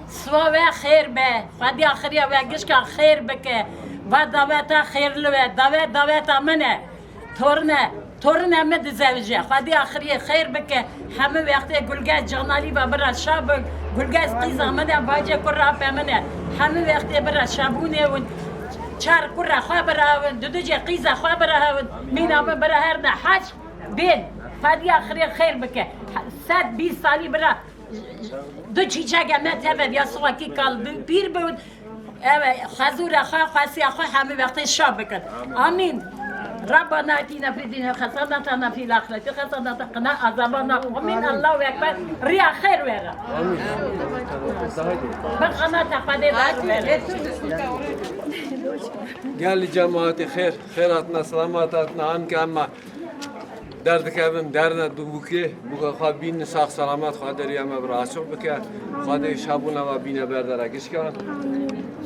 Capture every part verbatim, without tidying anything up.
Siba we xêr be. Xwedî axiriya we gişka xêr bike. Va daveta xêrli we. Davet daveta min e. Torine, torine min dizewije. Xwedî axiriyê xêr bike. Hemû wextê Gulgez Canalî ve bira şa bin. Gulgez qîza min e, bacê kurra pe min e. Hemû wextê bira şabûnê win. Çar kurra xwe bira hewin. Dudicê qîza xwe bira hewin. Mîna min bira her ne hac. Bên, Xwedî axirê xêr bike. Sed bîst salî bira du çîçeke me teve ya siwekî kal bi-, pîr bibin. Ewe, xezûra xwe, xwesiya xwe hemî wextê şa bikin. Amîn. Rabbana atina fid dunya hasenatan ve fil ahireti hasenatan ve qina azaban nar. Amîn. Allahu Ekber. Riya xêr were. Bi qanata Xwedê ver were. Gelî cemaatê xêr, xêr hatina, selamet hatina, anke ema Derdikevin, derne dû bûkê, bûka xwe bînin sax selamet, Xwedê riya me bira açiq bike. Xwedê şabûna me bîne berdera gişkan.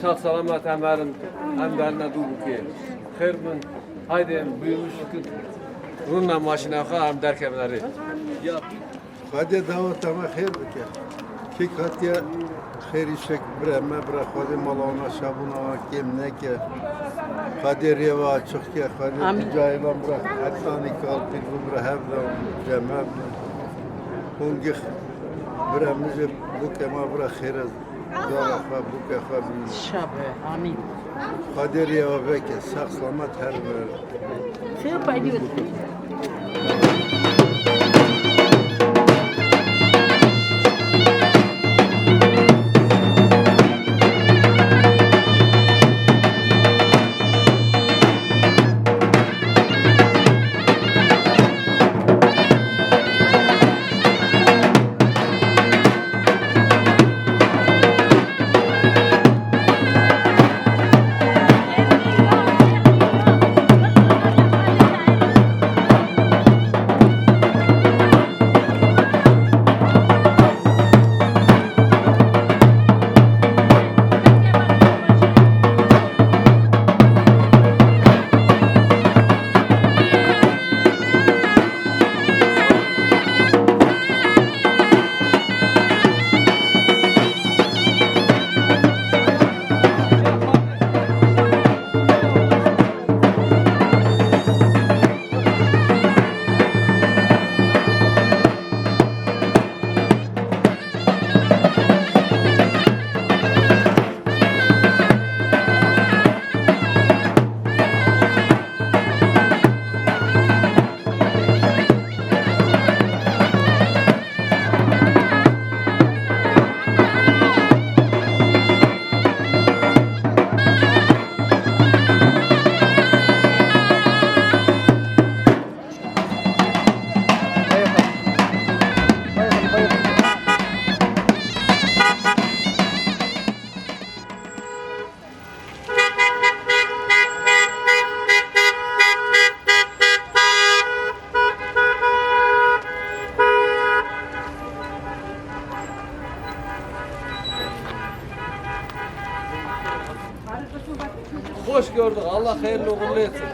Sax selamet em herin, em derne dû bûkê. Xêr bin, haydi em buyurun şükür. Rûna maşîna xwe em derkevin erê. Ya. Xwedê daweta me xêr bike. Kek hatiye xêr îşek bire me, bire Xwedê mala wana şabûna wan kêm neke. Xwedê rêva açiq ke, Xwedê Amîn. Caylan bire hetanî kalpî bibire hevdan cem hebin. Hûn gix bire min jî bûke ma bire xêr e. Dara xwe bûke xwe bî. Şabe, amîn. Xwedê rêva veke, sax selamet her bire. Sê payî. Hoş gördük. Allah hayırlı uğurlu etsin.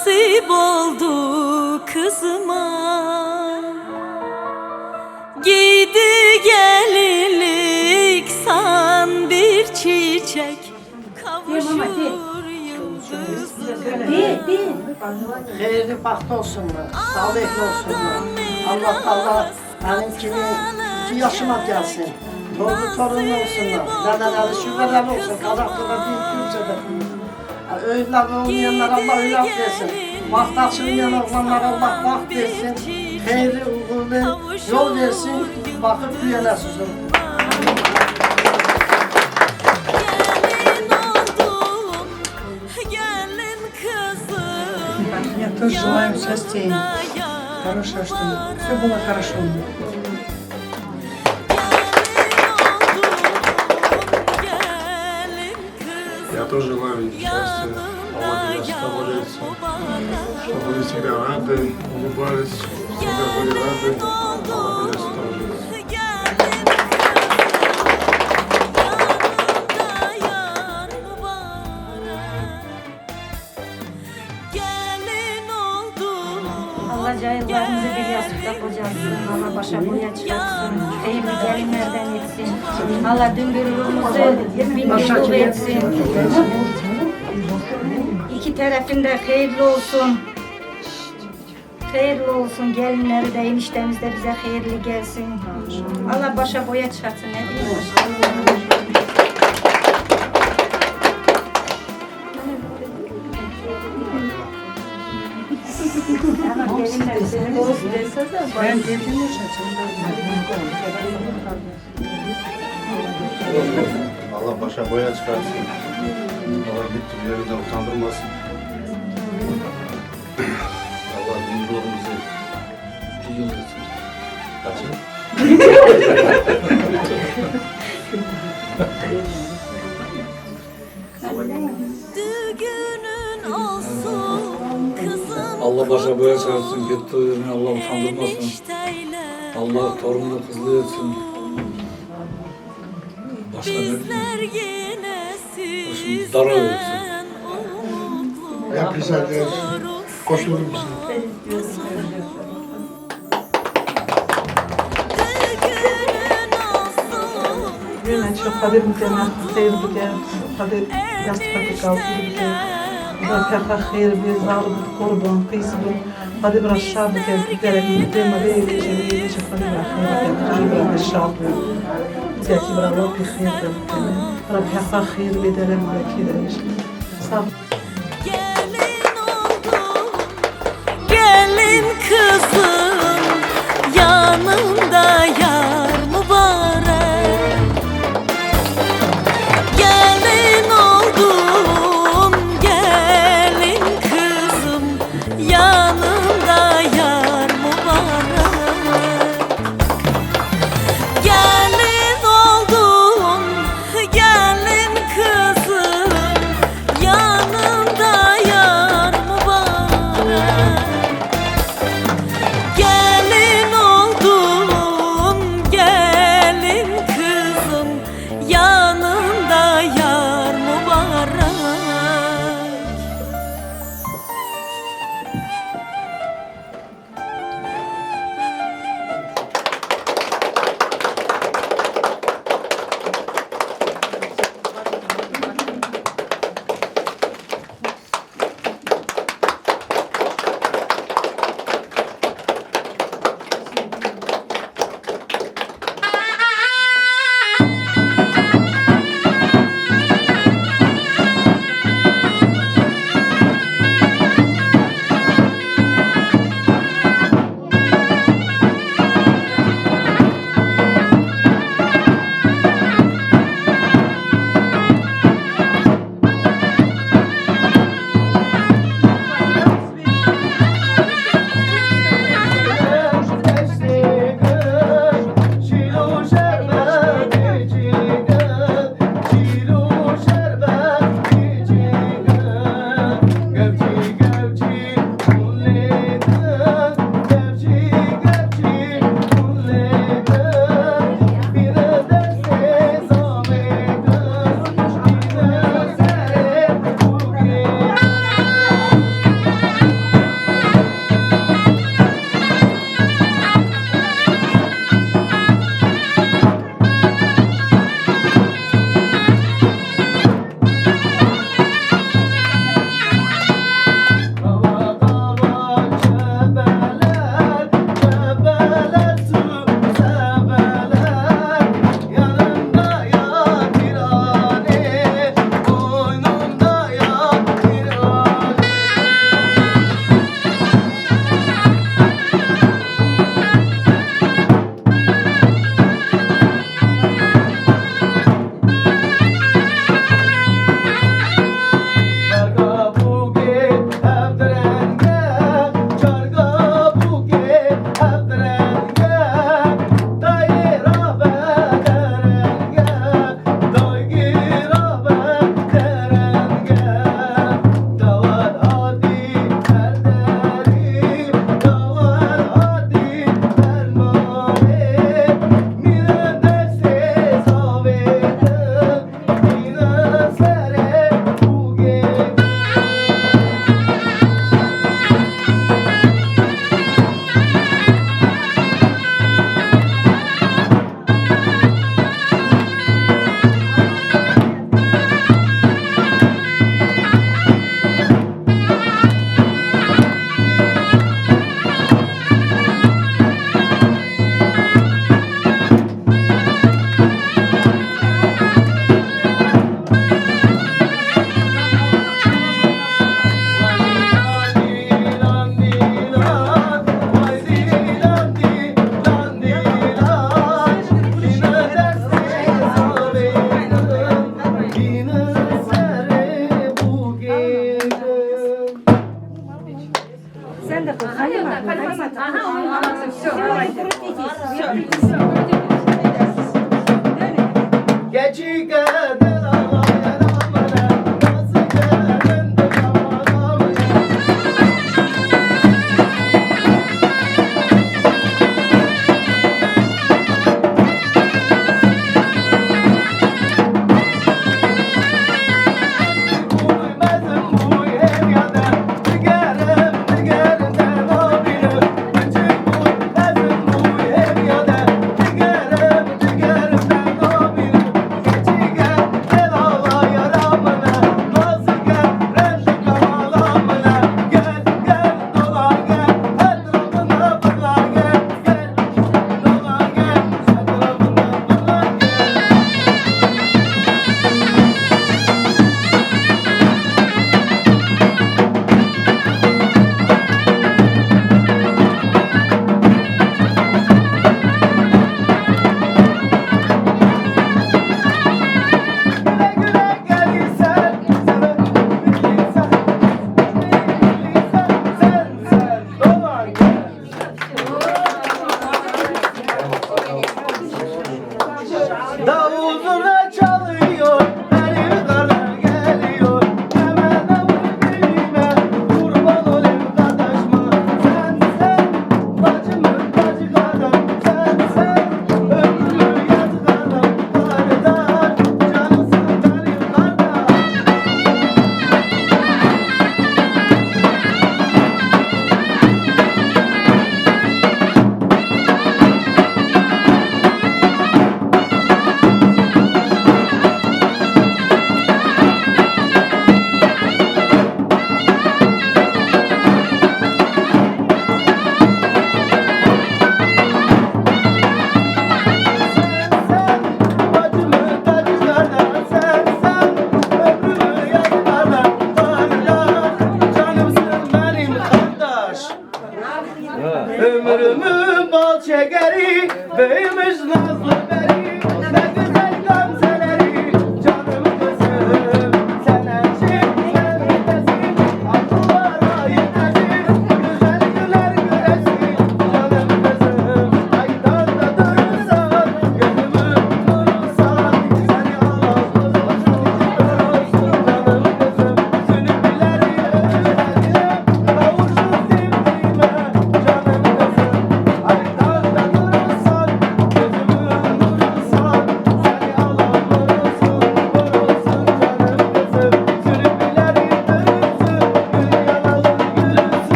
Nasip oldu kızıma. Giydi gelinlik san bir çiçek, kavuşur yıldızı. Xeyrli, baxtlı olsunlar, sağlıklı olsunlar. Allah Allah benim kimi iki yaşıma gelsin. Torunlu torunlu olsunlar. Dedeleri, süreleri olsun. Kazaklılar değil, kimse de. Evlat olmayanlara Allah evlat versin. Baht açılmayan oğlanlara Allah baht versin. Hayırlı uğurlu yol versin. Bakıp büyüyene sizin. Я тоже желаю счастья им. Хорошего, чтобы всё было хорошо. Я тоже желаю им счастья. Аллах тебя с тобой, чтобы они всегда рады, улыбались, всегда были рады. Аллах тебя с тобой. Allah cayırlarımızı bir yastıkta kocatsın. Allah başa boya çıkartsın. Hayırlı gelinlerden etsin. Allah dün gürürümüzü bin güllük etsin. İki tarafında hayırlı olsun. Hayırlı olsun. Gelinleri de, eniştemiz de bize hayırlı gelsin. Allah başa boya çıkartsın. Ne diyeyim? Allah başa boya çıkarsın. Allah gitti bir yerinden utandırmasın. Allah yolumuzu iyi yol etsin. Kaçın. Düğünün olsun kızım. Allah başa boya çıkarsın, gitti yerine Allah utandırmasın. Allah torununu kızlı etsin. Başka ne? Bizler yine sizden umutlu. Hep güzel. Koşulur musun? Yine çok Xwedê bi te me xeyr bike, Xwedê dest xwe te kawtî bike. Xwedê te xwe xeyr bê, zar bê, qur bê, qîs bê. Xwedê bi re şer bike, derek bê, me bê, bê, bê, bê, Xwedê bi re xeyr bike, Xwedê bi re şer bê. Diyekî bi re wekî xeyr bê, bi re bi xwe xeyr bê, dere malekî de. Sağ ol. Gelin oldum, gelin kızım, yanımda yar mübarek. Gelin oldum, gelin kızım, yanımda yar mübarek. Gelin oldum, gelin kızım, yanımda Keçîke dila la yela mene, nasike min dila mala mene.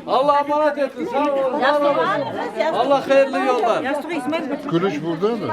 Allah emanet etsin. Sağ olun. Var olun. Allah hayırlı yollar. Gülüş burada mı?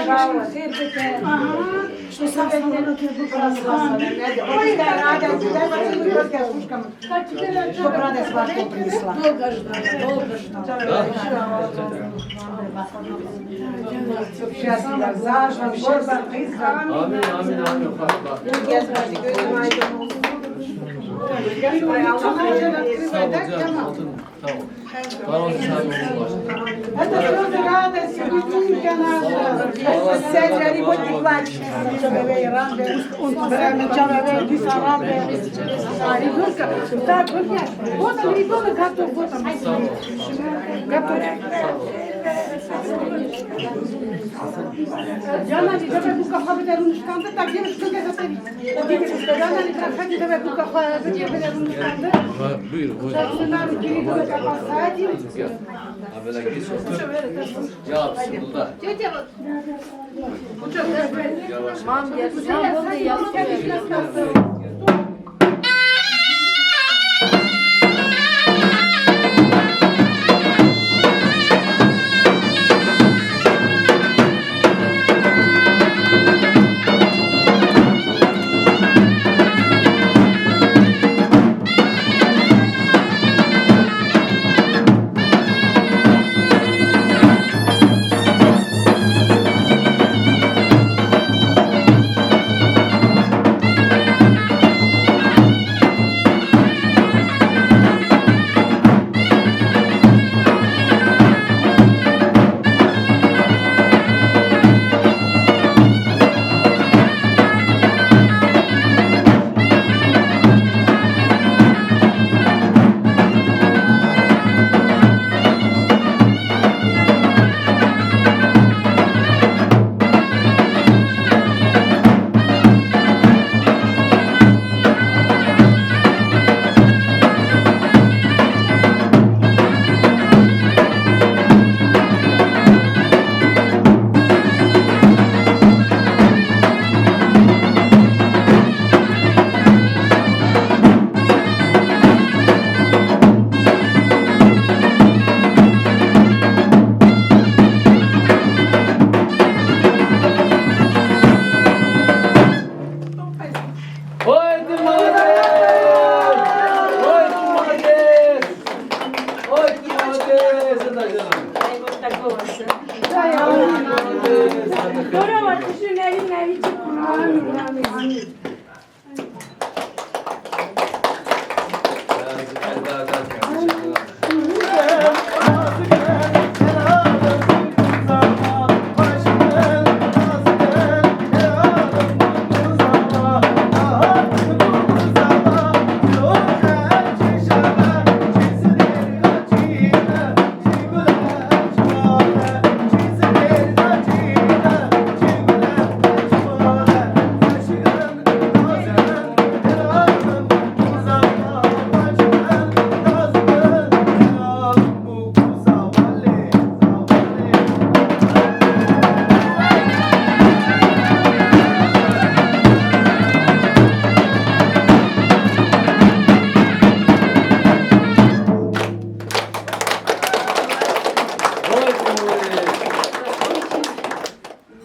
Xêr bike. Aha. Şu sefer bu Çok rades var, çok prisla. Долго ждала, долго ждала. Çok şanslı, zar, çok şanslı. Amin, amin, amin. Bak, bak. Gez, gözüm aydın olsun. Sağ ol canım, altın. Tamam. Tamam, sen olsun başkanım. Это всё рада, сидите, Сядь, Гарри, вот не плачь. Так, вот, вот, вот, вот, вот. Готов. Диана, не давай, ну-ка, хватит, я ручкам, так, девочка, я за тебя. Diana, не проходи, давай, ну-ка, хватит, я ручкам, да. Buyur, buyur. Сейчас мы на руки ребёнка посадим. Evvela geç otur. Ya, bismillah. Yavaş. Mam, gel. Mam, oldu ya. Oy, Dumades! Oy, Dumades! Oy, Dumades! Hadi canım. Oy, Dumades! Hadi. Amin, amin, amin.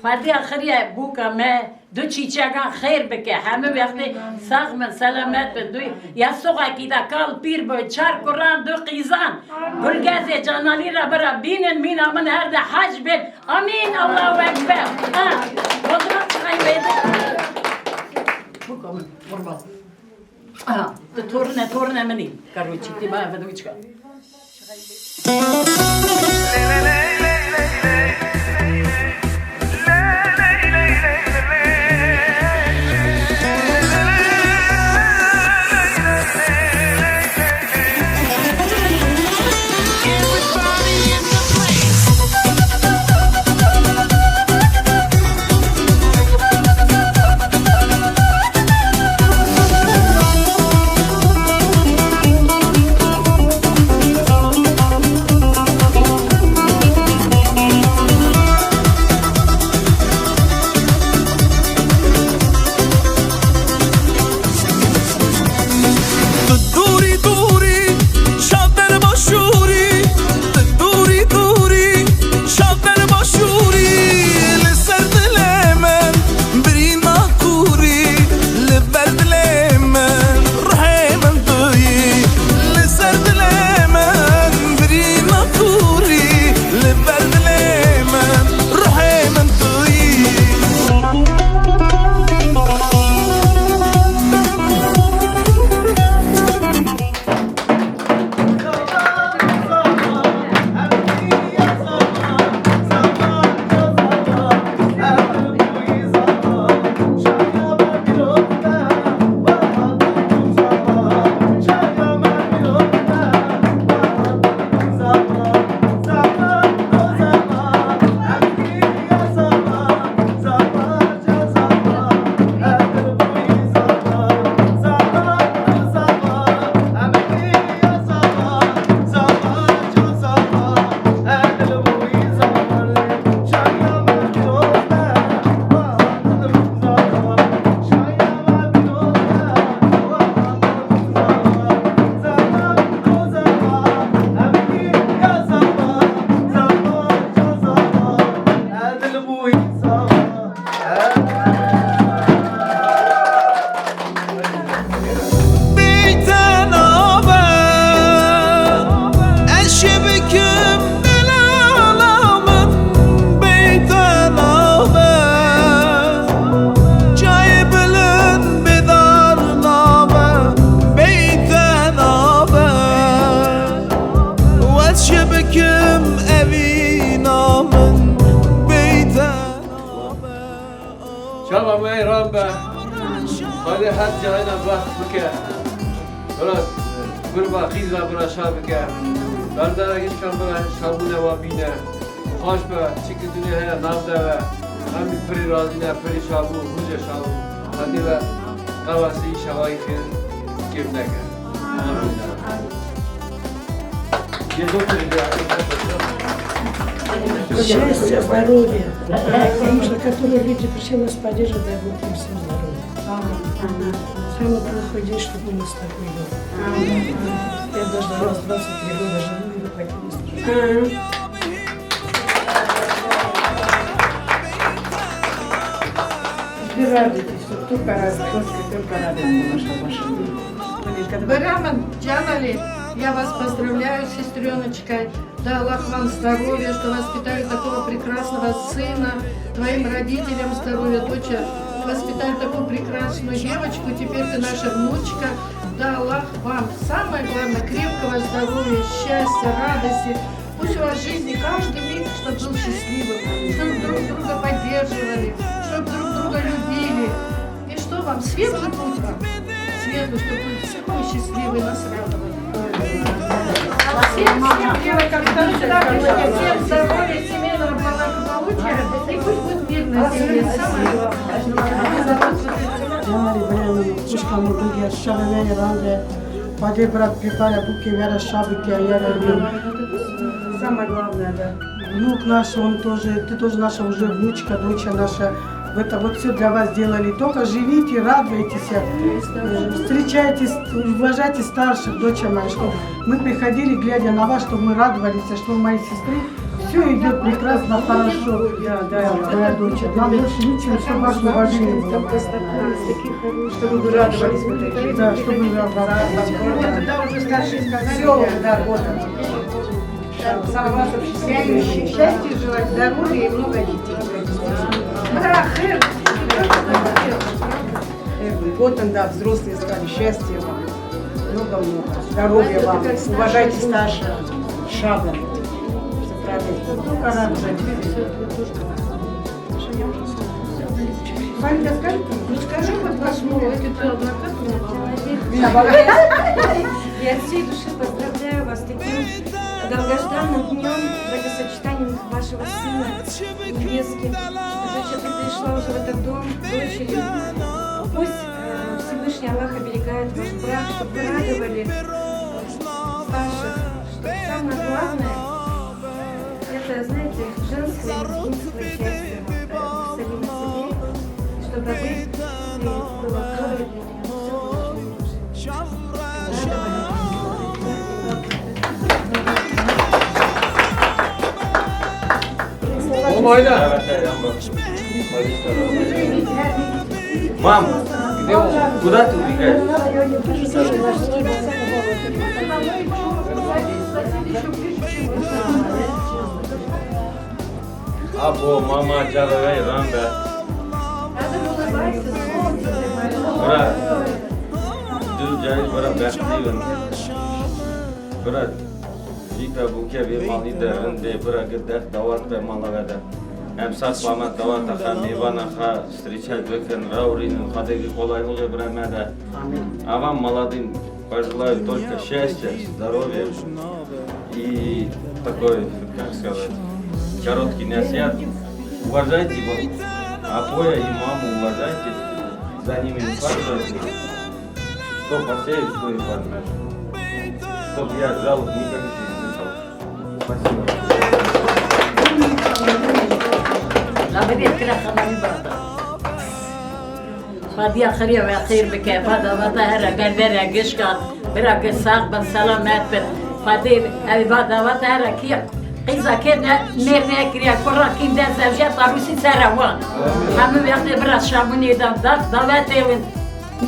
Xwedî axiriye bûka me du çîçekan xêr bike. Hemû wextê sax bin, selamet bin. Du ya soxekî de kal pîr bû, çar kuran, du qîzan. Gulgezê canalî re bira bînin, mîna min her de hac bin. Amîn, Allahu Ekber. Ha, bozma çixay wêde. Bûka min, qurban. Aha, tu torine, torine min î. Karoçî, tu baya vedoviçka. Bê te nabe, ez çi bikim delala min, bê te nabe, çayê bilind bêdar nabe, bê te nabe. Wez çi bikim evîna min beyte nabe. Çava me ran be. Xwedê her cayina bext bike. Bira gurba qîz ve bira şa bike. Berdera gişkan bira şabûne wa bîne. Xweş be, çiki dunê heye nav de ve. Em pirî razî ne, pirî şabû, hûce şabû. Xwedê ve qewasî şawayî xêr kêf neke. Счастья, здоровья. Потому что, которые люди пришли нас поддерживать, дай Бог им всем здоровья. Самый плохой день, чтобы у нас такой был. Я даже раз двадцать три года живу и вот таким остаюсь. Вы радуйтесь, только радуйтесь, только, только радуйтесь, ваша, ваша. Бырамын, Джамали, я вас поздравляю с сестреночкой. Да, Аллах вам здоровья, что воспитали такого прекрасного сына. Твоим родителям здоровья, доча. Воспитали такую прекрасную девочку, теперь ты наша внучка. Да, Аллах вам, самое главное, крепкого здоровья, счастья, радости. Пусть у вас в жизни каждый миг, чтобы был счастливым, чтобы друг друга поддерживали, чтобы друг друга любили. И что вам? Светлый путь вам. Светлый, чтобы вы все были счастливы и нас радовали. Всем, всем, всем здоровья, семейного благополучия. И пусть будет мир на земле. Самое главное. Yanarê birayê min, xwişka min, dû ya şevê me yê rande. Xwedê bira pêpare bûkê were şa bike, yere min. Самое главное, да. Внук наш, он тоже, ты тоже наша уже внучка, доча наша. Вот, вот все для вас сделали. Только живите, радуйтесь, э, встречайтесь, уважайте старших, доча моя, что мы приходили, глядя на вас, чтобы мы радовались, что у моей сестры все идет прекрасно, хорошо. Да, да, да. Моя доча. Нам больше ничего, чтобы ваше уважение было. Чтобы вы радовались вот этим. Да, чтобы вы радовались. Вот, да, уже старшие сказали. Все, да, вот оно. Самое главное, счастье желать, здоровья и много детей. Да, хэр. Вот он, да, взрослые стали. Счастья вам. Много-много. Здоровья вам. Уважайте старших. Шагом. Всё правильно. Ваня, скажи, ну скажи, вот ваш муж. Я от всей души поздравляю вас с таким долгожданным днём, бракосочетанием вашего сына и невестки. Значит, ты пришла уже в этот дом, дочери. Пусть, э, Всевышний Аллах оберегает ваш брак, чтобы вы радовали, э, старших. Самое главное, это, знаете, женское и взрослое счастье. Поэтому сами на себе, чтобы вы, э, было здоровье для меня. Всё, что вы Мам, где он? Куда ты убегаешь? Abo, mama, çavê we yê ran be. Bira, dû carî bira bextî bin. Bira, Jî pebûke vê malî de rind bê, bira, gi dest dawat be mala we de. Em ser qamet dawata xwe, mêvana xwe, strîçet bikin, rawrînin, Xwedê vî kolaylığı bire me de. Ava mala din, пожелаю только счастья, здоровья и такой, как сказать, короткий насчет. Уважайте вот Апоя и маму, уважайте, за ними ухаживайте. Кто посеет, кто и пожнёт. Чтоб я жалоб никак не слышал. Спасибо. Xwedî axiriya we xêr bike. Va daweta here gel vere gişka. Bira ke sax bin, selamet bin. Xwedê ev va daweta here kiya Qîza kê de mêr nekiriye, kura kî de zewje tarûsî sere wan. Hemû wextê bira şabûnê de da, davetê win.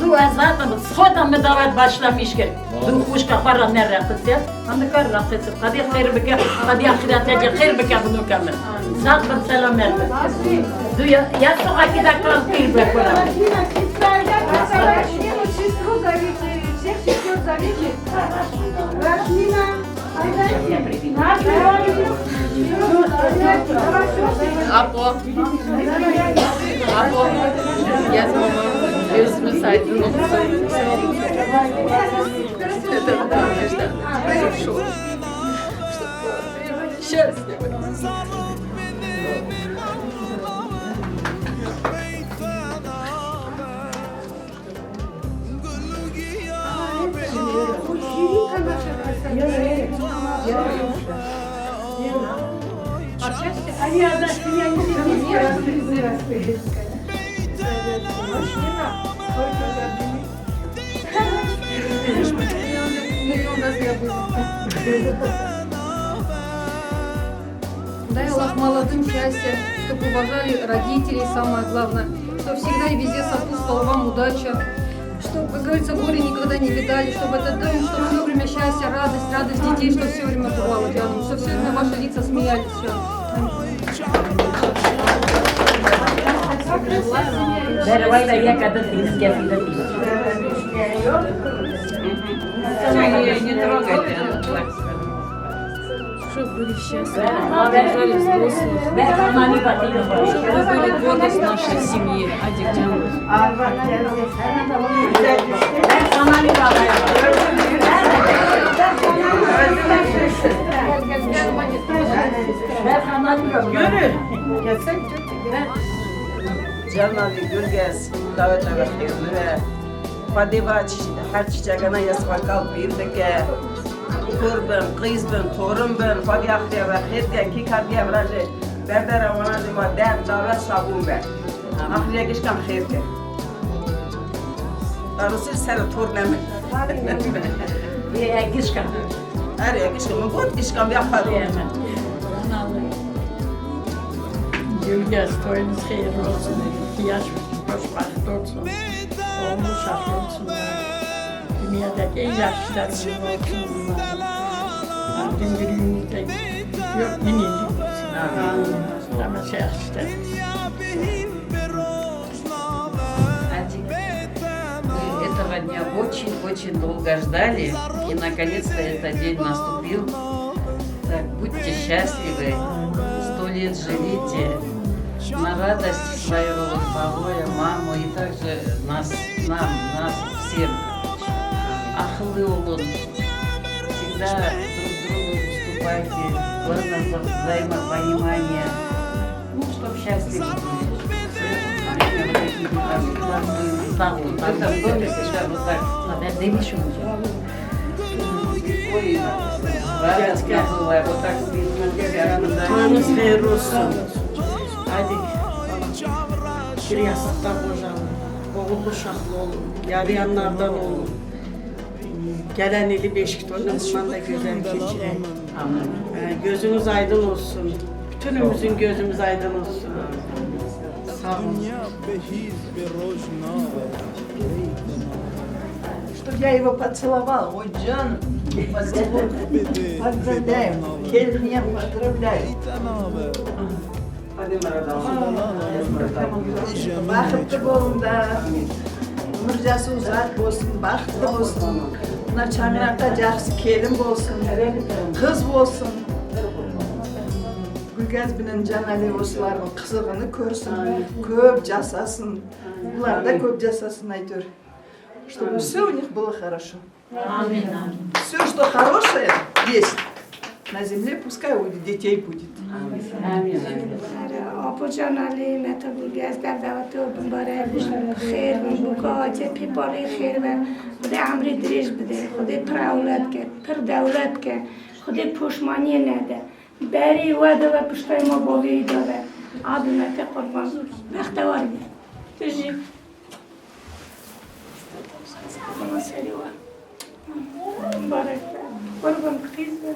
Du ez hatim, xwe de min davet başlamiş kir. Du xwişka xwe re nereqisiye. Em dikar reqis, qedî xêr bike, qedî axirete cê xêr bike, binoke min. Sax bin, selamet bin. Du ya, ya soqakî de kal pîr be kula. Apo. Apo. Yes, mama. Gözünü saydın. Дай Аллах молодым счастья, чтоб уважали родителей, самое главное, чтоб всегда и везде сопутствовала вам удача, чтоб, как говорится, горе никогда не видали, чтоб этот дом, чтоб всё время счастье, радость, радость детей, чтоб всё время бывало рядом, чтоб всё время ваши лица смеялись, всё. Беревay ve yek adet dîniz kefî de dîniz. Не трогайте. Чтоб были счастливы, держали взрослых. Чтоб вы были гордость нашей семьи. Hadi canım. Yürü. Gelsene. Canavî Gulgez, daweta we xêr bibe. Xwedê va çi-, her çîçekana ya siva kal pîr bike. Kur bin, qîz bin, torin bin, Xwedê axiriya we xêr ke, kî kar diye vira jî berdera wana jî va dem, dawet, şabûn be. Axiriya gişkan xêr ke. Tarûsî ser tor nemin. Ê, gişkan. Erê, gişkan. Min got gişkan biya xwe ro. Gülgez, toyunuz hayırlı olsun. Yaş hoşbaht olsun. Oğlu şah olsun. Dünyadaki en yaşlılarımız olsun bunlar. Rabbim günümüzde yok, yine olsun. Amin. Ama şey işte. Этого дня очень-очень долго ждали, и наконец-то этот день наступил. Так, будьте счастливы, сто лет живите, на радость своего Лукпавоя, маму и также нас, нам, нас всем. Ахыллы olun, всегда друг другу уступайте, главное вза-, взаимопонимание. Ну, чтоб счастье было. Sağ olun. Это в доме всегда вот так. Ой, радостно было, вот так вот. Toyunuz hayırlı olsun. Hadi. Bir yastıkta kocaman. Oğullu şahlı olun. Yarayanlardan olun. Gelen eli beşik torun, bundan da güzel geçirelim. Amin. Ee, gözünüz aydın olsun. Bütünümüzün gözümüz aydın olsun. Sağ olun. Чтоб я его поцеловала, ой, Джан, поцелуй, поздравляем, Кельмия, поздравляем. Baxtlı olun da, ömürcesi uzak olsun, baxtlı olsun. Buna çamyakta cahsi kelim olsun, kız olsun. Gülgez binin Can Ali olsun, kızığını körsün, köp casasın. Bunlar da köp casasın aytıyor. Чтобы всё у них было хорошо. Амин. Всё, что хорошее есть на земле, пускай у детей будет. Amin. Apo Can Ali, Mete Gulgez, dev davetê we bimbarek bin, xêr bin, bûka, cepî parê xêr be. Xwedê emrê dirêj bide, Xwedê pir ewlad ke, pir dewlet ke, Xwedê poşmaniyê nede. Berî we de ve, piştay ma bavê wî de ve. Abi Mete qurban, bextewar be. Tu jî. Bana serî we. Mübarek be. Kurban qîz be.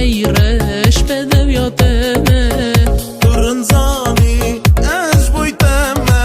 Ey reş bedewiya te me. Tu rind zanî ez boy te me.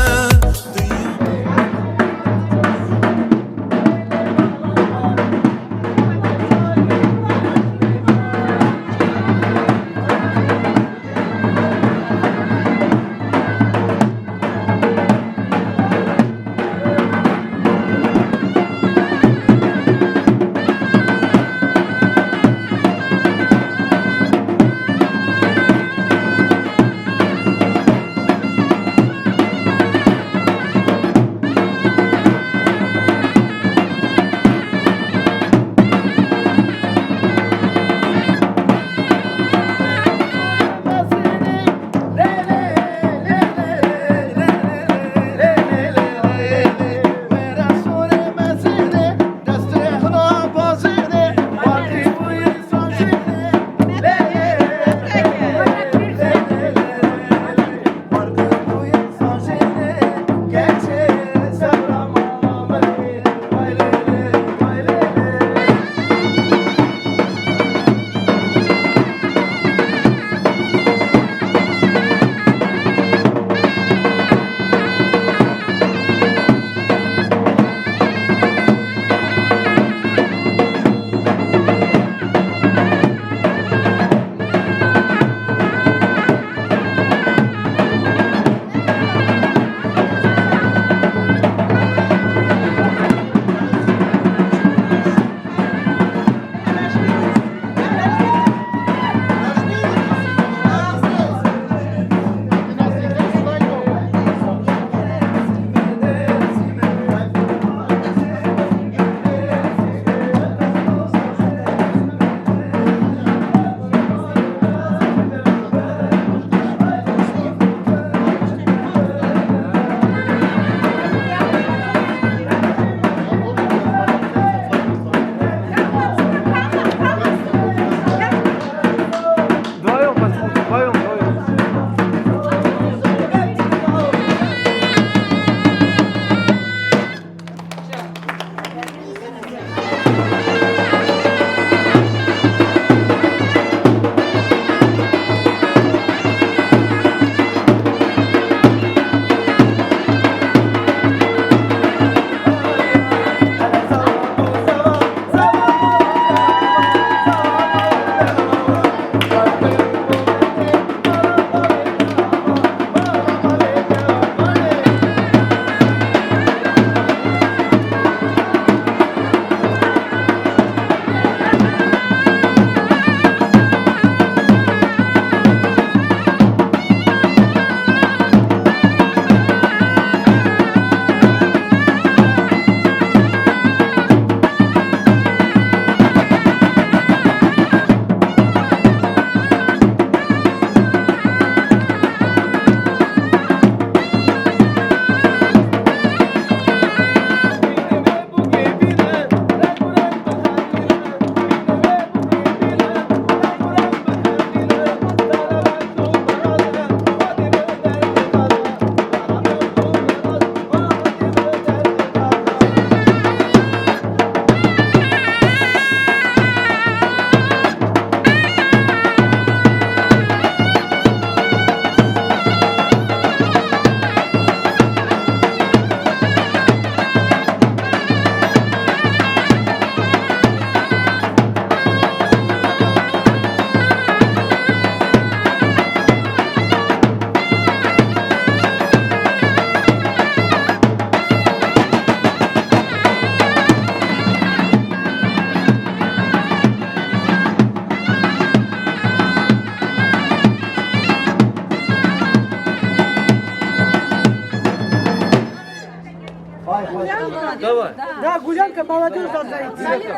Давай. Да, гулянка молодёжь должна идти.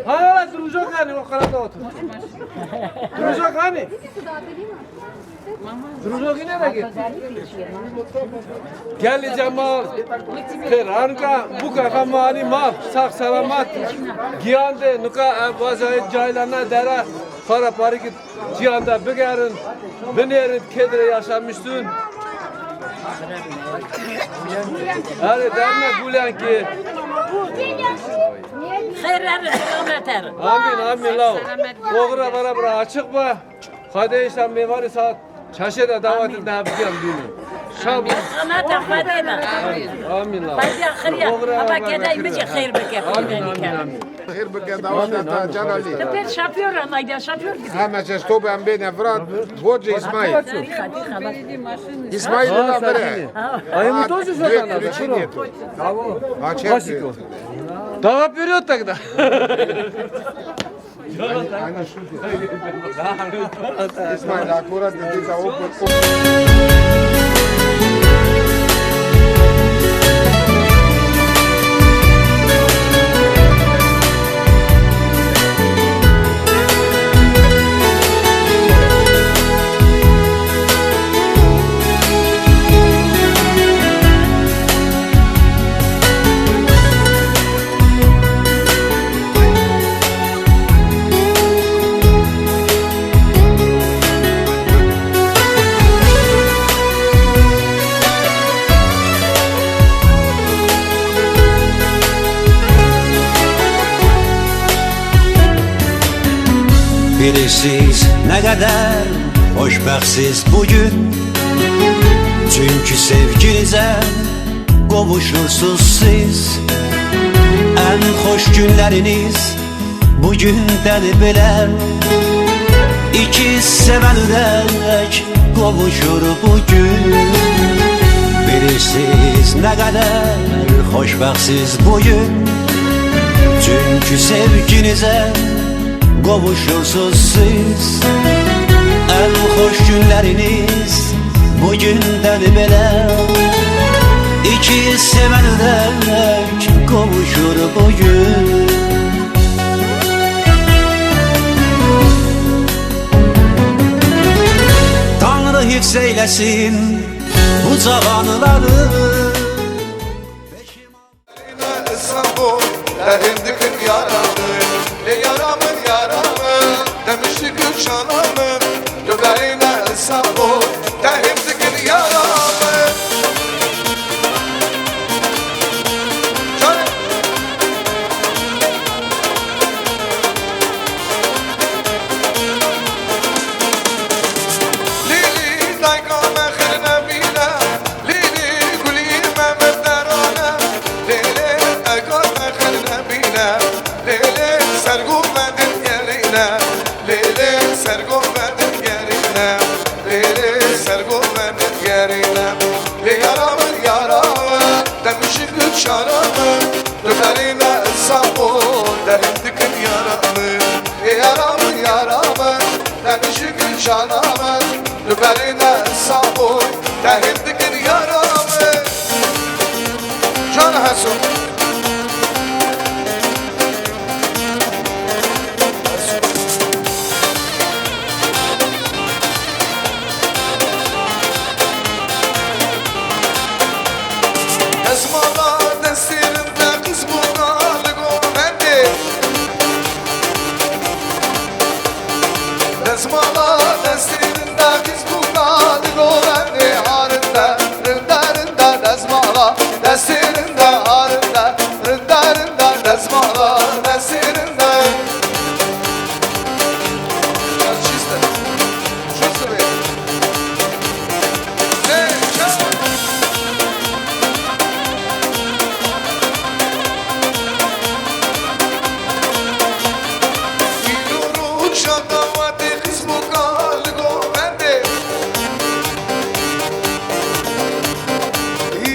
Hala durucak yani o kadar da otur. Durucak hani? Durucak yine de git. Gelî Cemal, Qeranka, bu kaxa mali mal, sağ selamet. Giyan de, nuka, e, vazayet caylana dere, para parikit. Cihan de bigerin, binêrin, kedre yaşamışsın. Erê, derne Gulenki. Xêr her, selamet her. Amîn, amîn, law. Oxira bera bira açiq be. Xwedê îşte mêvanê saet şeşê de dawetin de hevdiyan bînin. Şav. Selamet Xwedê be. Amîn, law. Xwedê xiriya. Oxira Ama bera kedayê min jî bira. Xêr bike. Amîn, amîn, amîn. Xêr bike, dawet Amîn, te amîn. Can Alî. Te pêr şapyor anayda, şapyor gidin. Heme çeşto be em bêne virat. Voce İsmail. Hadi, hadi, hadi. İsmail Ha, da bere. sakin. Ay, Ha, mutozu due zaten. kilo çin yeto. Tamam. Ha, çek Basit diyor. o. Daha periyodak da. Aynen şu diyor. İsmail, ha, kora dedi, tamam. Bilirsiniz ne kadar hoşbahtsiz bugün. Çünkü sevginize kavuşursunuz siz. En hoş günleriniz bugünden bile iki sevenler kavuşur bugün. Bilirsiniz ne kadar hoşbahtsiz bugün. Çünkü sevginize kavuşursunuz siz. En hoş günleriniz bugünden bile iki sevenler kavuşur bugün. Tanrı hifz eylesin bu cavanları. İstanbul, te him dikim yara min, lê yara min, yara min, te mişik û çana min, tu berî me Îstanbul, te him dikim yara min. Canım. Lîlî dayka me xir nebîne, Lîlî gulî me min derane, lêlê egar me xir nebîne, lêlê ser govendin gerîne, lêlê ser govendin gerîne, lêlê ser govendin gerîne. Lê yara min, yara min, te mişik û çara min, tu berî me Îstanbul, te him dikim yara min. Ê yara min, yara min, te mişik û çara min, tu berî me Îstanbul, te him dikim yara min. Can Heso. Dezmala destê rin de qîz bûka li govendê. Dezmala destê rin de qîz bûka li govendê. Ha rin de, rin de, rin de dezmala destê rin de. Ha rin de, rin de, rin de dezmala destê rin de. Çîste. Çîste be.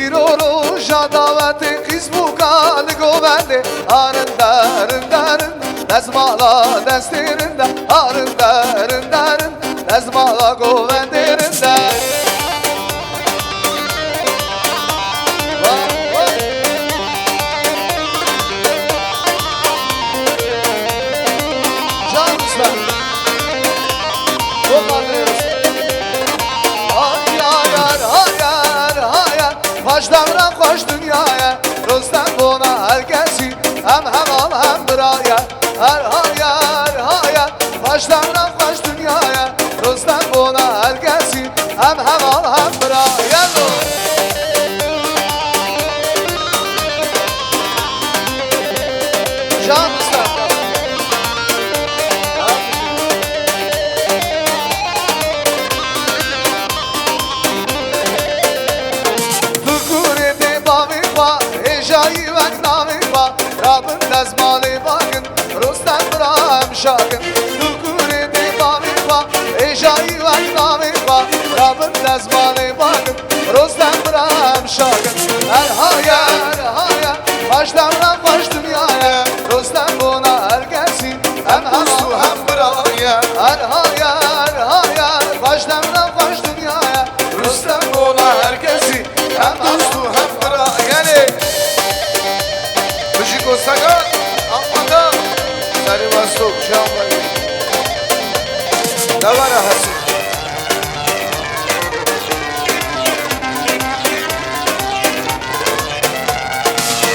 Îro roja dawetê qîz bûka li govendê. Ha rin de, rin de, rin, dezmala destê rin de. Ha rin de, rin de, rin, dezmala govendê rin de. Can Rüstem. Yollar diyoruz. Hay yar, hay yar, hay yar. Xweş demran xweş dinyaya. Rostem bona her kesî. Hem heval hem biraya. Her hayar, hayar, xweş demran xweş dinyaya. Rostem bona her kesî, hem heval hem bira. Gelo. Can Şakin, tu kurê dê bavê xwe, êjayî wek navê xwe, rabin lezmanê bakin, Rostem bira em şakin. Her haye, her haye, xweş demre xweş dinyayê, Rostem bona her kesî, em hem dost û hem bira ye. Her haye, her haye, xweş demre xweş dinyayê, Rostem bona her kesî, hem dost û hem bira. Gelê. Bijî Gostagan, Amada, Serî Westok, Şamayî. Devara Hesî.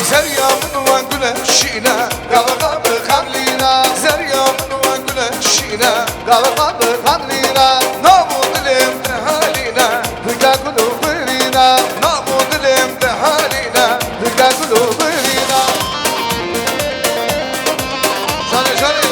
Zerya min we gule şîne, gava bi xemlîne. Zerya min we gule şîne, gava bi xemlîne. Navo dilê min dihelîne. Dike gul û birîne. Navo dilê min dihelîne. Dike gul û birîne. Şanê, şanê.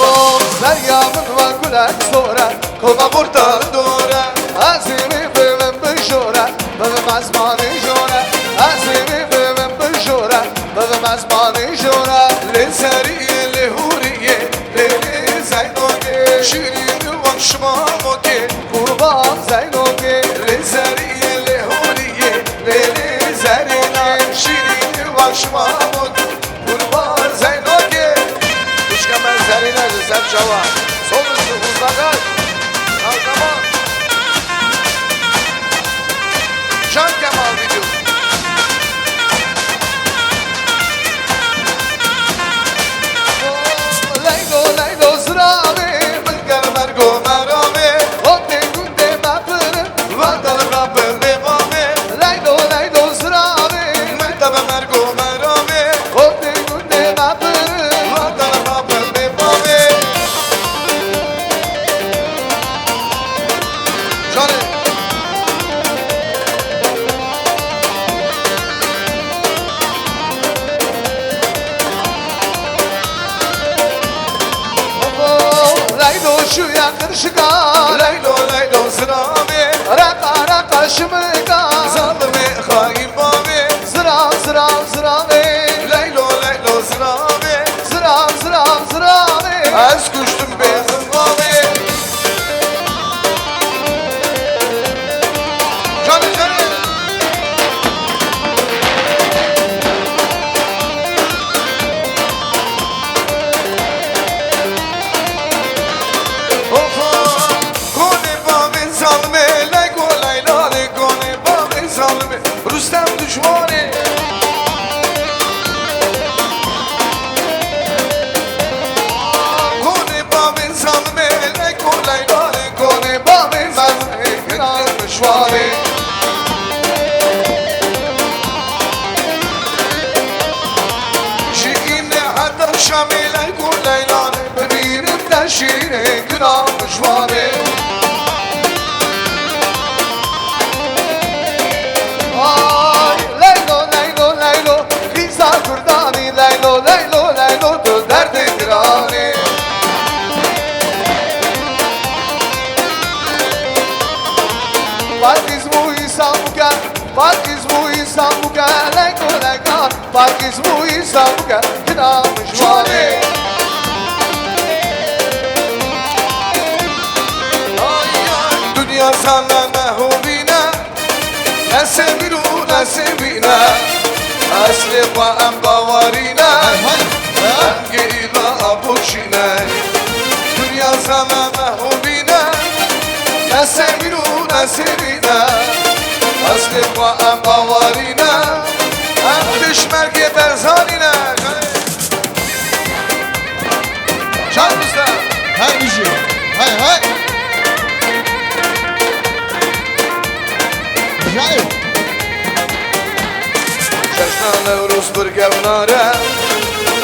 Oh, derya min we gulek zor e. Kova xurta dore, ez ê vê bivim bi jore, bivim ezmanê jore, ez ê vê bivim bi jore, bivim ezmanê jore. Lê seriyê, lê hûriyê, lê lê Zeynokê, şîrîn wek şima mokê, qurban Zeynokê. Lê seriyê, lê hûriyê, lê lê Zerînê, şîrîn wek şima mokê. Kurban Zeynokê. Xwişka me Zerîne ji ser çawa. Sol üstü Uzagaj. Kahraman. Can Kemal video. Leylo, leylo, ziravê, min ger mergo meravê. Xotê gundê me pirin. Vatan xapin bê bavê. Leylo, leylo, ziravê. Min te bi mergo meravê. Xotê gundê me pirin. Vatan xapin bê bavê. Canê. Leylo, şu ya qirşika. Leylo, leylo, ziravê. Reqa, reqa, şimika. Zalimê, xayîn bavê. Zirav, zirav, ziravê. Leylo, leylo, ziravê. Zirav, zirav, ziravê. Ez kuştim bê zivavê. Canê, canê. Oho, konê bavê zalimê, leyko leyla lê, konê bavê zalimê, Rustem düşmanê. Konê bavê zalimê, leyko leyla lê, konê bavê zalimê, gittim mişwarê. Şîrîne heta şamê, leyko leyla lê, bibînim te şîrê, gina mişwarê. Ay, leylo, leylo, leylo, xîza kurdanî, leylo, leylo, leylo, tu derdê giranî. Balkîz bû îsa bûke, balkîz bû îsa bûke, leyko, leyka. Balkîz bû îsa bûke, gina mişwarê. Ay, ay, dinya zana me hovîne, ne sevîr û ne sevîne. Eslê xwe em bawerîne, em gerîla apoşîne. Dinya zana me hovîne, ne sevîr û ne sevîne. Eslê xwe em bawerîne, em pêşmergê Berzanî ne. Çar usta. Her bijî. Hay hay. Jayê. Çeşna Newroz pir kevnar e,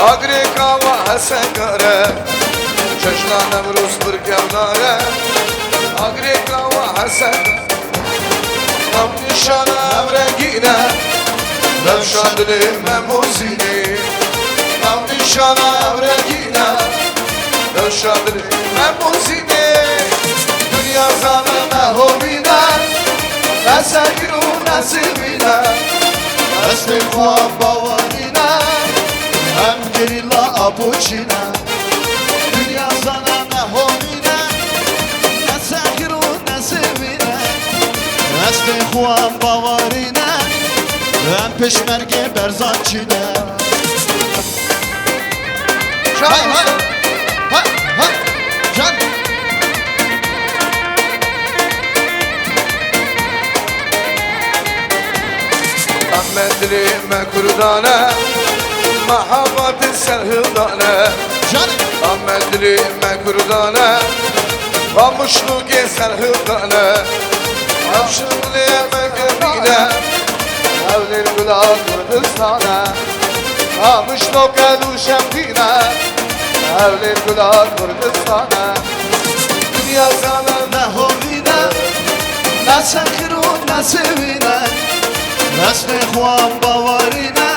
agirê kawa hesekar e. Çeşna Newroz pir kevnar e, agirê kawa hesekar. Navnîşana ev rengîn e, rewşa dilê me mozînê. Navnîşana ev rengîn e, rewşa dilê me mozînê. Dinya zana me hovîn e, Sehir û nesivîne, destê xwe em bawerîne, em gerîla apoçîne. Dinya zana ne hovîne, ne sehir û nesivîne, destê xwe em bawerîne, em pêşmergê berzançîne. Hay hay. Hay hay. Can. Em me dilê me Kurdan e, mehabatê serhildan e. Can. Em me dilê me Kurdan e, Qamişlokê serhildan e. Em şilê me gemîn e, ewlên gula Kurdistan e. Qamişlo gel û şemgîn e, ewlên gula Kurdistan e. Dinya zana ne hovîn e, ne sehir û ne sivîn e. Destê xwe em bawerî ne,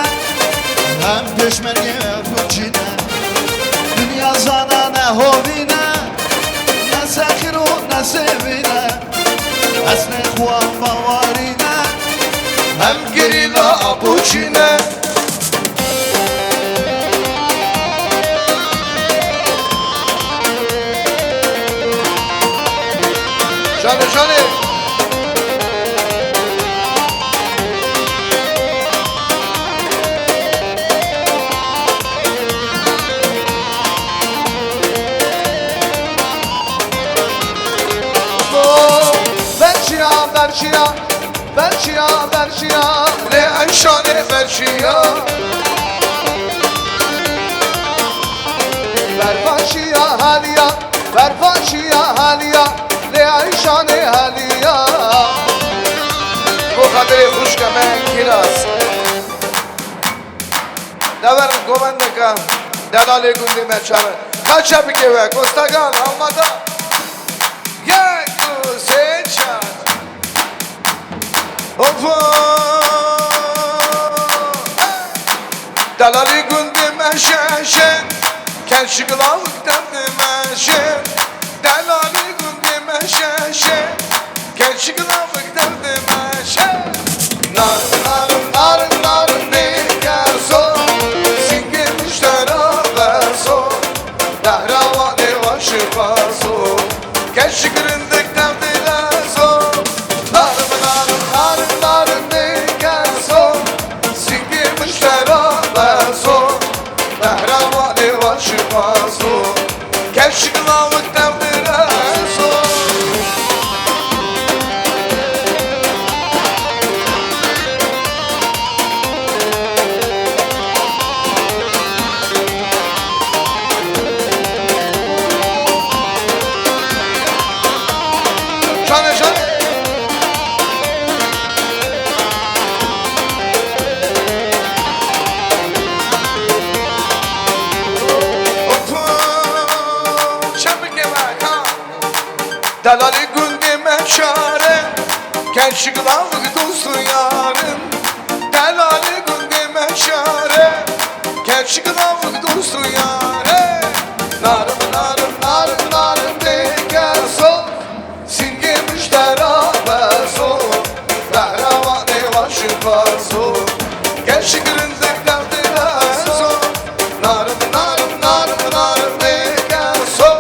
em pêşmergê ev çî ne. Dinya zana ne hovîn e, ne sehir û ne sivîn e. Eslê xwe em bawerî ne, em gerîla apoçî ne. Şanê, şanê. Berşiya, berşiya, berşiya, berşiya, lê eyşanê berşiya. Berfaşiya haliya, berfaşiya haliya, lê eyşanê haliya. Bo xatirê xwişka me Kiraz. Dever govendeke delalê gundê me çare. Ka çepikê we, Kostagan, Almada. Yek, du, sê, çar. Hoppa! Delalê gundê me şeşe, keşik lavik derdê me şe. Delalê gundê me şeşe, keşik lavik derdê me şe. Narin, narin, narin, narin, bê keso, singê muştera beso. Behrewanê waşiqaso, keşik rindik derdê lezo. Narim, narim, narim, narim bê keso, singê muştera beso. Behrewanê waşiqaso, keşik lavik derdê lezo. Şanê, şanê. Hoppa, çepikê me, ka. Delalê gundê me çare, keşik lavik dost û yarin. Delalê gundê me çare, keşik lavik dost û yare. Narim, narim, narim, narim bê keso, singê muştera beso. Behrewanê waşiqaso, keşik rindik derdê lezo. Narim, narim, narim, narim bê keso,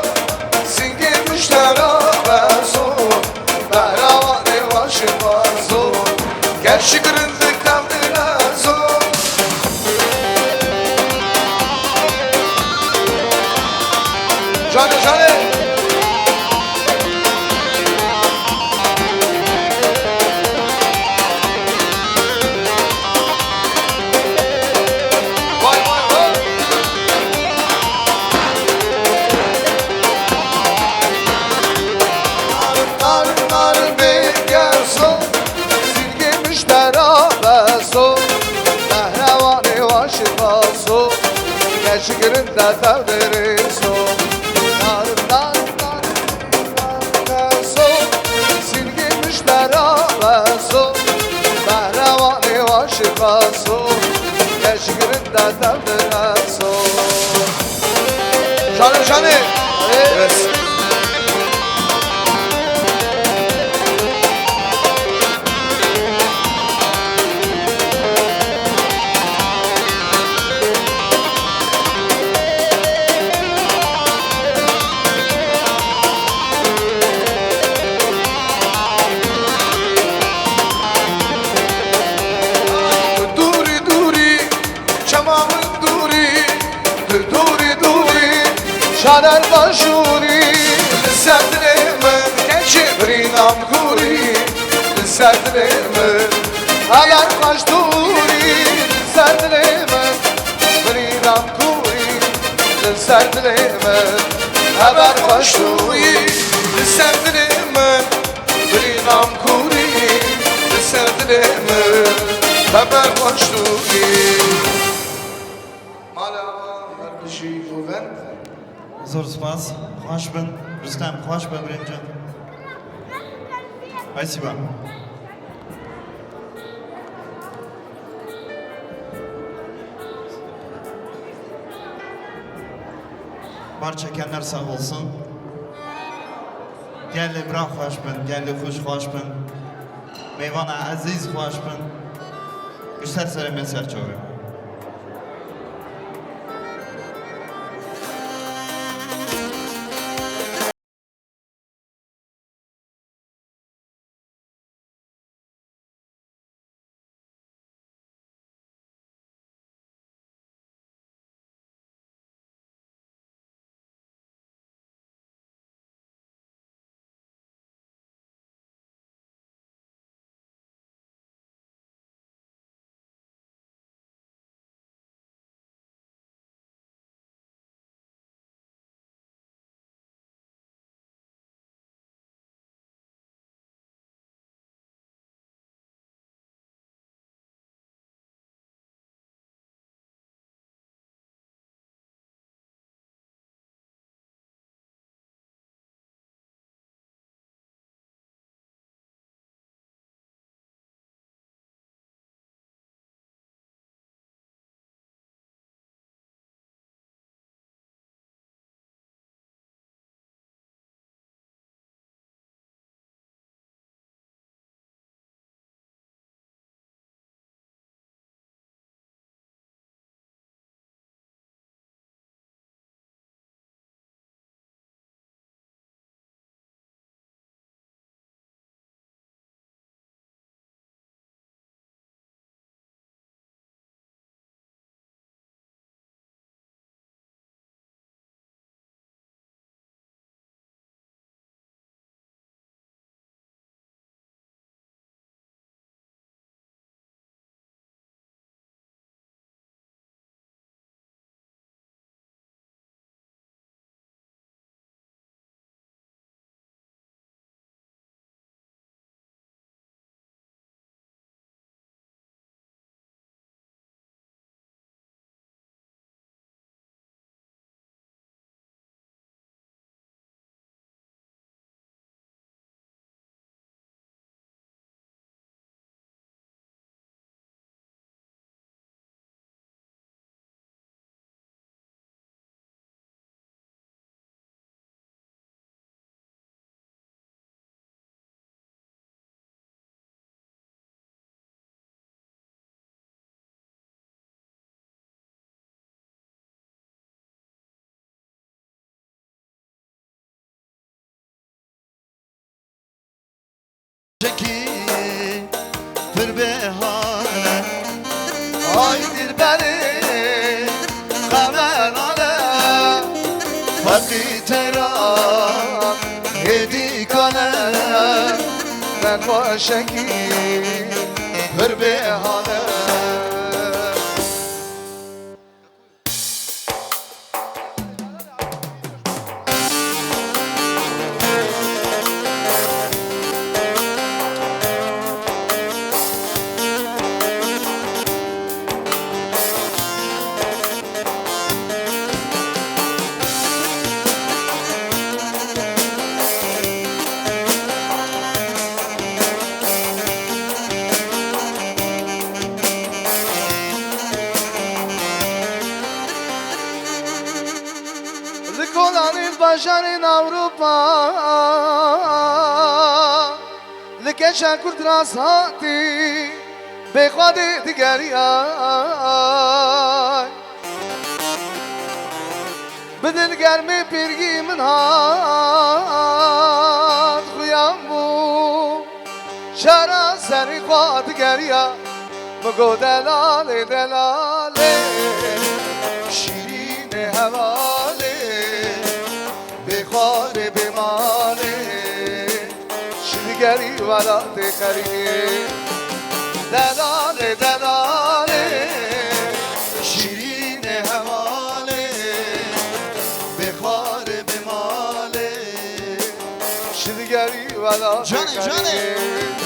singê muştera beso. Behrewanê waşiqaso, keşik rindik derdê lezo. Şanê, şanê. Vay, vay, vay. Narin, narin, narin bê keso, singê muştera beso. Behrewanê waşiqaso, keşik rindik derdê lezo. Narin, narin, narin, narin keso, singê muştera beso. Behrewanê waşiqaso, keşik rindik derdê lezo. Şanê, şanê. Yes. Ser dilê min, heber xweş dûrî li ser dilê min, birînam kûrî li ser dilê min, heber xweş dûrî li ser dilê min, birînam kûrî li ser dilê min, heber xweş dûrî. Mala ava her bijî govend. Zor spas. Xweş bin. Rustem, xweş be, birêncan. Ay sîba. Barçekenler sağ olsun. Gelê bira xweş bin, gelê xweş xweş bin. Mêvana ezîz xweş bin. Ji ser serê me ser çavê me. Çekî pir bêhane. Ay dilberê xemenane. Feqî teyran hêdî kane. Ben başekî pir bêhane. Li kolanên bajarên Ewropa, li keça Kurd rast hatî, bêxwedê digeriyay. Bi dilgermê pêrgî min hat xuyan bû. Şara serî xwe digeriya. Min got delalê, delalê, şîrînê hevalê, bê xwarê bê malê. Şîrîn Gerî welatê xerîbê. Delalê, delalê, şîrînê hevalê, bê xwarê, bê malê. Şidigerî welatê Canê, canê. Xerîbê.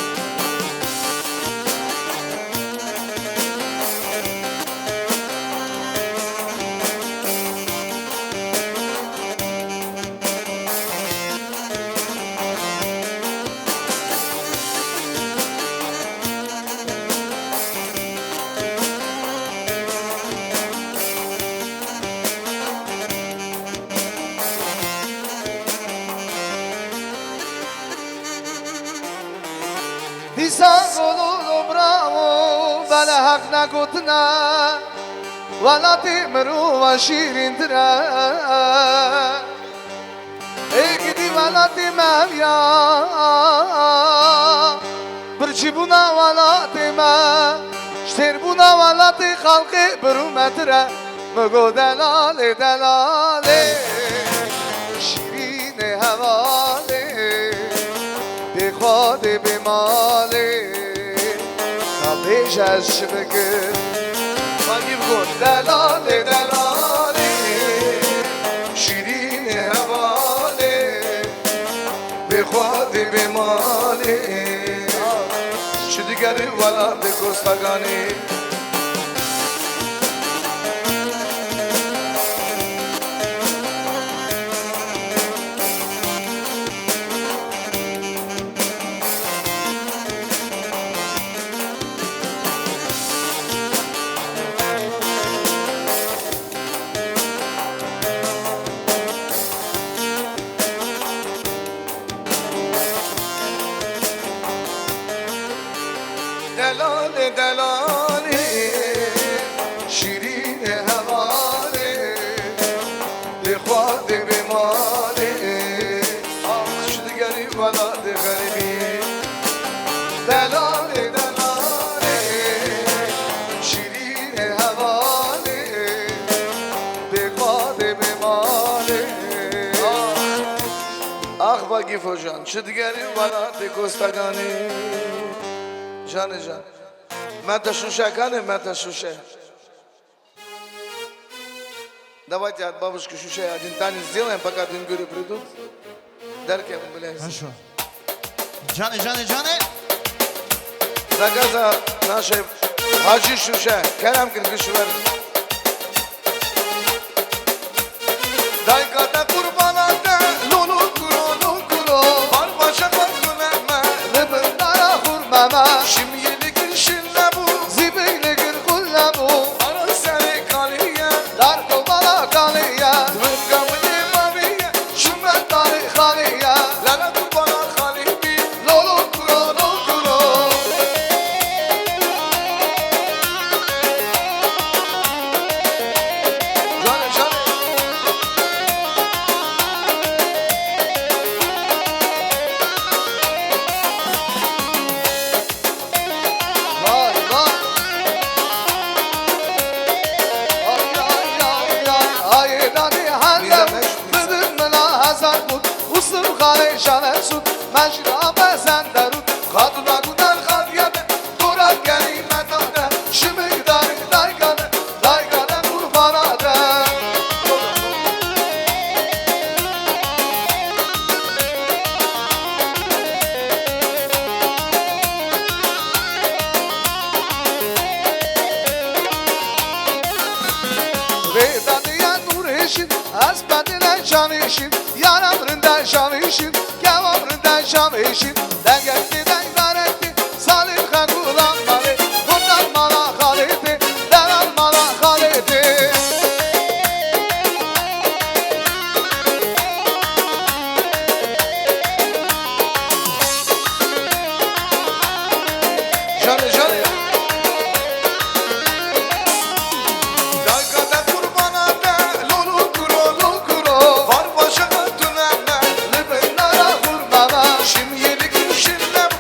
Dîsa gulûl û bira û bele heq negotine, welatê mirova şîrîntir e. Ê gidî welatê me ev ya, birçîbûna welatê me, ji têrbûna welatê xalqê birûmetir e. Min got delalê, delalê, şîrînê hevalê, bê xwedê bê malê. Ka bêje ez çi bikim? Magî bigot delalê, delalê, şîrînê hevalê, bê xwedê bê malê. Çi digerî welatê Kostaganê. Delalê, delalê, şîrînê hevalê, bê xwedê bê malê. Ax, çi digerî welatê xerîbî. Delalê, delalê, şîrînê hevalê, bê xwedê bê malê. Ax, ax Bagîfo can, çi digerî welatê Kostaganê. Canê can. Mete Şuşe, kanê Mete Şuşe. Давайте от бабушки Шуше один танец сделаем, пока Дунгури придут. Derkevin bilêz. Хорошо. Canê, canê, canê. Zagaza naşe Hacı Şuşe. Kerem kin, gişi ver. Dayka te qurbana te, lolo kuro, lo kuro. Barbaşa xatune me. Li bin dara xurme me. Şimyê li gir şille bû. Zîbî li gir xulle bû. Ara serê kalî ye. Dar komala kalî ye. Dibin gamilê mavî ye. Şûme darê xalî ye. Lala qurbana xalî bî. Lolo kuro, lo kuro. Canê, canê. Vay, vay. Ay, ay, ay, ay. Ay, nanî hende. Bidin mina hezar bût. Uslim xalê şane sût. Mecra bezende rût. Xatuna gudan xadiye de. Dora gerî me dane. Şimik darî daygane. Daygane qurbana de. Rêda diye nûr hêşin, ez bedile şanîşin, yaram rinde şanîşin, kewam rinde şanîşin, dengek dideng darek di, Salih Xegulan malê, Gurdan mala xalê tê, Delal mala xalê tê. Canê, canê. Dayka te qurbana te, lolo kuro, lo kuro. Barbaşa tune me. Li bin dara xurme me. Şimyê li gir şille bû.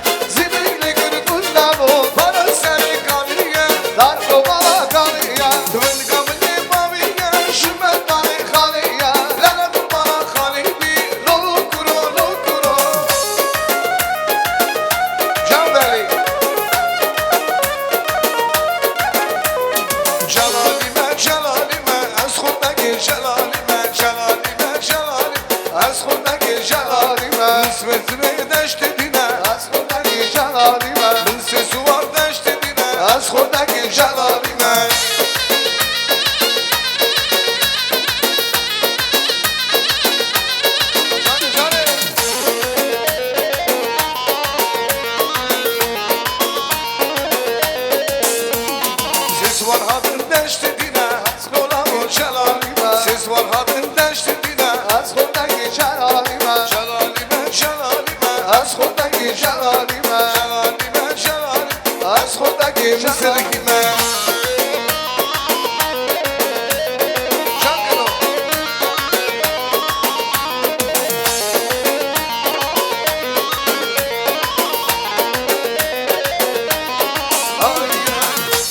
Celalî me. Siz var hadir deşti dine, kola o Celalî me. Siz var hadir deşti dine, ez xwedekî Celalî me. Celalî me, Celalî me. Ez xwedekî Celalî me. Celalî me, Celalî. Ez xwedekî Misirkî me.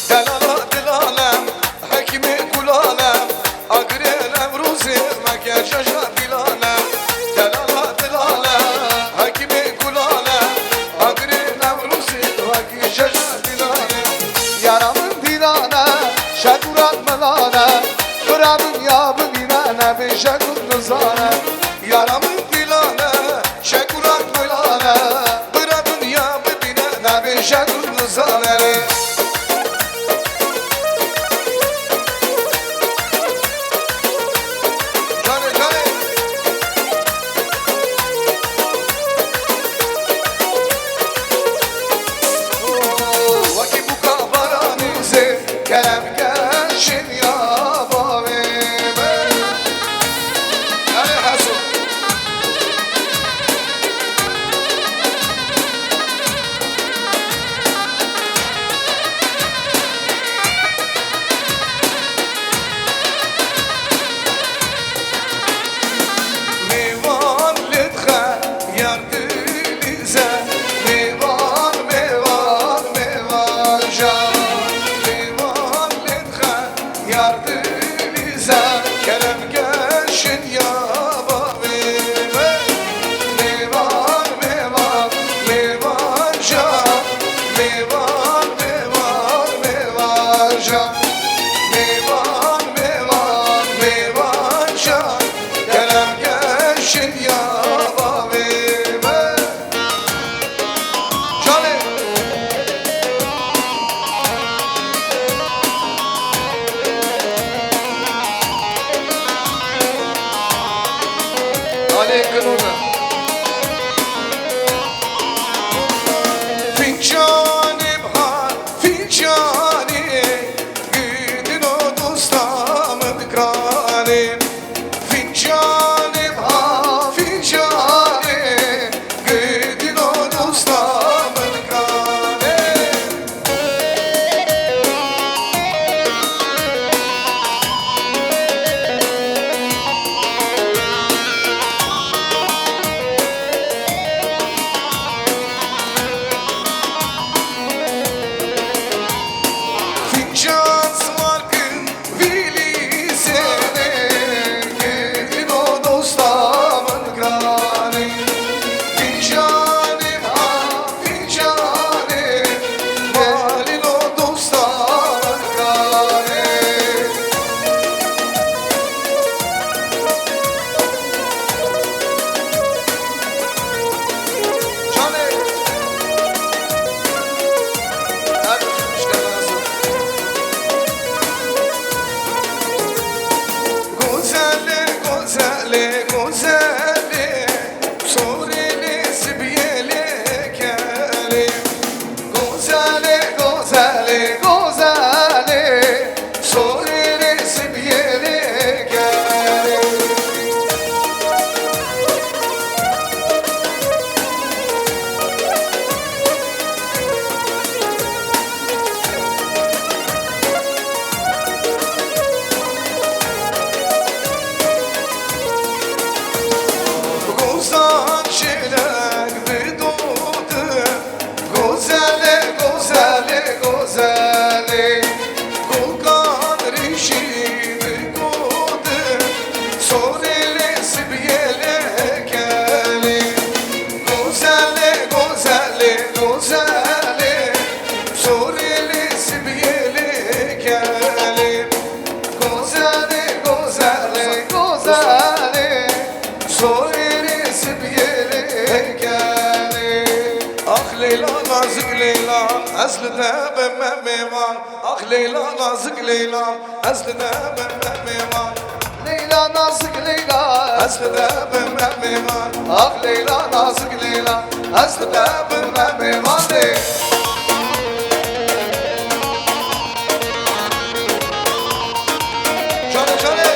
Delala dilale, hekîmê kulale, agirê Newrozê, weke ceja dilale. Delala dilale, hekîmê kulale, agirê Newrozê, weke ceja dilale. Yara min dilale, şekurat milale, bira min ya bibîne, nebêje gur nizane. Yara min dilale, şekurat milale, bira min ya bibîne, nebêje gur nizane. Canê, canê. Wekî bûka baranî zê kerem ke şinya bavê me. Erê Heso. Mêvan lê dixe yar dilîze, mêvan, mêvan, mêvan can. Mêvan lê dixe yar dilîze, kerem ke şinya bavê me. Mêvan, mêvan, mêvan can. Mêvan, mêvan, mêvan can. Mêvan, mêvan, mêvan can. Kerem ke şinya bavê me. Canê. Alê kinûne. Fîncanê bihar, fîncanê, gidin o dosta min dikanê. Fîncanê bihar, fîncanê, gidin o dosta min dikanê. Fîncan siwar kin vî lîsênê, gidin o dosta min giranê. Fîncanê ma, fîncanê, malîn o dosta min giranê. Canê. Her bir kişi bana sor. Gozelê, gozelê, gozelê, sorê lê sibiyê lê kelê. Gozelê, gozelê, gozelê, sorê lê sibiyê lê kelê. Gozan şêrek bi dodin. Gozelê, gozelê, gozelê, kulkan rîşî bi dodin, sorê lê sibiyê lê kelê. Gozelê, gozelê, gozelê, sorê lê sibiyê lê kelê. Gozelê, gozelê, gozelê, sorê lê sibiyê lê kelê. Ax Leyla, nazik Leyla, ez li te bime mêvan. Ax Leyla, nazik Leyla, ez li te bim me mêvan. Leyla, nazik Leyla, ez li te bim me mêvan. Ax Leyla, nazik Leyla, ez li te bim me mêvan. Lê. Canê, canê.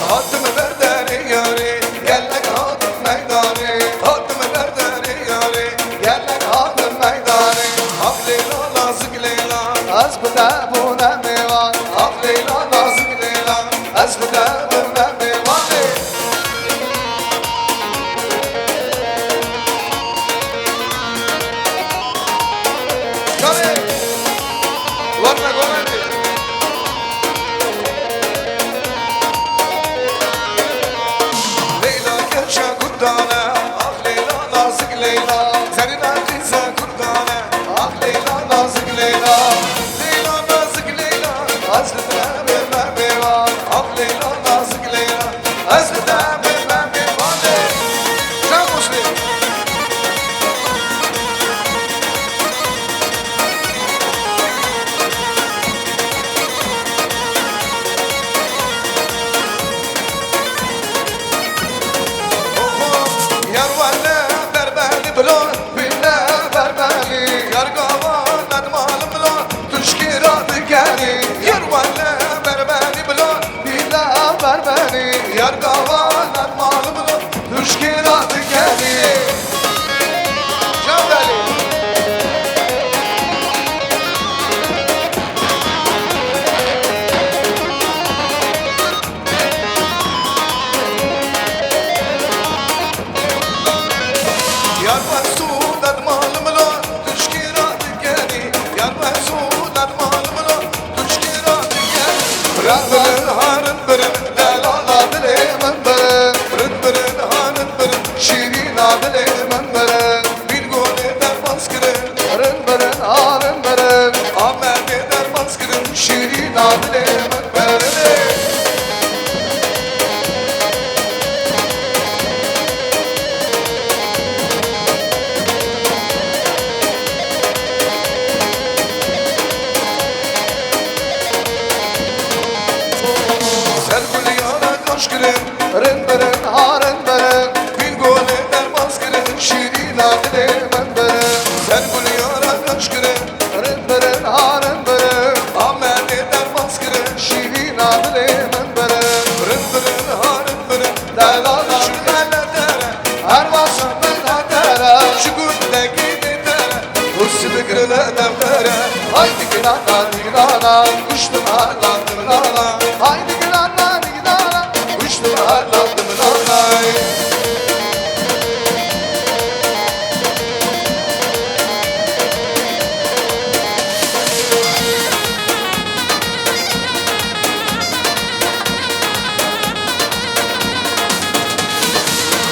Hatim ber derê yarê, gelek hatim meydanê. Hatim ber derê yarê, gelek hatim meydanê. Ax Leyla, nazik Leyla, ez bi te bûne mêvan. Ax Leyla, nazik Leyla, ez bi te bûne mêvanê. Canê, werne gorendê. Leyla keça kurdane, ax Leyla, nazik Leyla, zerîna qîza kurdane, ax Leyla, nazik Leyla, Leyla, nazik Leyla, ez li te bim me mêvan, ax Leyla, nazik Leyla, ez li te bim me mêvanê. Can Muslim. Oho, yar wele berberî bilo, bile berberî. Yar gava nedmalim bilo, tuşkê ra digerî. Yar wele berberî bilo, bile berberî. Yar gava nedmalim bilo, tuşkê ra digerî. Çaw delî. Yar Mesûd, ez malim lo, tu ji kê re digerî? Yar Mesûd, ez malim lo, tu ji kê re digerî? Rind birin, ha rind birin, delala dilê min birin. Rind birin, ha rind birin, şîrîna dilê min birin. Bîn golê derbas kirin. Rind birin, ha rind birin. Amedê derbas kirin, şîrîna dilê min birin. Ser guliyana kaş kirin. Rind birin, ha rind birin. Bîn golê derbas kirin, şîrîna dilê min birin. Ser guliyana kaş kirin. Rind birin, ha rind birin. Amedê derbas kirin, şîrîna dilê min birin. Rind birin, ha rind birin. Delala ji me ne dere. Her vaşa me ne dere. Ji gundekî bêtere. Hûs bigire ne dere. Hay diginana, diginana. Kuştum hala diginana. Hay diginana, diginana. Kuştum hala diginana.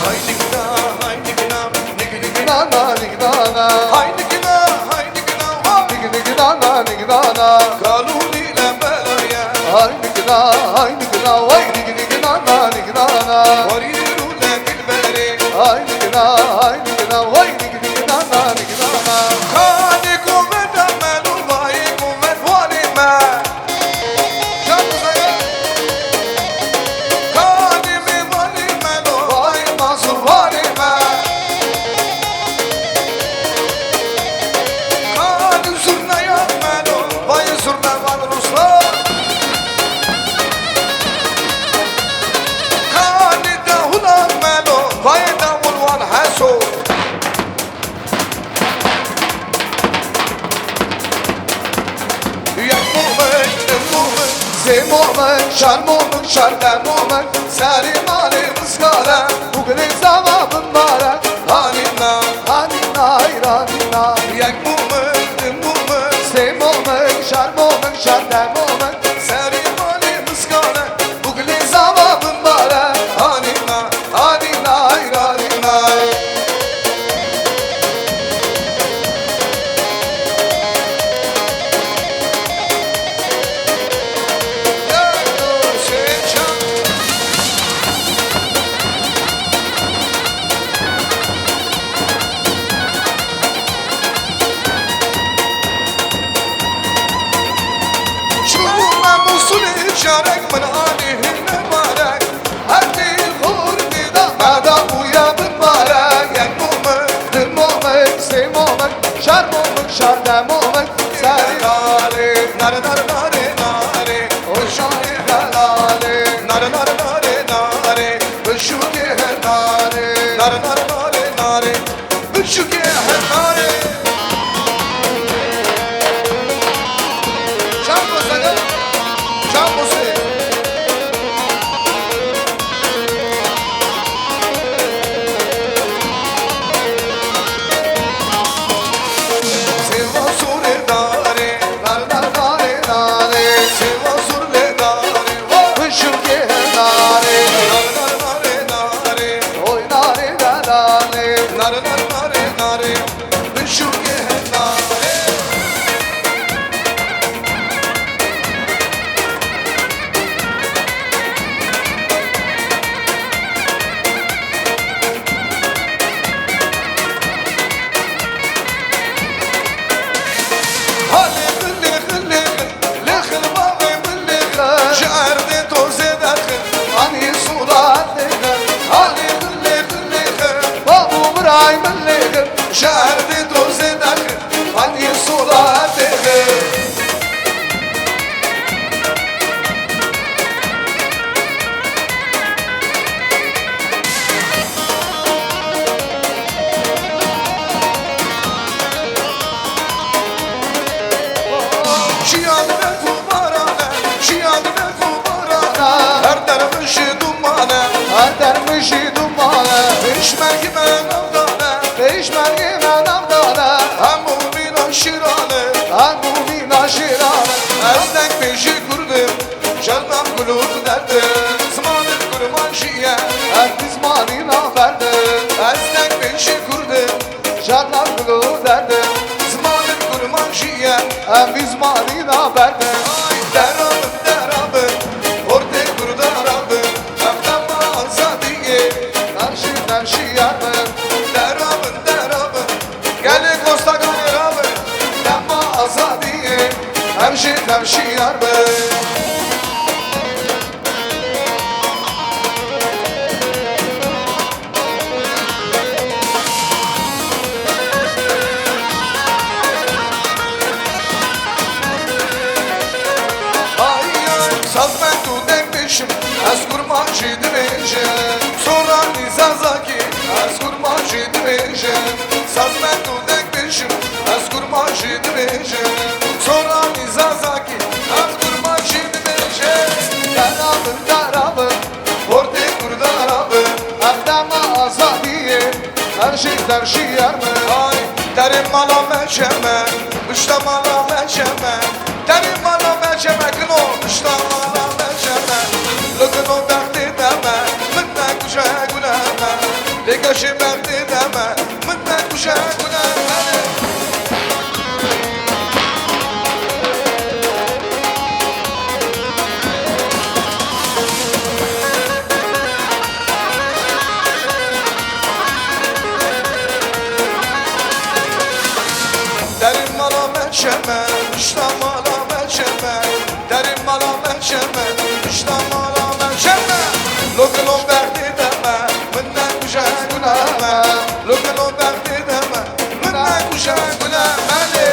Hay digina, hay digina, nig nig nana, nig nana. Hay digina, hay digina, ho. Nig nig nana, nig nana. Kalûnî le belaye. Hay digina, hay digina, way nig nig nana, nig nana. Warî rû le dilberê. Hay digina, hay digina, way nig nig nana, nig nana. Kanê ku me da melo, vayê ku me warê me. Kanê mêvanê me lo, vay mazûrvanê me. Kanê zurneya me lo, vay zurnevan Ruslan. Kanê dahûla me lo, vay dahûlwan Heso. Yek mumin, du mumin, sê mumin, çar mumin, çardeh mumin, serê malê mizgale, û gilê zava bimbare. Hanîna, hanîna, hayranîna. Yek mumin, du mumin, sê mumin, çar mumin, çardeh mumin, serê malê mizgale, û gilê zava bimbare. Hanîna, Anînay, ranînay. Şar demo min serê nare, nare, nare, nare, nare. O şarê helalê. Nare, nare, nare, nare. Bişûkê henare. Nare, nare, nare, nare. Bişûkê henare. Çapo sene. Çapo sene. Sêva zûrê darê, nar, nar, narê, narê. Sêva zûrê darê, ho, bişûkê henarê. Nar, nar, narê, narê. Oy, narê, narê. Nar, nar, narê, narê. Bişûkê henarê. Halê min lêxin lêxin, lêxin mavê min lêxin. Ji erdê tozê derxin, anî sûra lêxin. Halê min lêxin lêxin, bav û biray min lêxin. Ji erdê tozê derxin, anî sûra lêxin. Jiyan berf û baran e, jiyan berf û baran e. Her der min jî duman e, her der min jî duman e. Pêşmergê me navdan e, pêşmergê me navdan e. Hemû mîna şîran e, hemû mîna şîran e. Ez dengbêjî Kurd im, Şerdan gul û derd e, zimanê kurmancî ye. Ev bi zimanî navberd e. Ez dengbêjî Kurd im, şerdan gul û derd e. Zimanê kurmancî ye. Ev bi zimanî navberd e. Ay, dera min, dera min, ortê Kurda ra min. Ev dema azadiyê, her jî, her jî yar min. Dera min, dera min, gelê Kostaganê ra min, dema azadiyê, em jî, em şiyar bin. Ay, ay, sazmend û dengbêj im, ez kurmancî dibêjim. Soranî Zazakî, ez kurmancî dibêjim. Sazmend û dengbêj im, ez kurmancî dibêjim. Soranî Zazakî, ez kurmancî dibêjim. Dera min, dera min, ortê Kurda ra min. Ev dema azadiyê, her jî, her jî yar min. Ay, derê mala me çeme, pişta mala me çeme. Derê mala me çeme kino, pişta mala me çeme. Li kino bextê de me, min nekuje gule me. Lê geşê bextê de me, min nekuje gule me. Derê mala me çeme, pişta mala me çeme. Derê mala me çeme, pişta mala me çeme. Lo kilo bextê de me, min nekuje gule me. Lo kilo bextê de me, min nekuje gule me lê.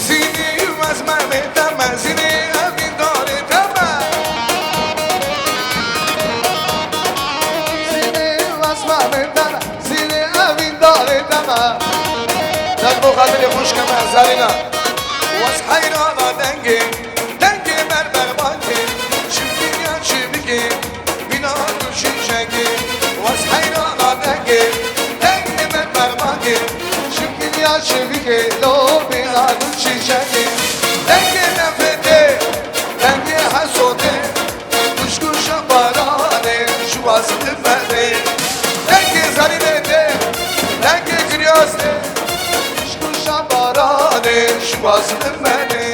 Zînê û ezmemê te me, zînê evîndarê te me. Zînê û ezmemê te me, zînê evîndarê te me. Dest bo xatirê xwişke me Zarîna. Wez heyrana dengê, dengê berberbankê, çimkî ya çimkê. Bîna tu çîçekê, wez heyrana dengê, dengê me bermangê. Çimkî ya çimkê, lo bîna tu çîçekê. Dengê nefretê, dengê hesodê, xwişk û şebaranê, ji waz dimenê. Dengê zerînê tê, dengê kiryazê, xwişk û şebaranê, ji waz dimenê.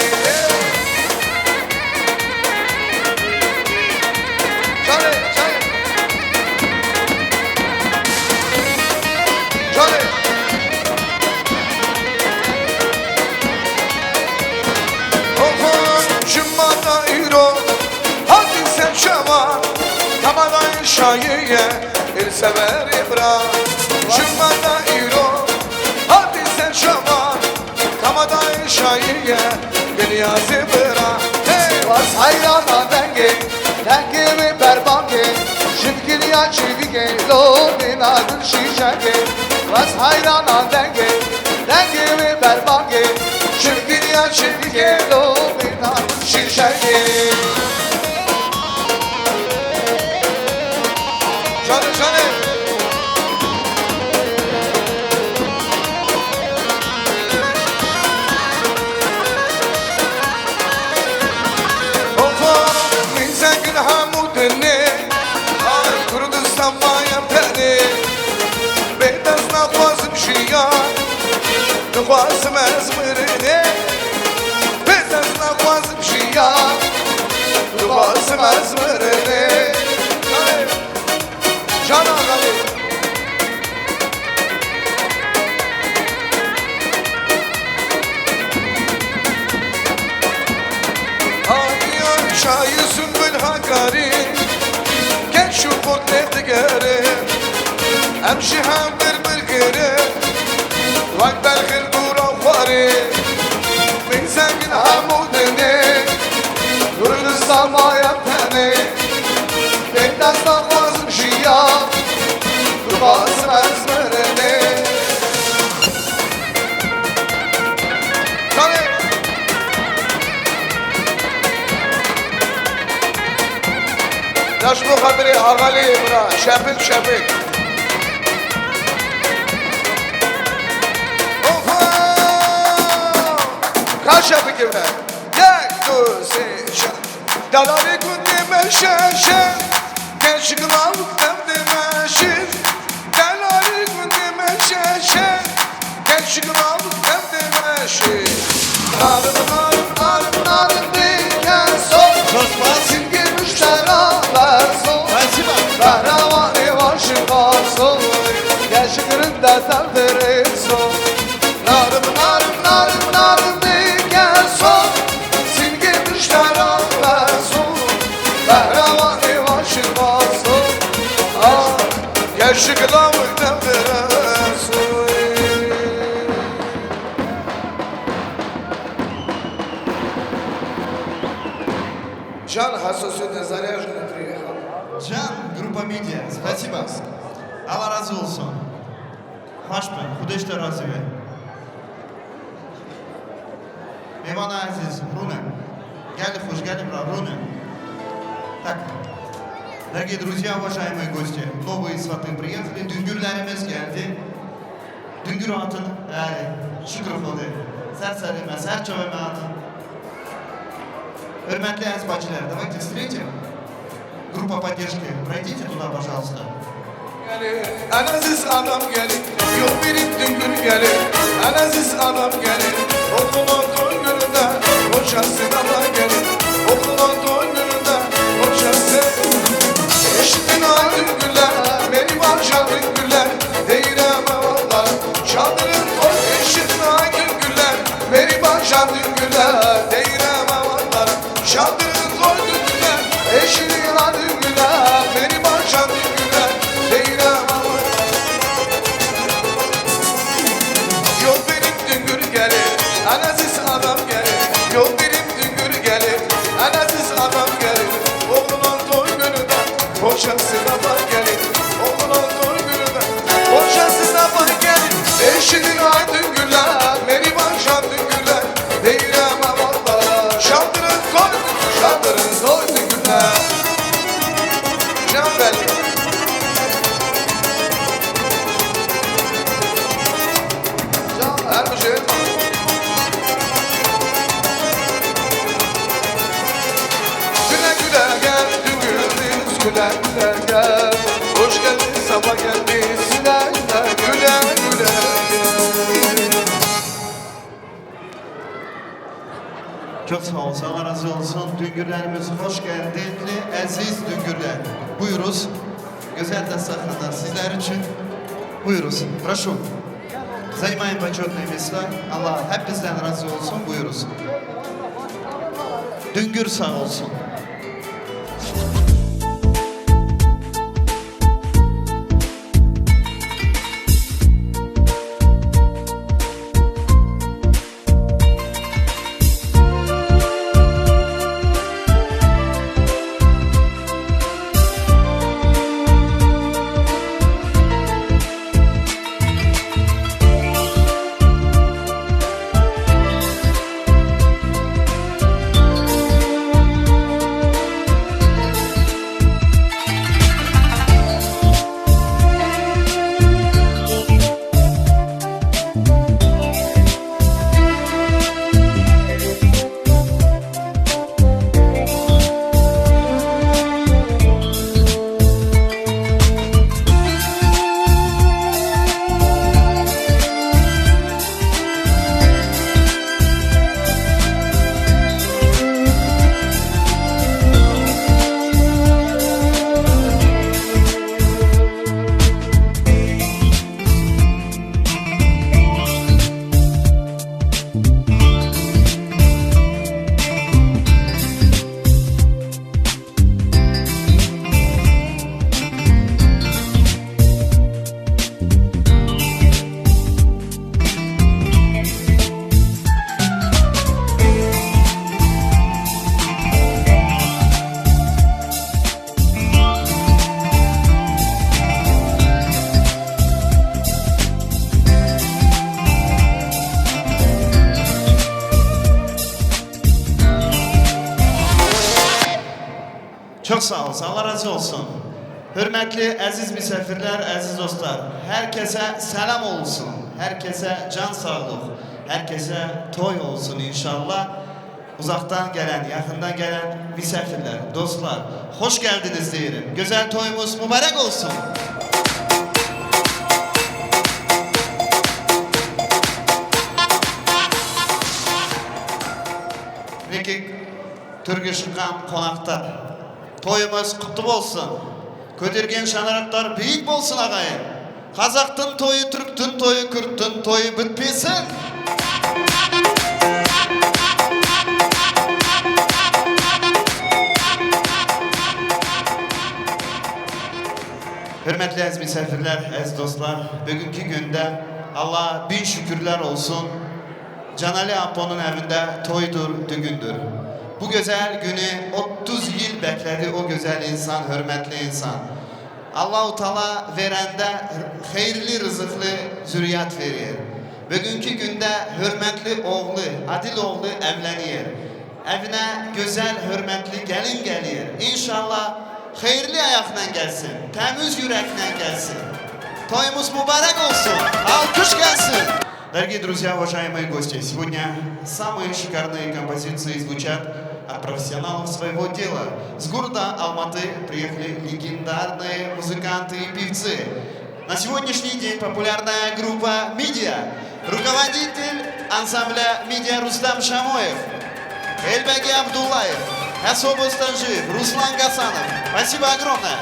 Canê, canê. Canê. Berê bira, ji me de îro hatî ser şevan, dema dayê şayî ye, dinya zê bira. Hey! Bas heyrana dengê, dengê wê berbangê, ji dinya çivîkê, lo bêna gul şîşekê. Bas heyrana dengê, dengê wê berbangê, ji dinya çivîkê, lo bêna gul şîşekê. Canê, canê. Oho, mîzegin hemû dinê, ay Kurdistan maye tenê. Bê dest naxwazim jiyan, dixwazim ez mirinê. Bê dest naxwazim jiyan, dixwazim ez mirinê. Ay. Can Axalî. Haniya çayê Sunbul Hakarî, keç û xort lê digere, em ji hev bir bir girin, wek berxin dûra xwarê, min zengin hemû dinê, Kurdistan maye tenê. Bê dest naxwazim jiyan, dixwazim ez mirinê. Salê. Ya ji bo xatirê Axalî bira, şepik şepik. Oho! Ka şepikê me. Yek, du, sê, çar. Delalê gundê me şeşe, keşik lavik ev dê meşin. Delalê gundê me şeşe, keşik lavik ev dê meşin. Narin, narin, narin, narin, bê keso. Spas. Singê muştera berso. Spasiba. Behrewanê vaşin vaso. Keşik rinde tev dê rêso. Narim, narim, narim, narim, bê keso, singê muştera berso, behrewanê vaşin vaso, ah, keşik lawik devdireso. Can hasosiyet nezariyaj nutri. Can, grupa Media, спасибо. Allah razı olsun. Hoş bin, Xwedê ji te razî be. Mêvana ezîz, rûne. Gelê xweş, gelê bira, rûne. Так. Дорогие друзья, уважаемые гости, новые сваты приехали, dungürlerimiz geldi. Dungür hatin, ey, şükür Xwedê. Ser serê me, ser çavê me hatin. Hürmetli ezbacılar, давайте встретим. Группа поддержки, пройдите туда, пожалуйста. Gelin, en aziz adam gelin, yok benim düngür gelin. En aziz adam gelin, okulun düngüründe, hocası da var gelin. Okulun düngüründe, hocası. Eşitin ay düngürler, beni başa düngürler, değireme vallahi. Çadırın koy, eşitin ay düngürler, beni başa düngürler, değireme vallahi. Şadırın koy düngüre, eşini la düngüre, beni başa düngüre, değirem ama. Yok benim düngür gelin, en aziz adam gelin. Yok benim düngür gelin, en aziz adam gelin. Oğlan toy gününde, hocası da var gelin. Oğlan toy gününde, hocası da var gelin. Eşini la düngüre, beni başa düngüre. Değirem ama şadırın koy, şadırın koy güne. Can belli. Can her bir şey. Güle güle gel, gündüz güle güle gel. Hoş geldin, sabah geldin. Güle güle, güle güle gel. Çok sağ olsun, Allah razı olsun. Düngürlerimiz hoş geldin, aziz Düngürler. Buyuruz. Güzel de sahneler sizler için. Buyuruz, прошу. Занимаем почетные места. Allah hepinizden razı olsun. Buyuruz. Düngür sağ olsun. Çok sağ olsun. Allah razı olsun. Hürmetli, aziz misafirler, aziz dostlar. Herkese selam olsun. Herkese can sağlık. Herkese toy olsun inşallah. Uzaktan gelen, yakından gelen misafirler, dostlar, hoş geldiniz diyelim. Güzel toyumuz mübarek olsun. Peki, Turkish Khan konakta. Toyumuz kutlu olsun. Kötürgen şanaraplar büyük olsun ağayım. Kazak'tın toyu, Türk'tün toyu, Kürt'tün toyu bitmesin. Hürmetli ez misafirler, ez dostlar, bugünkü günde Allah'a bin şükürler olsun. Canali Apo'nun evinde toydur, düğündür. Bu güzel günü otuz yıl bekledi o güzel insan, hürmetli insan. Allahu Teala verende hayırlı rızıklı zürriyet verir. Bugünkü günde hürmetli oğlu, Adil oğlu evlenir. Evine güzel, hürmetli gelin gelir. İnşallah hayırlı ayakla gelsin, temiz yürekle gelsin. Toyumuz mübarek olsun, alkış gelsin. Дорогие друзья, уважаемые гости, сегодня самые шикарные композиции звучат от профессионалов своего дела. С города Алматы приехали легендарные музыканты и певцы. На сегодняшний день популярная группа «Мидия», руководитель ансамбля «Мидия» Рустам Шамоев, Эльбеги Абдуллаев, Хасо Бостанжиев, Руслан Гасанов. Спасибо огромное.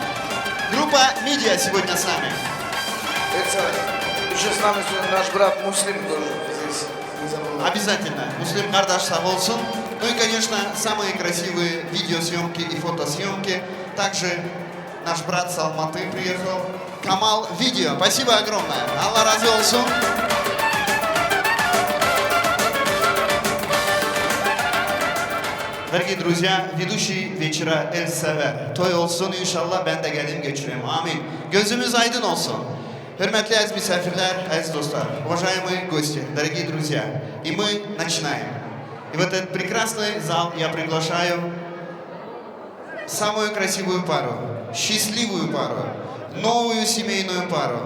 Группа «Мидия» сегодня с нами. Это еще с нами сегодня наш брат Муслим тоже здесь. Не забывай. Обязательно. Муслим Кардаш, sağ olsun. Ну и, конечно, самые красивые видеосъемки и фотосъемки. Также наш брат с Алматы приехал. Камал Видео. Спасибо огромное. Allah razı olsun. Дорогие друзья, ведущий вечера Эльсевер. Toy olsun inşallah, ben de geleyim geçireyim. Amin. Gözümüz aydın olsun. Hürmetli aziz misafirler, aziz dostlar, уважаемые гости, дорогие друзья, и мы начинаем. И в этот прекрасный зал я приглашаю самую красивую пару, счастливую пару, новую семейную пару.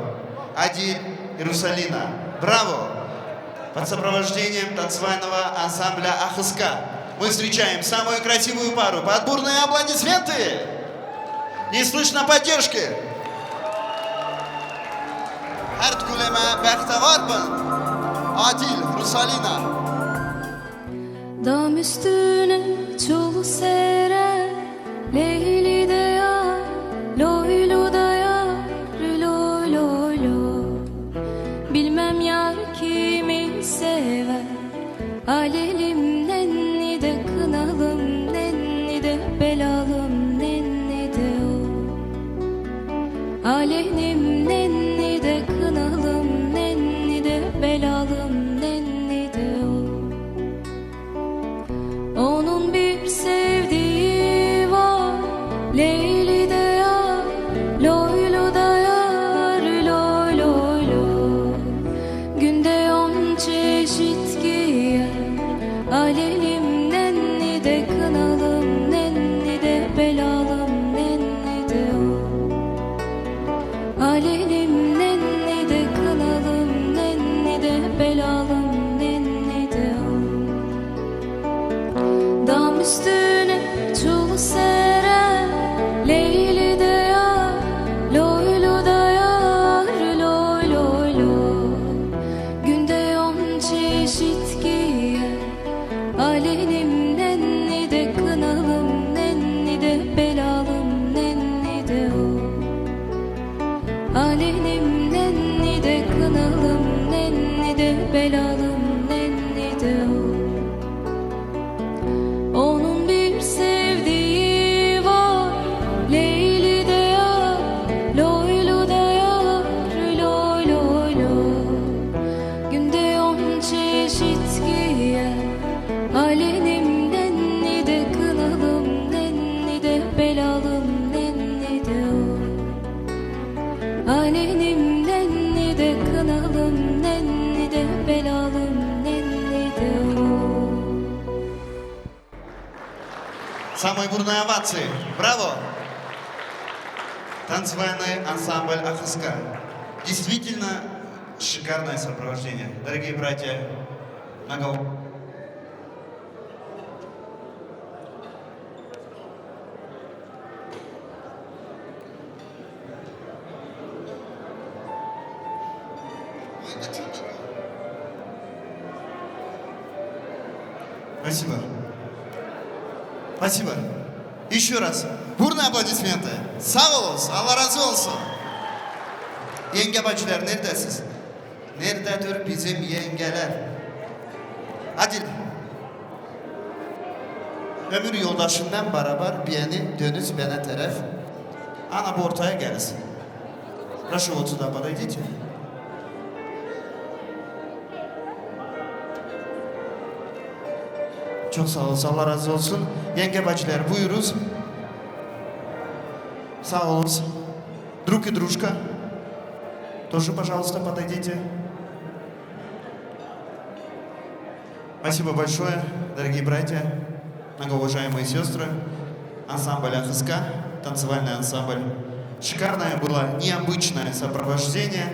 Адиль и Русалина. Браво! Под сопровождением танцевального ансамбля «Ахыска» мы встречаем самую красивую пару. Под бурные аплодисменты! Не слышно поддержки! Her kuleme bextevar bin. Adil, Rusalina. Dam üstüne çul sere, Leyli de yar, loylu da yar, loy loy loy. Bilmem yar kimi sever, alelim nenni de kınalım, nenni de belalım, nenni de o. Alelim nenni de kınalım, nenni de belalım, nenni de o. Onun bir sevdiği var, Leyli de yar, loylu da yar, loy loy loy. Günde on çeşit giyer, alelim nenni de kınalım, nenni de belalım, nenni de o. Alelim nenni de kınalım, nenni de belalım, nenni de o. Dam üstüne çul sere, Leyli de yar, loylu da yar, loy loy loy. Günde on çeşit giyer, alelim nenni de kınalım, nenni de belalım, nenni de o. Alelim nenni de kınalım, nenni de belalım, nenni de o. Onun bir sevdiği var, Leyli de yar, loylu da yar, loy loy loy. Günde on çeşit giyer, alelim nenni de kınalım, nenni de belalım, nenni de o. Alelim nenni de kınalım, nenni de belalım, nenni de o. Самые бурные овации. Браво! Танцевальный ансамбль «Ахыска». Действительно шикарное сопровождение. Дорогие братья, много Спасибо. Спасибо. Еще раз. Бурные аплодисменты. Sağ olun. Allah razı olsun. Yenge bacılar, neredesiniz? Nerededir bizim yengeler? Adil. Ömür yoldaşından beraber bir yeni dönüz bana taraf. Ana, bu ortaya gelsin. Прошу вот сюда подойдите. Çok sağ olun, Allah razı olsun. Yenge bacılar, buyuruz. Sağ olun. Друг и дружка. Тоже, пожалуйста, подойдите. Спасибо большое, дорогие братья, многоуважаемые сестры, ансамбль «Ахыска», танцевальный ансамбль. Шикарное было, необычное сопровождение.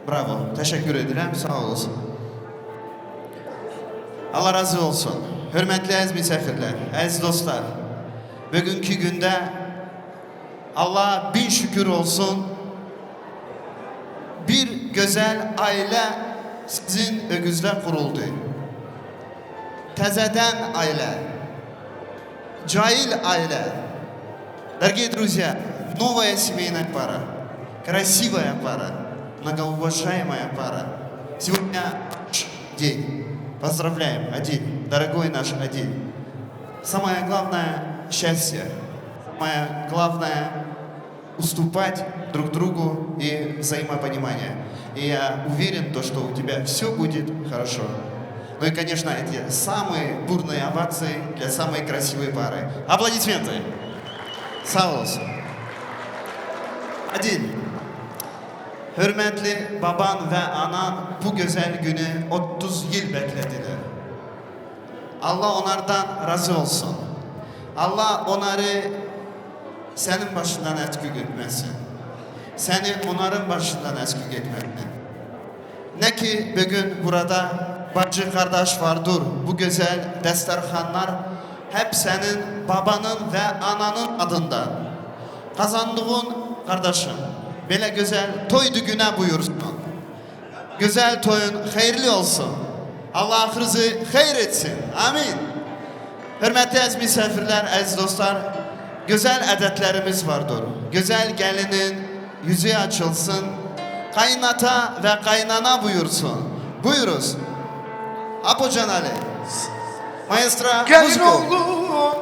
Bravo, teşekkür ederim, sağ olasın. Allah razı olsun. Hürmetli aziz misafirler, aziz dostlar, bugünkü günde Allah'a bin şükür olsun. Bir güzel aile sizin önünüzde kuruldu. Tezeden aile, cahil aile. Дорогие друзья, новая семейная пара, красивая пара, многоуважаемая пара. Сегодня день. Поздравляем, Адиль, дорогой наш Адиль. Самое главное — счастье. Самое главное — уступать друг другу и взаимопонимание. И я уверен, то, что у тебя все будет хорошо. Ну и, конечно, эти самые бурные овации для самой красивой пары. Аплодисменты. Sağ olasın. Adil, hürmetli baban ve anan bu güzel günü otuz yıl beklediler. Allah onlardan razı olsun. Allah onları senin başından eksik etmesin. Seni onların başından eksik etmesin. Ne ki bugün burada bacı kardeş vardır, bu güzel desterhanlar hep senin babanın ve ananın adından. Kazandığın kardeşim, böyle güzel toy düğüne buyursun. Güzel toyun hayırlı olsun. Allah ahırızı hayır etsin. Amin. Hürmetli aziz misafirler, aziz dostlar, güzel adetlerimiz vardır. Güzel gelinin yüzü açılsın, kaynata ve kaynana buyursun. Buyuruz. Apo Canali. Maestro, Gelin oğlum,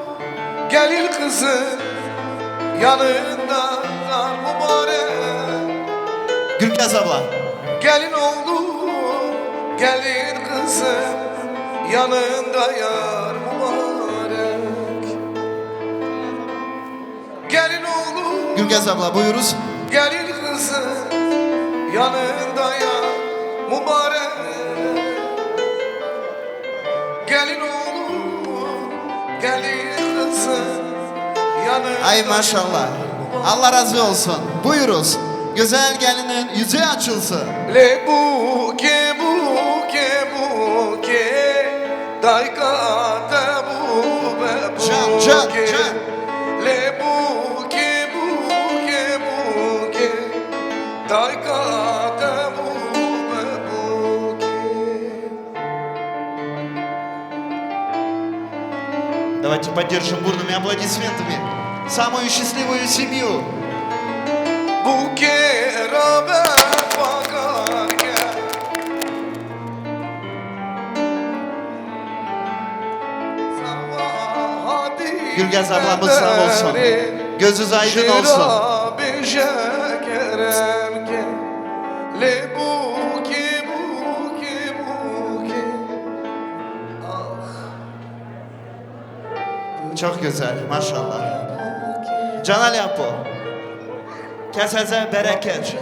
gelin kızım, yanında yar mübarek. Gülgez abla. Gelin oğlum, gelin kızım, yanında yar mübarek. Gelin oğlum, Gülgez abla, buyuruz. Gelin kızı yanında yar mübarek. Gelin oğlum, gelin kızı yanında. Ay maşallah. Allah razı olsun. Buyuruz. Güzel gelinin yüzü açılsın. Le buke, buke, buke. Dayka te bû be buke. Can, can, can. Lê bûkê, bûkê, bûkê. Dayka te bû be bûkê. Давайте поддержим бурными аплодисментами самую счастливую семью. Bûkê rabe xwe kar ke. Gülgez ablamız sağ olsun. Gözünüz aydın olsun. Çok güzel, maşallah. Canali Apo. Keseze bereket.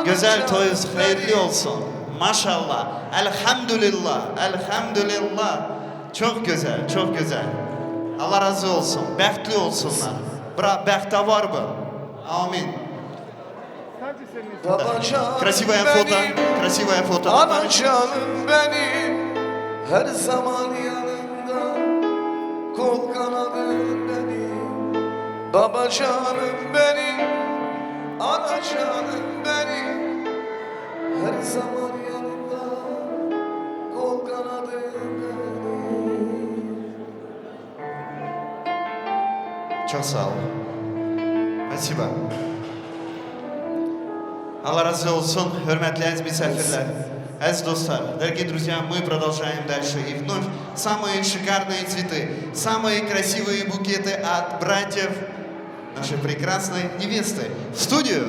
Güzel toyuz, hayırlı olsun. Maşallah. Elhamdülillah. Elhamdülillah. Çok güzel, çok güzel. Allah razı olsun. Behtli olsunlar. Bra, bextewar be. Amin. Krasivaya fota, krasivaya fota. Ana canım benim, her zaman yanımda, kol kanadım benim. Baba canım benim, ana canım benim, her zaman yanımda, kol kanadım benim. Çok sağ ol. Спасибо. Allah razı olsun, hürmetli ez misafirler, ez dostlar, дорогие друзья, мы продолжаем дальше. И вновь самые шикарные цветы, самые красивые букеты от братьев нашей прекрасной невесты. В студию!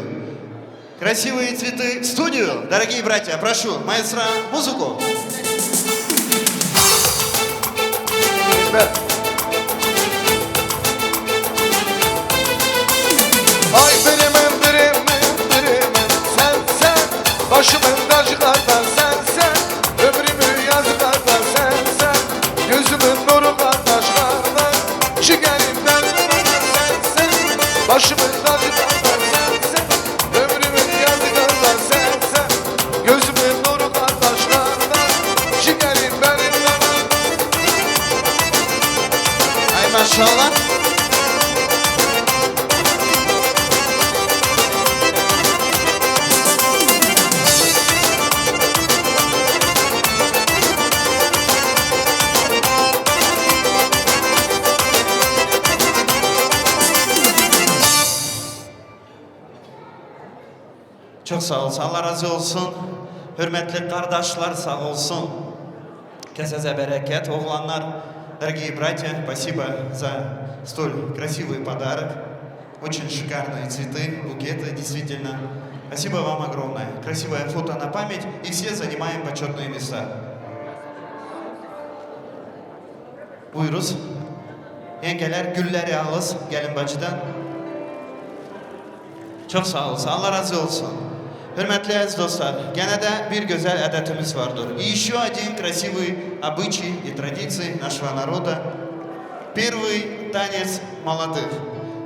Красивые цветы в студию. Дорогие братья, прошу, маэстро, музыку. Ay birimin birimin birimin sen sen, başımın tacı kardan sen sen, ömrümü yazı kardan sen sen, gözümün nuru kardaş kardan, cigerimden sen sen, başımın tacı kardan sen sen. Ömrümün yazıklardan sensen, gözümün nuru kardeşlerden, cigerim benim. Ay maşallah. Çok sağ olsun, Allah razı olsun. Hürmetli kardeşler, sağ olsun. Keseze bereket, oğlanlar, дорогие братья, спасибо за столь красивый подарок. Очень шикарные цветы, букеты, действительно. Спасибо вам огромное. Красивое фото на память. И все занимаем почетные места. Buyuruz. Yengeler, gülleri alız, gelin bacıdan. Çok sağ olsun, Allah razı olsun. Hürmetli aziz dostlar, gene de bir güzel adetimiz vardır. И ещё один красивый обычай и традиции нашего народа. Первый танец молодых.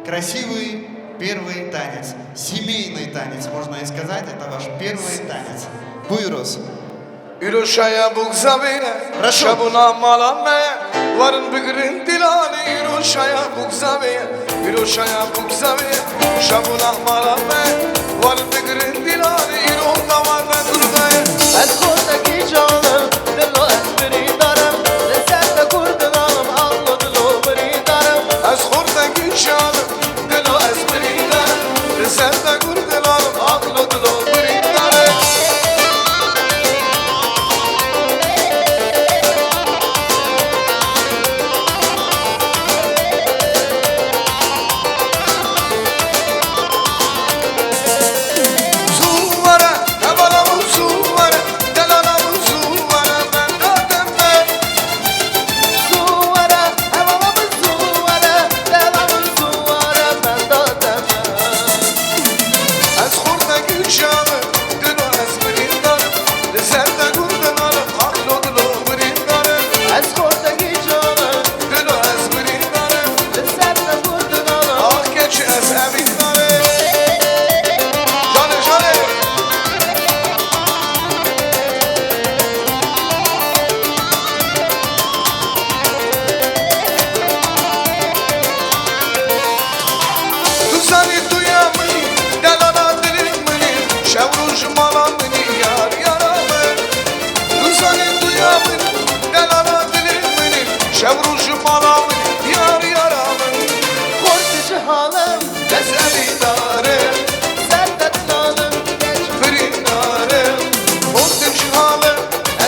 Красивый первый танец. Семейный танец, можно и сказать, это ваш первый танец. Buyuruz. Îro şaya bûk zavê ye, şebûna mala me ye, werin bigirin dîlanê. Îro şaya bûk zavê ye, îro şaya bûk zavê ye, şebûna mala me ye, werin bigirin dîlanê. Îro dawate gurbe ye. Ez xortekî canim, dilo ez birîndar im, li ser te gurdinan im, aqlo dilo birîndar im. Ez xortekî canim, Dilo ez birîndar, li ser te gur dilalim, aqlo dilo birîndar e. Zû were, hevala min zû were, delala min zû were, benda te me. Zû were, hevala min zû were, dela min zû were, benda te me. Ez xortekî canim, dilo ez birîndar im, li ser te gur dilalim, aqlo dilo birîndar im. Ez xortekî canim, dilo ez birîndar im, li ser te gur dilalim. Ax keçî ez evîndar im. Canê, canê. Tu zanî tu ya min î, delala dilê min î, şew roj mala min î, yar yara min. Tu zanî tu ya min î, delala dilê min î, şew roj mala min î, yar yara min. Xortê cihalim, ez evîndar im, ser te dilalim, birîndar im. Xortê cihalim,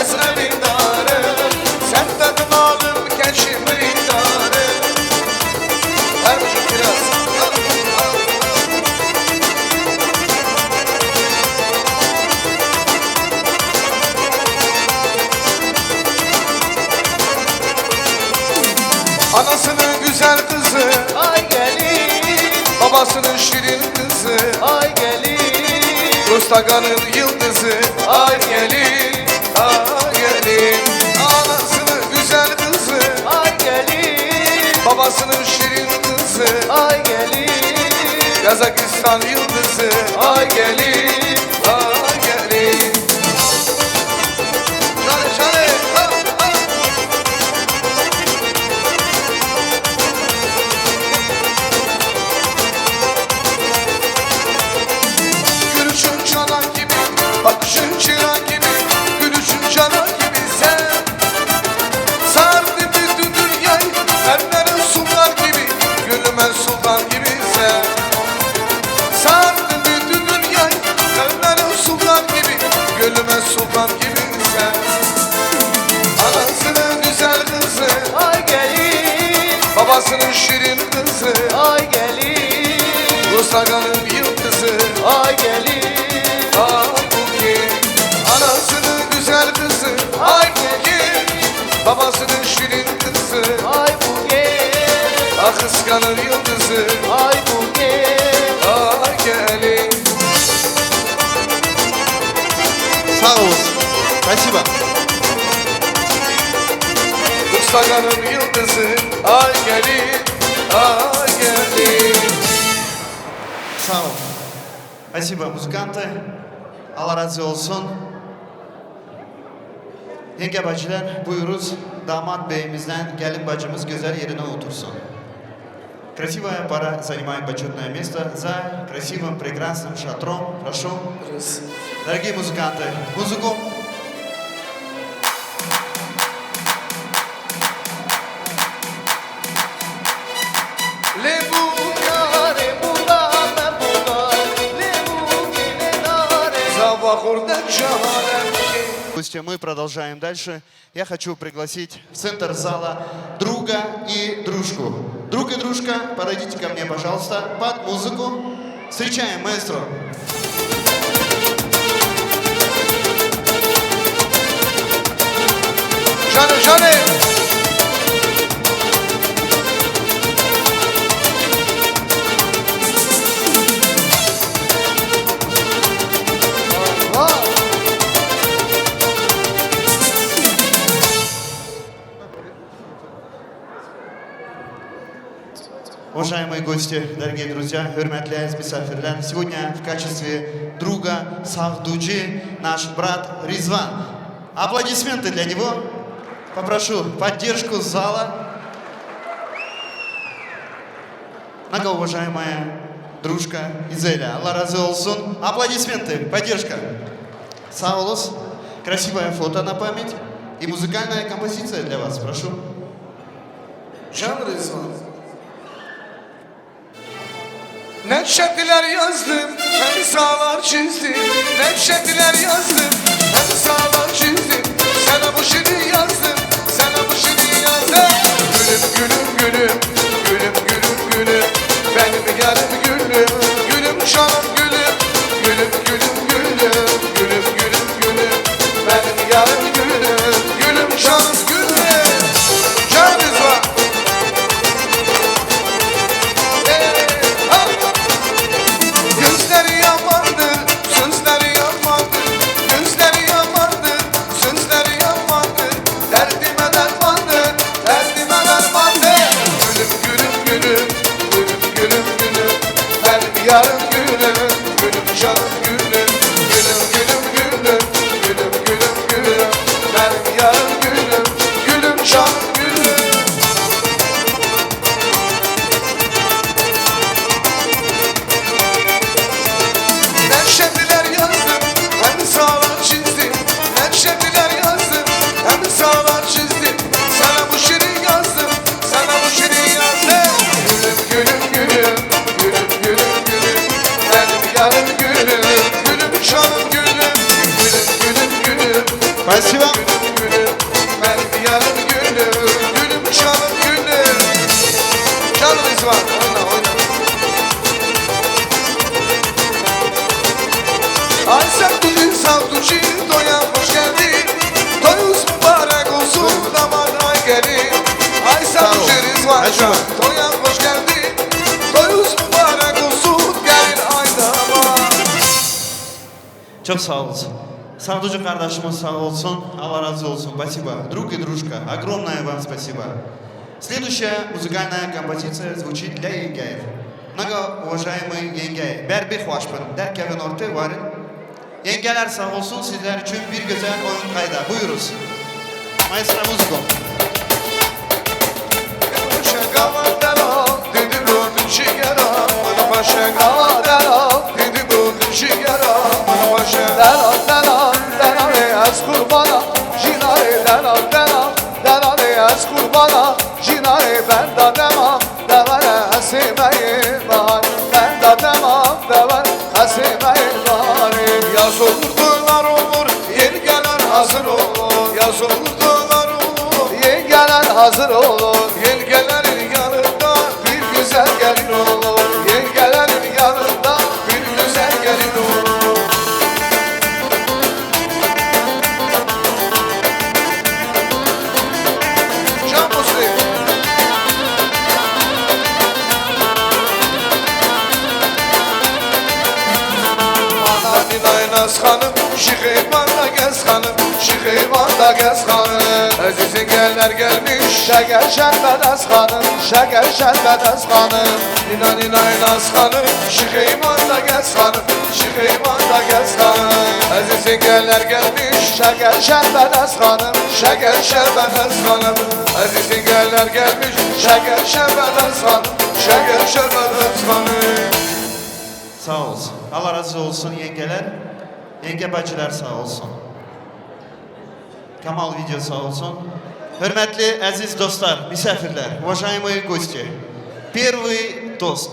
ez evîndar im, ser te dilalim, keçî birîndar im. Her bijî kiraz. Anasının güzel kızı, ay gelin. Babasının şirin kızı, ay gelin. Göstaganın yıldızı, ay gelin, ay gelin. Anasının güzel kızı, ay gelin. Babasının şirin kızı, ay gelin. Kazakistan yıldızı, ay gelin, ay gelin. Şale, şale, ha, ha. Gülüşün çanak gibi, bakışın çırak gibi, gülüşün çanak gibi sen. Sardı bütün dünyayı, ellerin sular gibi, gülüme sular gibi sen. Sardı bütün dünyayı, ellerin sular gibi, gülüme sular gibi sen. Anasının güzel kızı, ay gelin. Babasının şirin kızı, ay gelin. Rustaganın yıldızı, ay gelin. Ah, bu kim? Anasının güzel kızı, ay bu kim? Babasının şirin kızı, ay bu kim? Ah, kıskanır yıldızı, ay bu kim? Ah, gelin. Sağ olasın. Спасибо. Rustaganın yıldızı, ay gelin, ay gelin. Sağ ol. Спасибо, музыканты. Allah razı olsun. Yenge bacılar, buyuruz. Damat beyimizden gelin bacımız güzel yerine otursun. Красивая пара занимает почётное место за красивым, прекрасным шатром. Прошу. Раз. Дорогие музыканты, музыку. Lê bû yarê bû da me bû da, lê bû kê lê darê. Zava xorde cahale bû kê. Слушайте, мы продолжаем дальше. Я хочу пригласить в центр зала друга и дружку. Друг и дружка, подойдите ко мне, пожалуйста, под музыку. Встречаем, маэстро. Şane, şane. Уважаемые гости, дорогие друзья, hürmetli misafirler, сегодня в качестве друга Сагъдучи наш брат Ризван. Аплодисменты для него. Попрошу поддержку зала. Многоуважаемая дружка Изеля. Allah razı olsun. Аплодисменты, поддержка. Sağ olun. Красивое фото на память. И музыкальная композиция для вас. Прошу. Can Rizvan. Ne şekiller yazdım, ne misaller çizdim. Ne şekiller yazdım, ne misaller çizdim. Sana bu şiiri yazdım, sana bu şiiri yazdım. Gülüm, gülüm, gülüm, gülüm, gülüm, gülüm. Benim yarım gülüm, gülüm, canım gülüm. Gülüm, gülüm, gülüm, gülüm, gülüm, gülüm. Benim yarım gülüm, gülüm, canım gülüm. Can Rizvan. Gözleri yamandır, sözleri yamandır. Gözleri yamandır, sözleri yamandır. Derdime dermandır, derdime dermandır. Gülüm, gülüm, gülüm, gülüm, gülüm, gülüm. Benim yarım gülüm, gülüm, canım gülüm. Gülüm, gülüm, gülüm, gülüm, gülüm, gülüm. Benim yarım gülüm, gülüm, canım gülüm. Ben şekiller yazdım, hem sağlar çizdim. Ben şekiller yazdım, hem sağlar çizdim. Sana bu şiiri yazdım, sana bu şiiri yazdım. Gülüm, gülüm, gülüm, gülüm, gülüm, gülüm. Benim yarım gülüm, gülüm, canım gülüm. Gülüm, gülüm, gülüm. Спасибо. Gülüm, gülüm, benim yarım gülüm, gülüm, canım gülüm. Can Rizvan, oyna, oyna. Ay Sağduci, Sağduci, toya hoş geldin. Toyuz mübarek olsun, damat ay gelin. Ay Sağduci, Rizvan can, toya hoş geldin. Toyuz mübarek olsun, gelin ay damat. Çok sağ olasın. Sağducu kardeşimiz sağ olsun. Allah razı olsun. Спасибо. Друг и дружка. Огромное вам спасибо. Следующая музыкальная композиция звучит для Егеев. Naga уважаемые yenge, ber bê xweş bin, derkevin ortê warin. Yengeler sağ olsun, sizler için bir güzel oyun kayda. Buyuruz. Maestro, muziko. Delal, delal, delal, ez qurbana, jînarê delal, delal, delal, ez qurbana, jînarê benda dema, devere hesêmeyê bahar, benda dema, devere hesêmeyê baharê. Yaz olurdu, lar olur, yengeler hazır olur. Yaz olurdu, lar olur, yengeler hazır olur. Yengelerin yanında bir güzel gelin olur. Yengelerin yanında bir güzel gelin olur. Can Muslim. Ana Nilay Naz Hanım, Şixeyvan da Gez Hanım, Şixeyvan da Gez Hanım. Ezîz yengeler gelmiş, Şeker Şerbet Ez Hanım, Şeker Şerbet Ez Hanım. Nina Nina Naz Hanım, Şixeyvan da Gez Hanım, Şixeyvan da Gez Hanım. Ezîz yengeler gelmiş, Şeker Şerbet Ez Hanım, Şeker Şerbet Ez Hanım. Ezîz yengeler gelmiş, Şeker Şerbet Ez Hanım, Şeker Şerbet Ez Hanım. Sağ olsun. Allah razı olsun yengeler. Yenge bacılar sağ olsun. Kamal Video sağ olsun. Hürmetli, aziz dostlar, misafirler, уважаемые гости. Первый тост.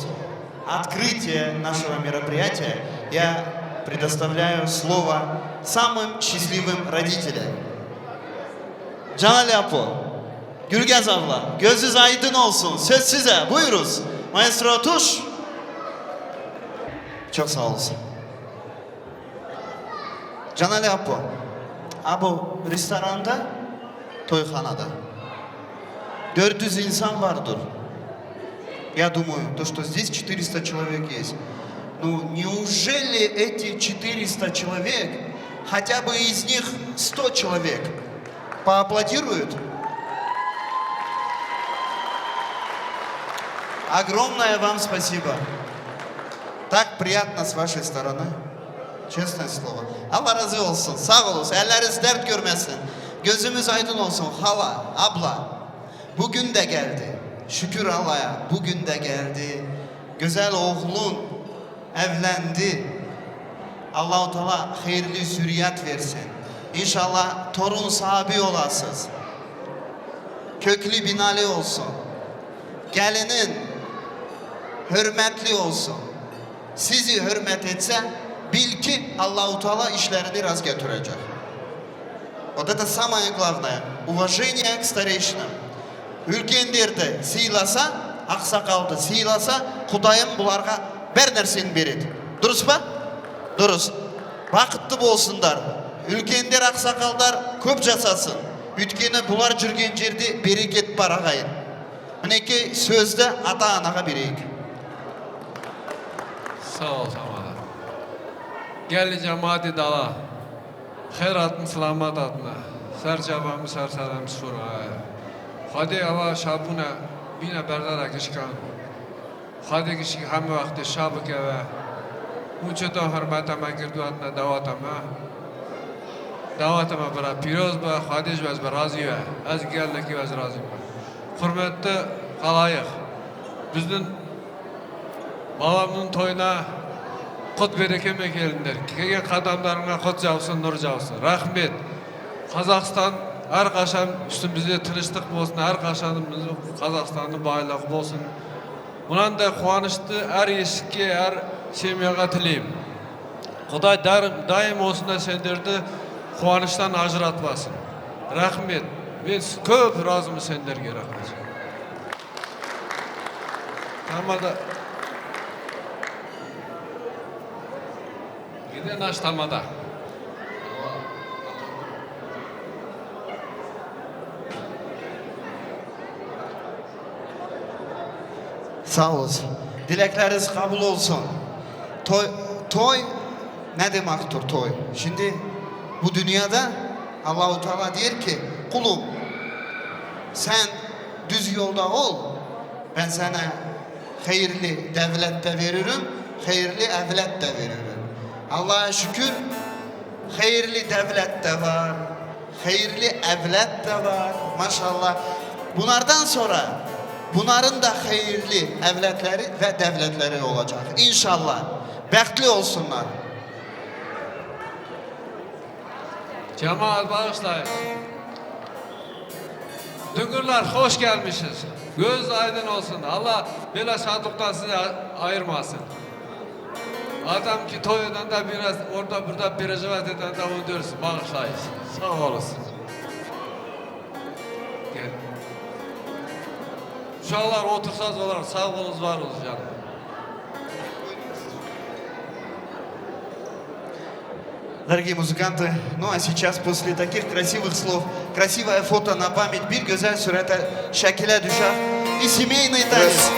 Открытие нашего мероприятия я предоставляю слово самым счастливым родителям. Canali Apo, Gülgez abla, gözünüz aydın olsun. Söz size. Buyuruz. Maestro Tuş. Çok sağ olsun. Canali Apo. Abo restoranda, toyxanada. Dört yüz insan vardır. Я думаю, то, что здесь четыреста человек есть. Ну, неужели эти четыреста человек, хотя бы из них сто человек, поаплодируют? Огромное вам спасибо. Так приятно с вашей стороны. Честное слово. Allah razı olsun. Sağ olun. Elleriniz dert görmesin. Gözümüz aydın olsun. Hala, abla. Bugün de geldi. Şükür Allah'a. Bugün de geldi. Güzel oğlun evlendi. Allahu Teala hayırlı zürriyet versin. İnşallah torun sahibi olasınız. Köklü binalı olsun. Gelinin hürmetli olsun. Sizi hürmet etse, bil ki Allahu Teala işlerini rast getirecek. Вот это самое главное. Уважение к старейшинам. Ülkenderde sıylasa, aksakaldı sıylasa, Kudayım bularga ber nersin berit. Durus mu? Durus. Vakıtlı bolsunlar. Ülkender aksakaldar köp casasın. Ütkene bular cürgencerdi bereket paragayın. Minekê sözde ata anaxa birêk. Sağ ol, tamada. Gelin cemaati dala. Xêr hatin, silamet hatine. Ser çava min, ser serê min sor aye. Xwedê ava şabûne bîne berdera gişkan. Xwedê gişkî hemî wextê şa bikeve. Hûn çito hurmeta me girdu hatine dawata me. Dawata me bira pîroz be, Xwedê ji we ez be razî be. Ez gelekî ez razî be. Hurmetli xalayix. Bizden babamın toyuna kut bereke mekelindir. Kege kadamlarına kut cavsın, nur cavsın. Rahmet. Kazakistan her kaşan üstümüzde tınıştık olsun, her kaşanımızın Kazakistan'ın bayrağı olsun. Bundan da kuanıştı her yeşikki, her şeymeye katılıyım. Kuday dar, daim olsun da sendirdi, kuanıştan acır atmasın. Rahmet. Biz köp razımız sendirge rahmet. Tamada. Gide naş tamada. Sağ olsun. Dilekleriniz kabul olsun. Toy, toy ne demektir toy? Şimdi bu dünyada Allahu Teala diyor ki, kulum, sen düz yolda ol, ben sana Hayırlı devlet de veririm, hayırlı evlat da veririm. Allah'a şükür, hayırlı devlet de var, hayırlı evlat da var. Maşallah. Bunlardan sonra bunların da hayırlı evlatları ve devletleri olacak. İnşallah. Bektli olsunlar. Cemaat bağışlayın. Dungurlar, hoş gelmişiz. Göz aydın olsun. Allah böyle şatluktan sizi a-, ayırmasın. Adam ki toyundan da biraz orada burada bir rica eden de onu diyoruz. Bağışlayın. Sağ olasın. Gel. Uşaklar otursanız olur. Sağ olun, var olun canım. Дорогие музыканты, ну а сейчас после таких красивых слов, красивое фото на память, bir güzel surete, şekile düşer. И семейный танец.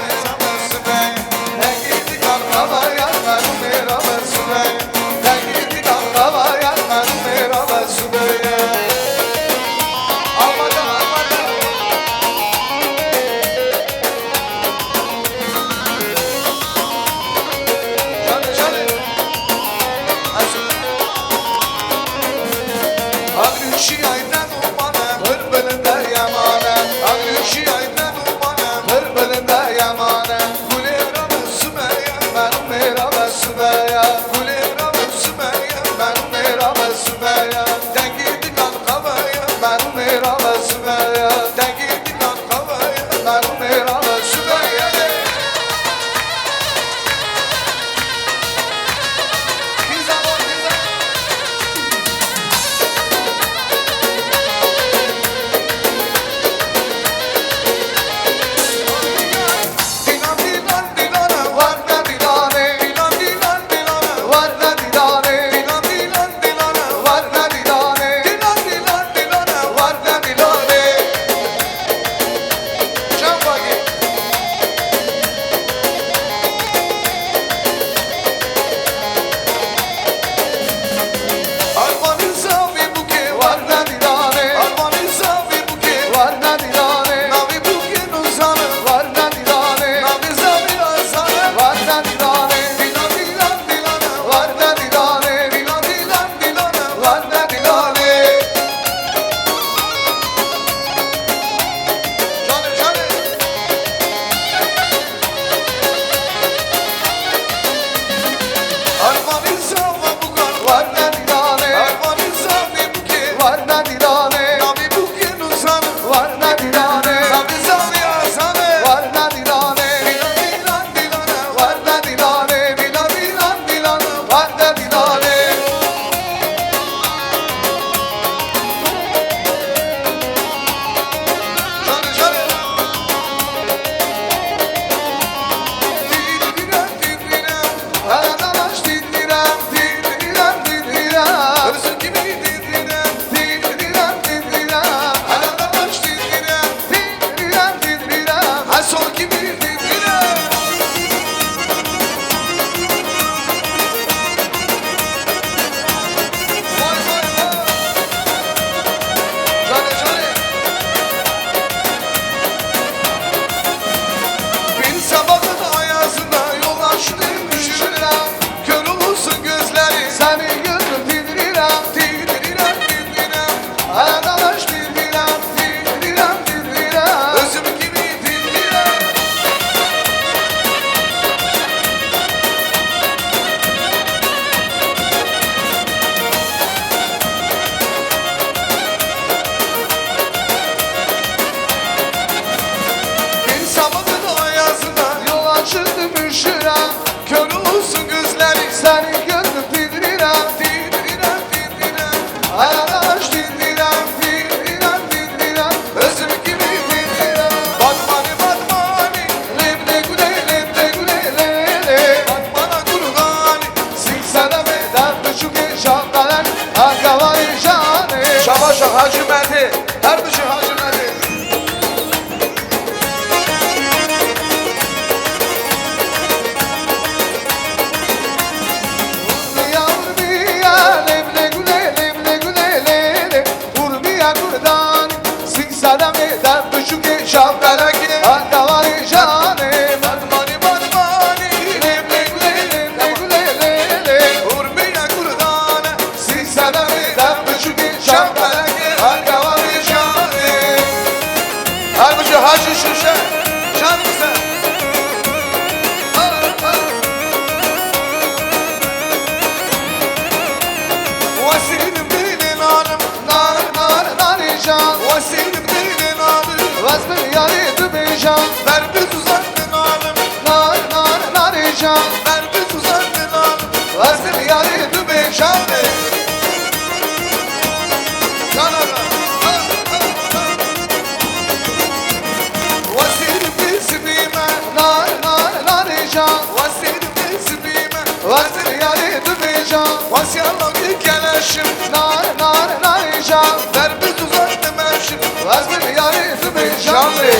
Şim nar nar nayja. Ver biz uzattım her şim. Vazgeçme yarı zıbın şanlı.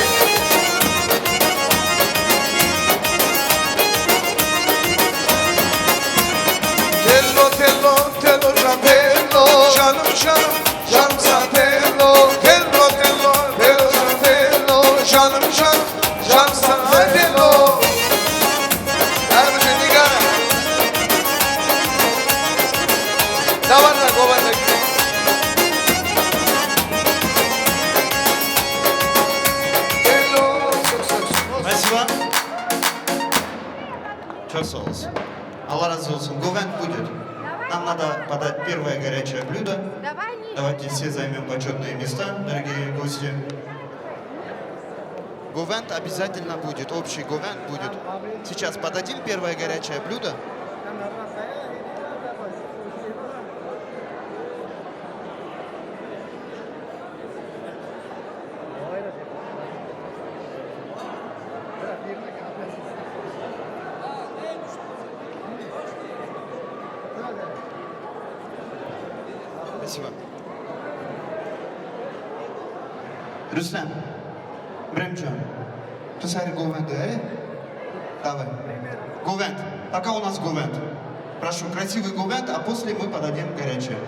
Tello, tello, tello, can, tello. Canım, canım, canım, sen tello. Tello, tello, tello, can, tello. Canım, canım, canım, sen tello. Her bir şey nigara. Davarla, govarla. Tello. Merci. Çok sağ olsun. Allah razı olsun. Govind будет. Нам надо подать первое горячее блюдо. Давайте все займем почетные места, дорогие гости. Govind обязательно будет, общий Govind будет. Сейчас подадим первое горячее блюдо. Спасибо. Рустам, Бремджан, ты сари Говент, э? Давай. Говент. Пока у нас Говент. Прошу, красивый Говент, а после мы подадим горячее.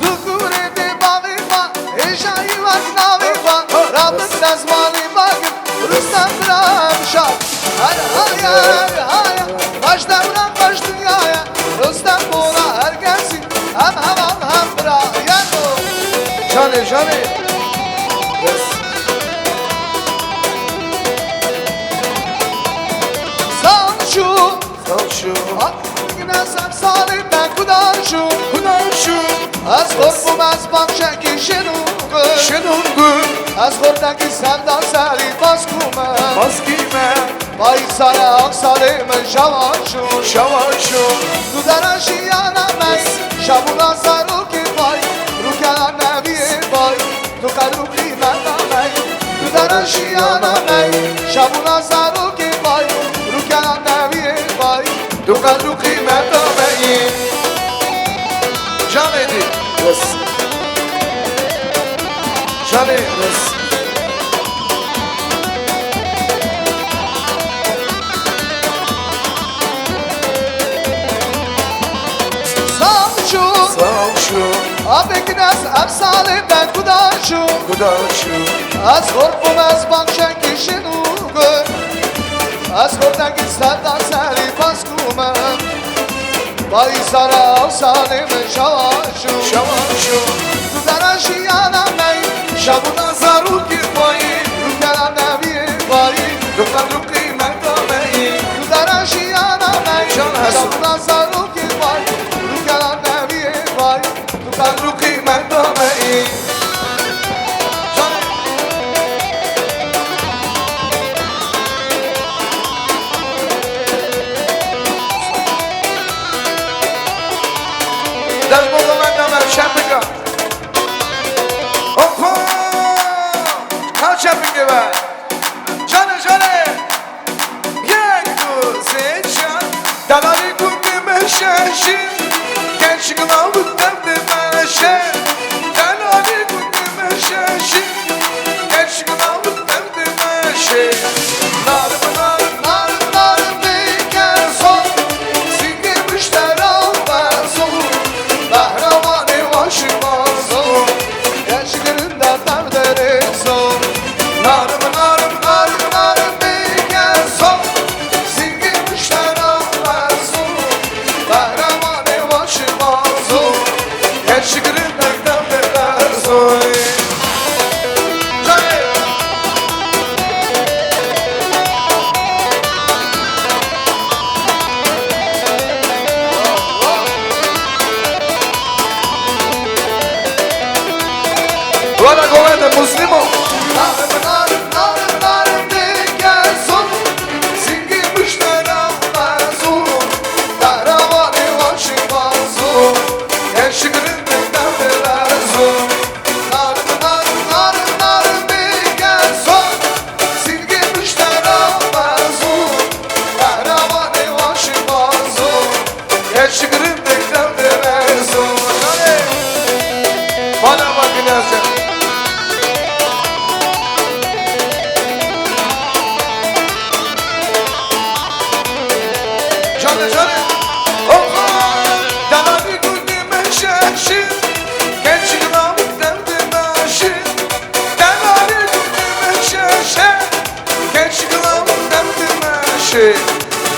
Dukurê dê bavê xwe, hêjayî wek navê xwe, rabin dezmanê bagin, Rustem bira em şad. Her haya, her haya, baş devran, baş dünyaya, Rustem bola her kesî, hem heval hem bira, yano. Canê, canê. Yes. Sağ ol şu. Sağ ol şu. Yine sen salim ben kudaşu. Kudaşu. Ez korkum ez bak şeki şenungu. Şenungu. Ez kortaki sevda seri baskume. Baskime. Bayık sare ak salim şavaşu. Şavaşu. Tu dara şiyana mey. Şabuna saruki bay. Rukela neviye bay. Tu qedr û qîmeta me, tu dera jiyana me, şabûna zarokê bay, rûkela neviyê bay, tu qedr û qîmeta me yî. Canê dî. Yes. Canê. Yes. Savcı. Savcı. Abek nas efsane ben kudaşu. Kudaşu. Az korkum ez bak şenki şinu gör. Az kortaki serdar seri baskume. Bayî sara efsane min şavaşu. Şavaşu. Tu dera jiyana mey. Şabuna zarokê bayî. Rûkela neviyê bayî. Tu qedr û qîmeta meyî. Tu dera jiyana meyî. Can Heso. Şabuna zarokê bayî. Rûkela neviyê bayî. Tu qedr û qîmeta meyî. Can. Dest bo Govenda me şen bika. Hoppa! Kalça bingê ver. Canê, canê. Yek, du, sê, çar. Delalî gundê min şeşî. Genç gila bi derdê me şe. Delalî gundê min şeşî. Genç gila bi derdê me şe. Nar bi nar, nar bi nar bike zor. Sîngê miştera be zor. Behrewanê waşî ma zor. Genç girinde tevderê zor. Narim, narim, narim, narim bike zor. Sîngê miştera me zor. Behrewanê waşî ma zor. Genç girinde tevderê zor. Canê. Narin,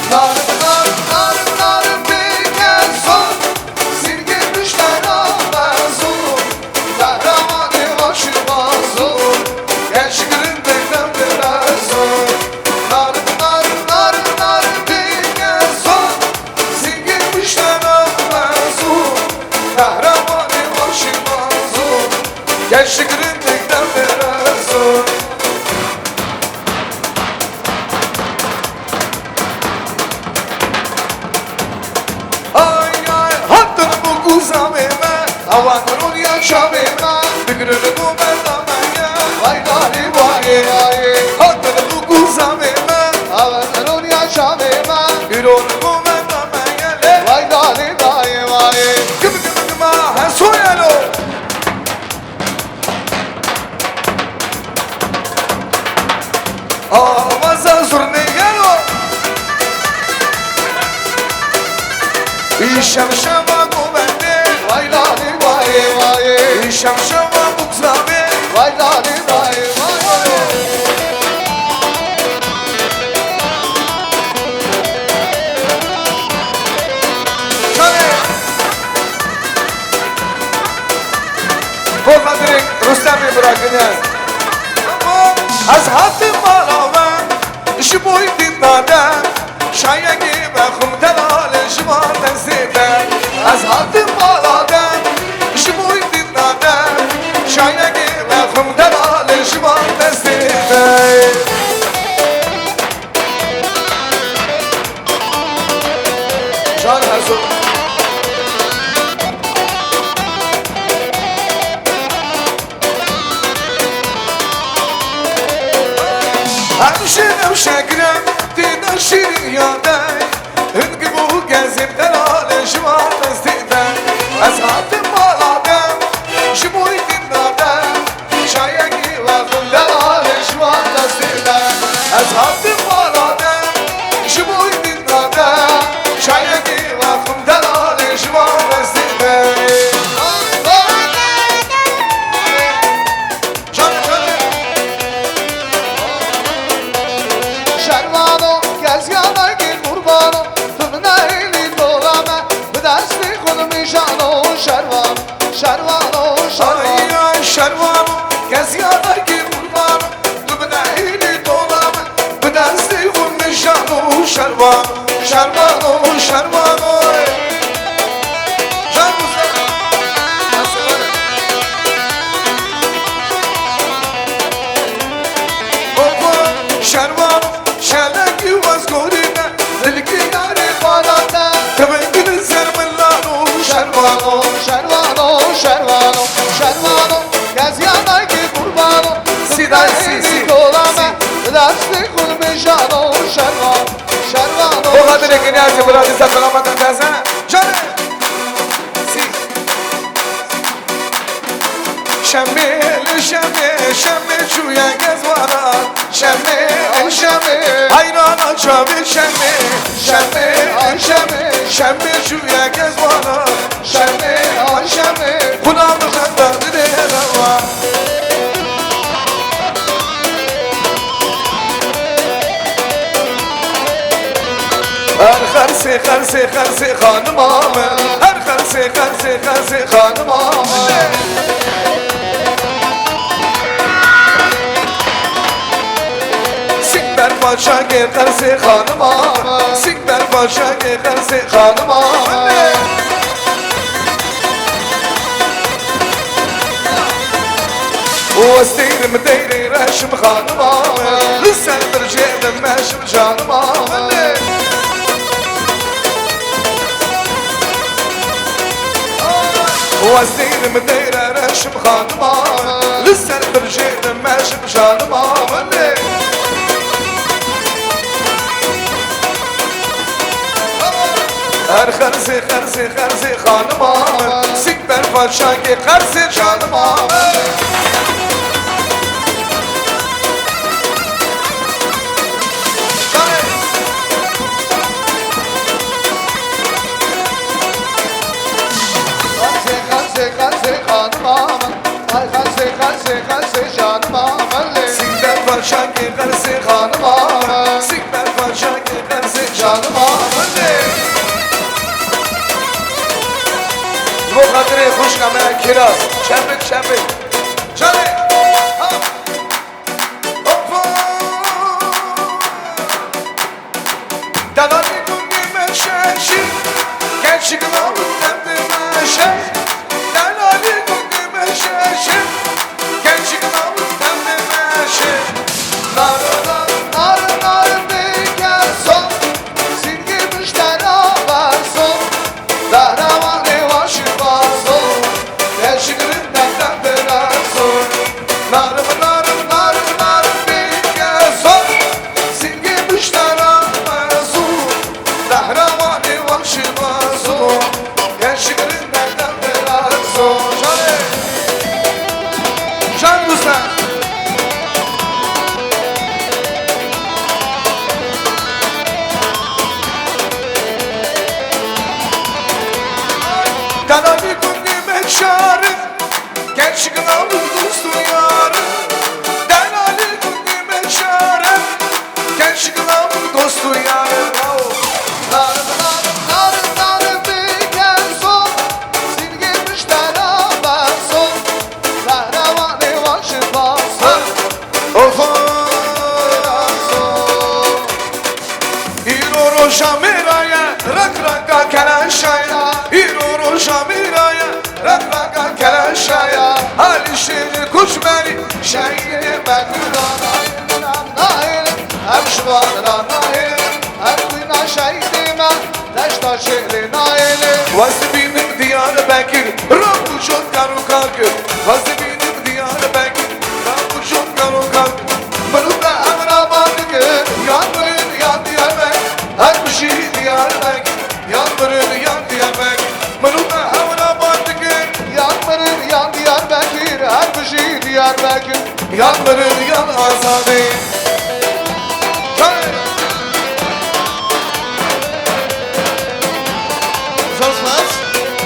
narin, narin, narin, bêke zor. Sîrgê piştera bezor. Qehremanê aşiqa zor. Geşik rindek dem bêke zor. Narin, narin, narin, narin, bêke zor. Sîrgê piştera bezor. Qehremanê aşiqa zor. Geşik rindek dem bêke zor. Ay, ay, hatin bu guzamê me, awan rûniya çavê me, bigrin û benda me ye, vay dalî vayê vayê. Hatin bu guzamê me, awan rûniya çavê me, bigrin û benda me ye, lê vay dalî dayê vayê. Gim, gim, gim, ha, he, soyelo. Awaza zurnê gelo. Îşev şeva govendê. Vay lalê vayê vayê. Îşev şeva bugzavê. Vay lalê vayê vayê. Şanê. Bo xatirê Rustemê birakine. Ez hatim mala we, ji bo dîna de, çayekê vexwim delal ji van destê de. Ez hatim mala de, ji bo dîna de, çayekê vexwim delal ji van destê de. Can Hezo. Hemşe newşe girem, têna şîrîn ya dey. Hingî bû gezim delal ji van destê de. Ez hatim mala de, ji bo dîna de. Çayekî vexwim delal ji van destê de. Ez hatim mala de, ji bo dîna de. Çayekî vexwim delal ji van destê de. Canê, canê. Şervano, kezyanekî qurbano, tu bi nehêlî tola me, bi destê xwe nimijano, şervano, şervano, şervano. Ay, ay, şervano, kezyanekî qurbano, tu bi nehêlî tola me, bi destê xwe nimijano, şervano, şervano, şervano. Şervan, şervan, şelekî wez gorîne, dilkî yarê balate, kibingil zer milano, şervano, şervano, şervano, şervano, geziyanekî qurbano, sîday sî, sî, dolame, destê xwe mijano, şervano, şervano. Bo xatirê Kinyazê, birazî ser selametin teze. Canê. Sî. Şemê, li şemê, şemê çûye gezvana. Şemê, şemê. Heyrana çavê şemê. Şemê, şemê. Şemê çûye gezvana. Şemê, şemê. Xuna bi xenda dilê rewa. Her xersê, xersê, xersê xanima min. Her xersê, xersê, xersê xanima min. Sîk ber paşakê xersê xanima min. Sîk ber paşakê xersê xanima min. Westîrim deyrê reşim xanima min. Li ser bircê dimeşim canima min. Westîrim deyrê reşim xanima min. Li ser bircê dimeşim canima min. Her xerzê, xerzê, xerzê xanima min. Sîk ber paşakê xerzê canima min. Xerzê, xerzê, xerzê xanima min. Ay xerzê, xerzê, xerzê canima min. Sîk ber paşakê xerzê xanima min. Sîk ber paşakê Şefik, Şefik. Çalê. Ha. Hoppa. Delalî gundî min şeşî, keçik lavir dem dimeşe. Delalî gundî min şeşî, keçik lavir dem dimeşe. Nar, nar, nar, nar, bike son, sîngê miştera berson. Behrewanê wan şivazo, keçik rindek dem dimeşe. Narim, narim, narim, narim, bike zor. Singê biştera me zor. Zehra vanê van şivazo. Gençlik rindek dem bira zor. Canê. Can Hüseyin. Delalî gundî min şarin. Genç gılavur dostu yarı, delalî gundî min şare. Genç gılavur dostu yarı, bravo. Nar, nar, nar, nar, bike zor. Singê miştera berson. Zehra vanê van şivazo. Ofa. Îro roja mêra ye, rak raka keleşa ye. Îro roja mêra ye, rak raka keleşa ye. Alî şêrê koçberî, şehîdê me Kurdan. Nahêlin, em ji van re nahêlin, em xwîna şehîdê me, deşta şêrê nahêlin. Wez dibînim Diyarbekir, rap û çot kar û kar kir. Wez dibînim Diyarbekir, rap û çot kar û kar kir. Min û te hev raman dikin, yan mirin yan Diyarbekir. Her bijî Diyarbekir, yan mirin yan Diyarbekir. Min û te hev raman dikin. Yan mirin yan Diyarbekir, her bijî Diyarbekir. Yan mirin yan azadî. Hey! Zor spas.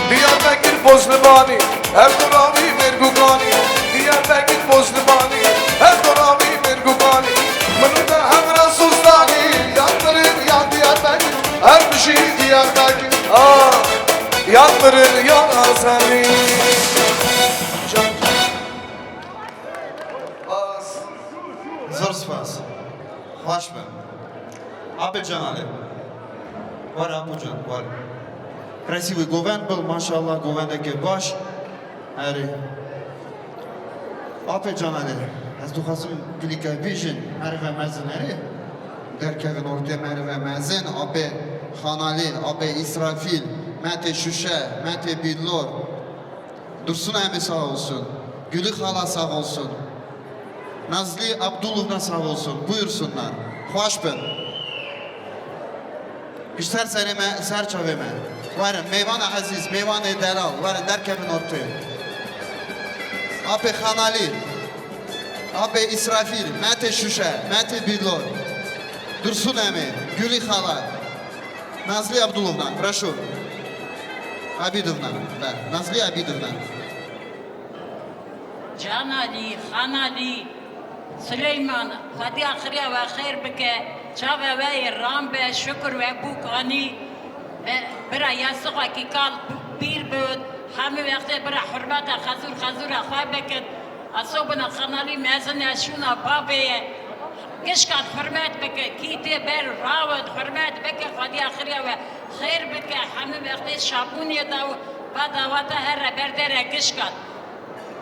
Diyarbekir Bozlivanî. Her doravî mêrgûkanî, Diyarbekir Bozlivanî. Her doravî mêrgûkanî, min û te hev re sostanî. Yan mirin yan Diyarbekir, her bijî Diyarbekir. Ah, yan mirin yan azadî. Zor spas. Xweş be. Apê Canalê. Were Apo Can, were. Resî wî govend bil, maşallah, govendeke baş. Erê. Apê Canalê, ez dixwazim gilîke bêjin, merive mezin erê. Derkevin ortê merive mezin, apê Xanalî, apê Îsrafîl, metê Şuşe, metê Bîlor. Dursun Emi sağ olsun. Gülü Hala sağ olsun. Nazlı Abdulovna sağ olsun. Buyursunlar. Xweş bin. Ji ser serê me, ser çavê me. Werin, mêvana ezîz, mêvanê delal. Werin, derkevin ortê. Apê Xanalî, apê Îsrafîl, metê Şuşe, metê Bîlor. Dursun Emi, Gülü Hala. Nazlı Abdulovna, прошу. Abidovna, da, Nazlı Abidovna. Canalî, Xanalî, Sileyman, Xwedî axiriya we xêr bike, çavê we yê ram be, şukir we bûk anî, ve bira yasixwekî kal bîr bût, hemî wextê bira hurmeta xezûr xezûra xwe bikin. Esobina Xanalî mezin e, şûna bavê ye. Gişkan hurmet bike, kî tê ber rawet hurmet bike, Xwedî axiriya we xêr bike, hemî wextê şabûnê da û va dawata here berdere gişkan.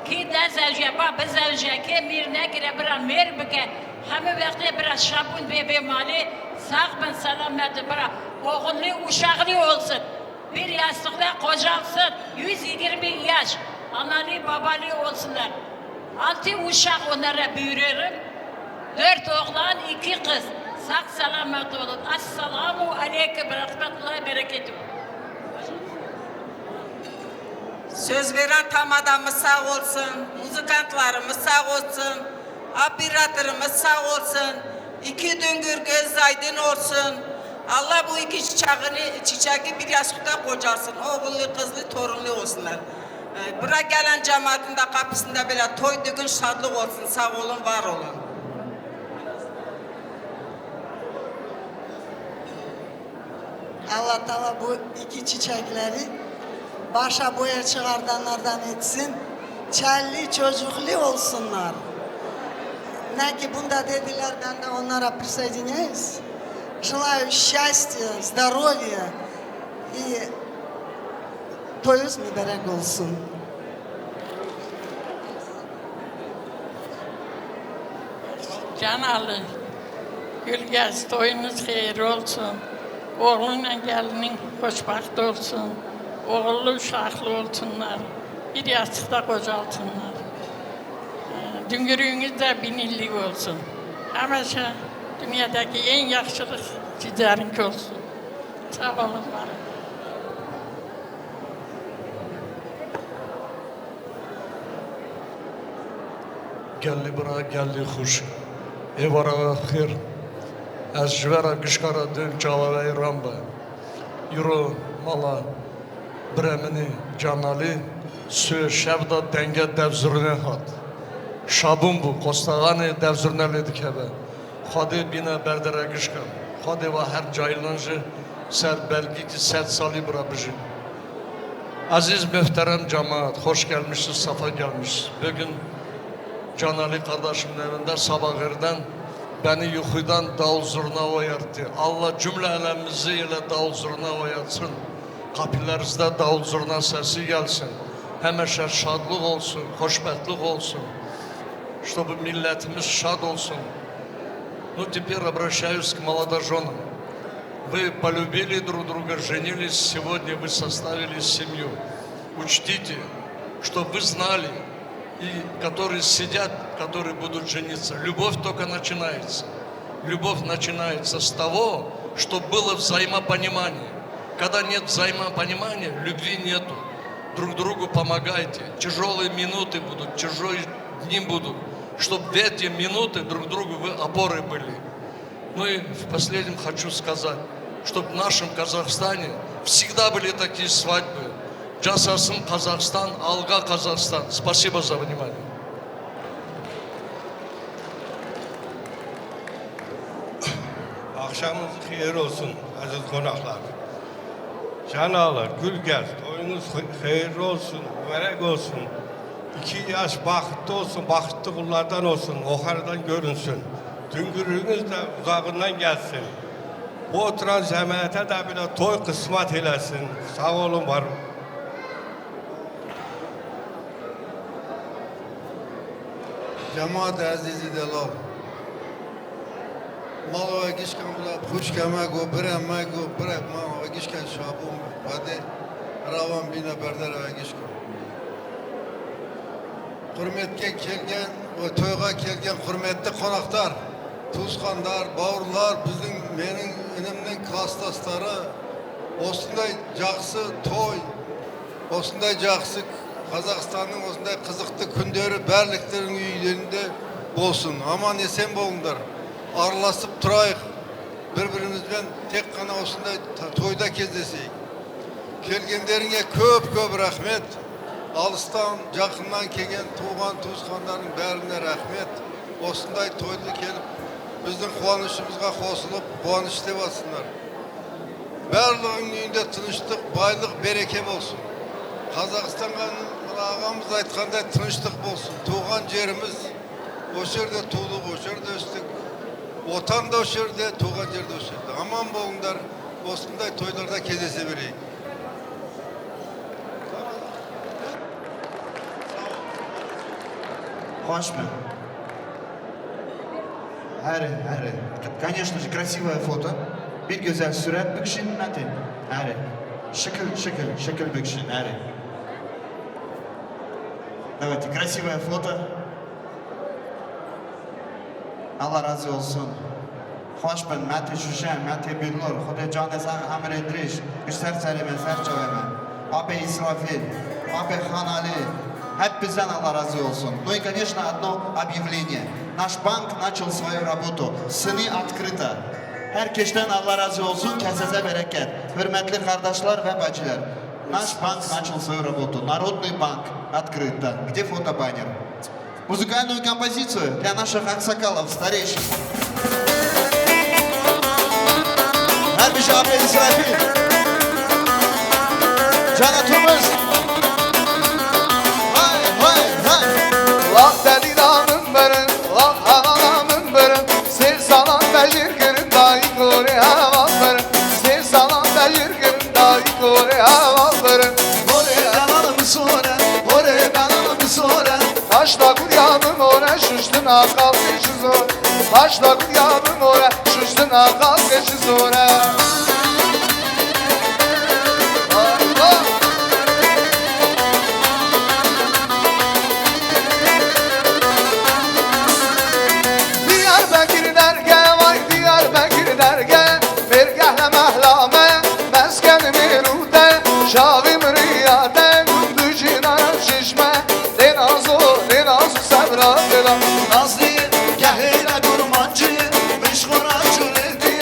Kî nezewjiye, ba bizewjiye, kê mîr nekire, bira mêr bike, hemî wextê bira şabûn bê, bê malê, sax bin, selamet bira, oxillî uşaxlî olsun. Bir yastıkta kocalsın, yüz yirmi yaş, analı babalı olsunlar. Altı uşak onlara büyüyorum. Dört oğlan, iki kız. Sağ selamet olun. Esselamu aleyküm ve rahmetullahi ve berekatuhu. Söz veren tamadamız sağ olsun, muzikantlarımız sağ olsun. Abiratırımız sağ olsun. İki döngür göz aydın olsun. Allah bu iki çiçeğini, çiçeği bir yastıkta kocalsın. Oğullu, kızlı, torunlu olsunlar. Ee, bura gelen cemaatin de kapısında böyle toy düğün şadlık olsun. Sağ olun, var olun. Allah Teala bu iki çiçekleri başa boya çıkardanlardan etsin. Çelli çocuklu olsunlar. Ne ki bunda dediler, ben de onlara присоединяюсь. Желаю счастья, здоровья и toyunuz mübarek olsun. Canalı, Gülgez, toyunuz xeyir olsun. Oğlunla gelinin xoşbaxt olsun. Oğullu uşaqlı olsunlar. Bir yastıqda qocalsınlar. Ee, Düngürüğünüz de bin illik olsun. Həmişə dünyadakı en yaxşılıq sizlərinki olsun. Sağ olun, var olun. Gelî bira, gelî xwişk. Êvara we xêr. Ez ji we re gişka re dêm çawa we êran be. Îro mala birê min î Canalî, sê şev da dengê devzûrnê hat. Şabûn bû, Qostaxanê devzûrne lê dikeve. Xwedê bîne berdere gişkan. Xwedê wa her cayîlan jî ser belgîkî sed salî bira bijîn. Aziz muhterem cemaat, hoş gelmişsiniz, safa gelmişsiniz. Bugün Canali kardeşimle beraber sabah erden beni yukarıdan davul zurna uyarttı. Allah cümle alemimizi ile davul zurna uyarsın. Kapılarınızda davul zurna sesi gelsin. Hemişe şadlık olsun, hoşbetlik olsun. Чтобы milletimiz şad olsun. Ну, теперь обращаюсь к молодожёнам. Вы полюбили друг друга, женились, сегодня вы составили семью. Учтите, чтоб вы знали, и которые сидят, которые будут жениться, любовь только начинается. Любовь начинается с того, чтоб было взаимопонимание. Когда нет взаимопонимания, любви нету. Друг другу помогайте. Тяжёлые минуты будут, тяжёлые дни будут. Чтоб в эти минуты друг другу вы опорой были. Ну и в последнем хочу сказать, чтоб в нашем Казахстане всегда были такие свадьбы. Yaşasın Kazahstan, alga Kazahstan. Спасибо за внимание. Akşamınız xeyir olsun, aziz qonaqlar. Canalı, Gülgez, toyunuz xeyirli olsun, mübarek olsun. İki yaş baxtlı olsun, baxtlı qullardan olsun, oxardan görünsün. Düngürüğünüz de uzağından gelsin. Bu oturan cemaate de bile toy kısmet eylesin. Sağ olun, var olun. Cemaat ezîzî delal. Mala we gişkan bila xwişke me go, birê me go, birê mala we gişkan şabûn be. Xwedê rawan bîne berdera we gişkan. Hurmetke kelgen ve toyga kelgen hurmetli konaklar, tuzkandar, bavurlar, bizim benim önemli kastasları olsun da caksı toy, olsun da caksı Kazakistan'ın olsun da kızıktı künderi berliklerin üyelerinde olsun. Aman esen bulundur. Arlasıp turayık. Birbirimizden tek kana olsun da ta-, toyda kezeseyik. Kelgenleringe köp köp rahmet. Alıstan, yakından kegen Tuğan Tuzkanların berine rahmet. Olsun da toyda gelip bizim kuvanışımızga kosulup kuvanışlı basınlar. Berliğin düğünde tanıştık, baylık bereket olsun. Kazakistan'ın ağamız aytkanda tanıştık olsun. Tuğan cerimiz, o şerde tuğduk, o şerde östük. Otan da o şerde, Tuğan cer de o şerde. Aman boğundar, olsun da toylarda kezesi biri. Hoş mu? Her, her. Конечно же, красивое фото. Bir güzel suret bikişin, Mete. Her. Şekil, şekil, şekil bikişin, her. Давайте, красивое фото. Allah razı olsun. Hoş bin, Mete Şuşe, Mete Billur, Xwedê canê sax, emrê dirêj, ji ser serê me, ser çavê me. Apê Îsrafîl, apê Xan Alî, hep bizden Allah razı olsun. Ну и, конечно, одно объявление. Наш банк начал свою работу. Сыны открыто. Her keşten Allah razı olsun, kesese bereket. Hürmetli kardeşler ve bacılar. Наш банк начал свою работу. Народный банк открыто. Где фотобаннер? Музыкальную композицию для наших аксакалов, старейшин. Her bir şey Apê Îsrafîl. Cana Turmuz. Hay, hay, Vax delîla min birin, vax hevala min birin. Sê salan bejêr kirin dayî gorê heval birin. Sê salan bejêr kirin dayî gorê heval birin. Gorê heval min sor e, gorê heval min sor e. Paşta guriya min more, şuştina xalqê ji zor. Paşta guriya min more, şuştina xalqê ji zor e. Diyarbekir derge, vay Diyarbekir derge, mêrgeh le mehla me, mesken mêrûte, çavî miriyate, gundû jî naram şişme, lê nazo, lê nazo sevra dila. Nazlî, gehê le kurmancî, pêşxora çûlê dî,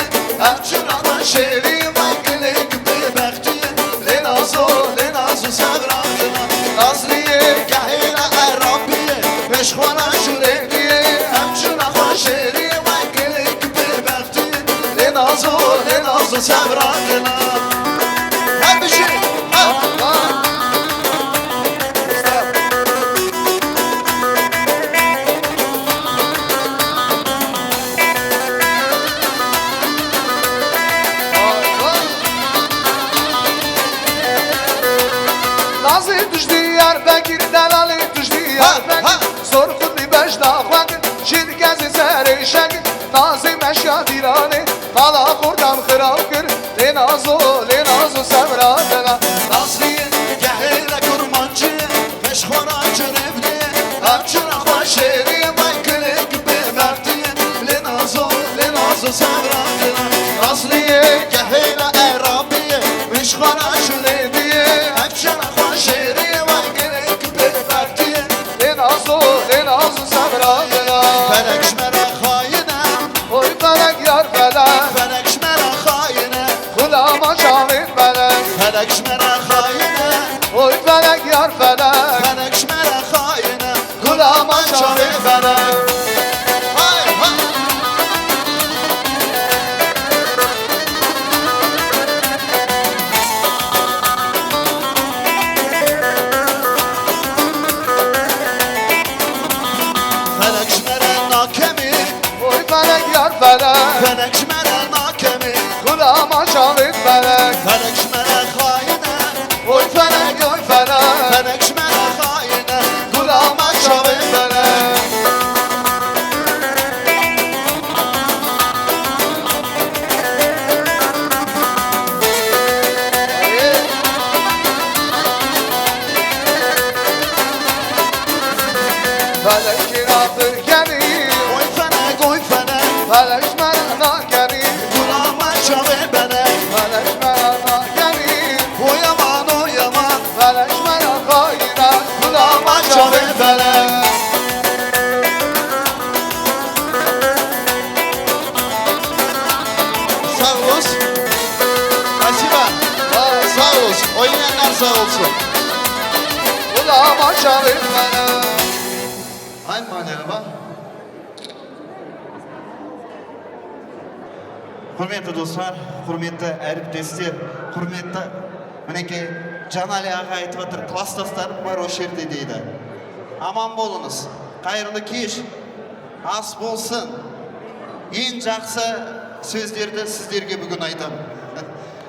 ev çira me şêrî, me gilê bêbextî. Lê nazo, lê nazo sevra dila. Nazliyê, gehê le Erabiyê, pêşxwana jûrê diyê, em çina xwe şêrî, wek gilê bêbextî. Lê nazo, lê nazo sevra dila. Hem bijî. Ha, ha. Nazê tu ji Diyarbekir, delalê tu ji Diyarbekir. Zor xurlî beşta xwe kir, jî dikezê serê şekir. Nazê meşa dîranê, mala xortan xirab kir. Lê nazo, lê nazo sevra dela. Nazliyê gehê le kurmancî, pêşxora cinêvdê. Ev çira xwe şêrî, me gilêk bêbextî. Lê nazo, lê nazo sevra dela. Nazliyê gehê le Erabiyê, pêşxora cinêvdê. Ev çira xwe şêrî, me gilêk bêbextî. Lê nazo, lê nazo sevra dela. Felek ji me re xayine. Oy felek yar felek. Felek ji me re xayine. Xulama çavên felek. Felek ji me re xayine. Oy felek yar felek. Felek ji me re xayine. Xulama çavên felek. Hay, hay. Felek ji me re nakemî. Oy felek yar felek. Felek ji me re nakemî. Xulama çavên felek. Felek ji me re xayine. Oy felek, oy felek. Felek ji me re xayine. Xulama çavên felek. Felek kira firkenî. Oy felek, oy felek. Felek ji me re nakenî. Gulama çavê belek. Felek ji me re nakenî. Oy aman, oy aman. Felek ji me re xayine. Gulama çavê belek. Sağ olun. Спасибо. Sağ olun. Oynayanlar sağ olsun. Gulama çavê belek. Ay, merhaba. Hurmetli dostlar, hurmetli Erip destê, hurmetli, mineke Canali ağa etvatır, klasdaslar, mero şertedeydi. Aman bolunuz. Hayırlı kîş. As bolsun. En cahsı sözlerde sizlerge bugün aytam.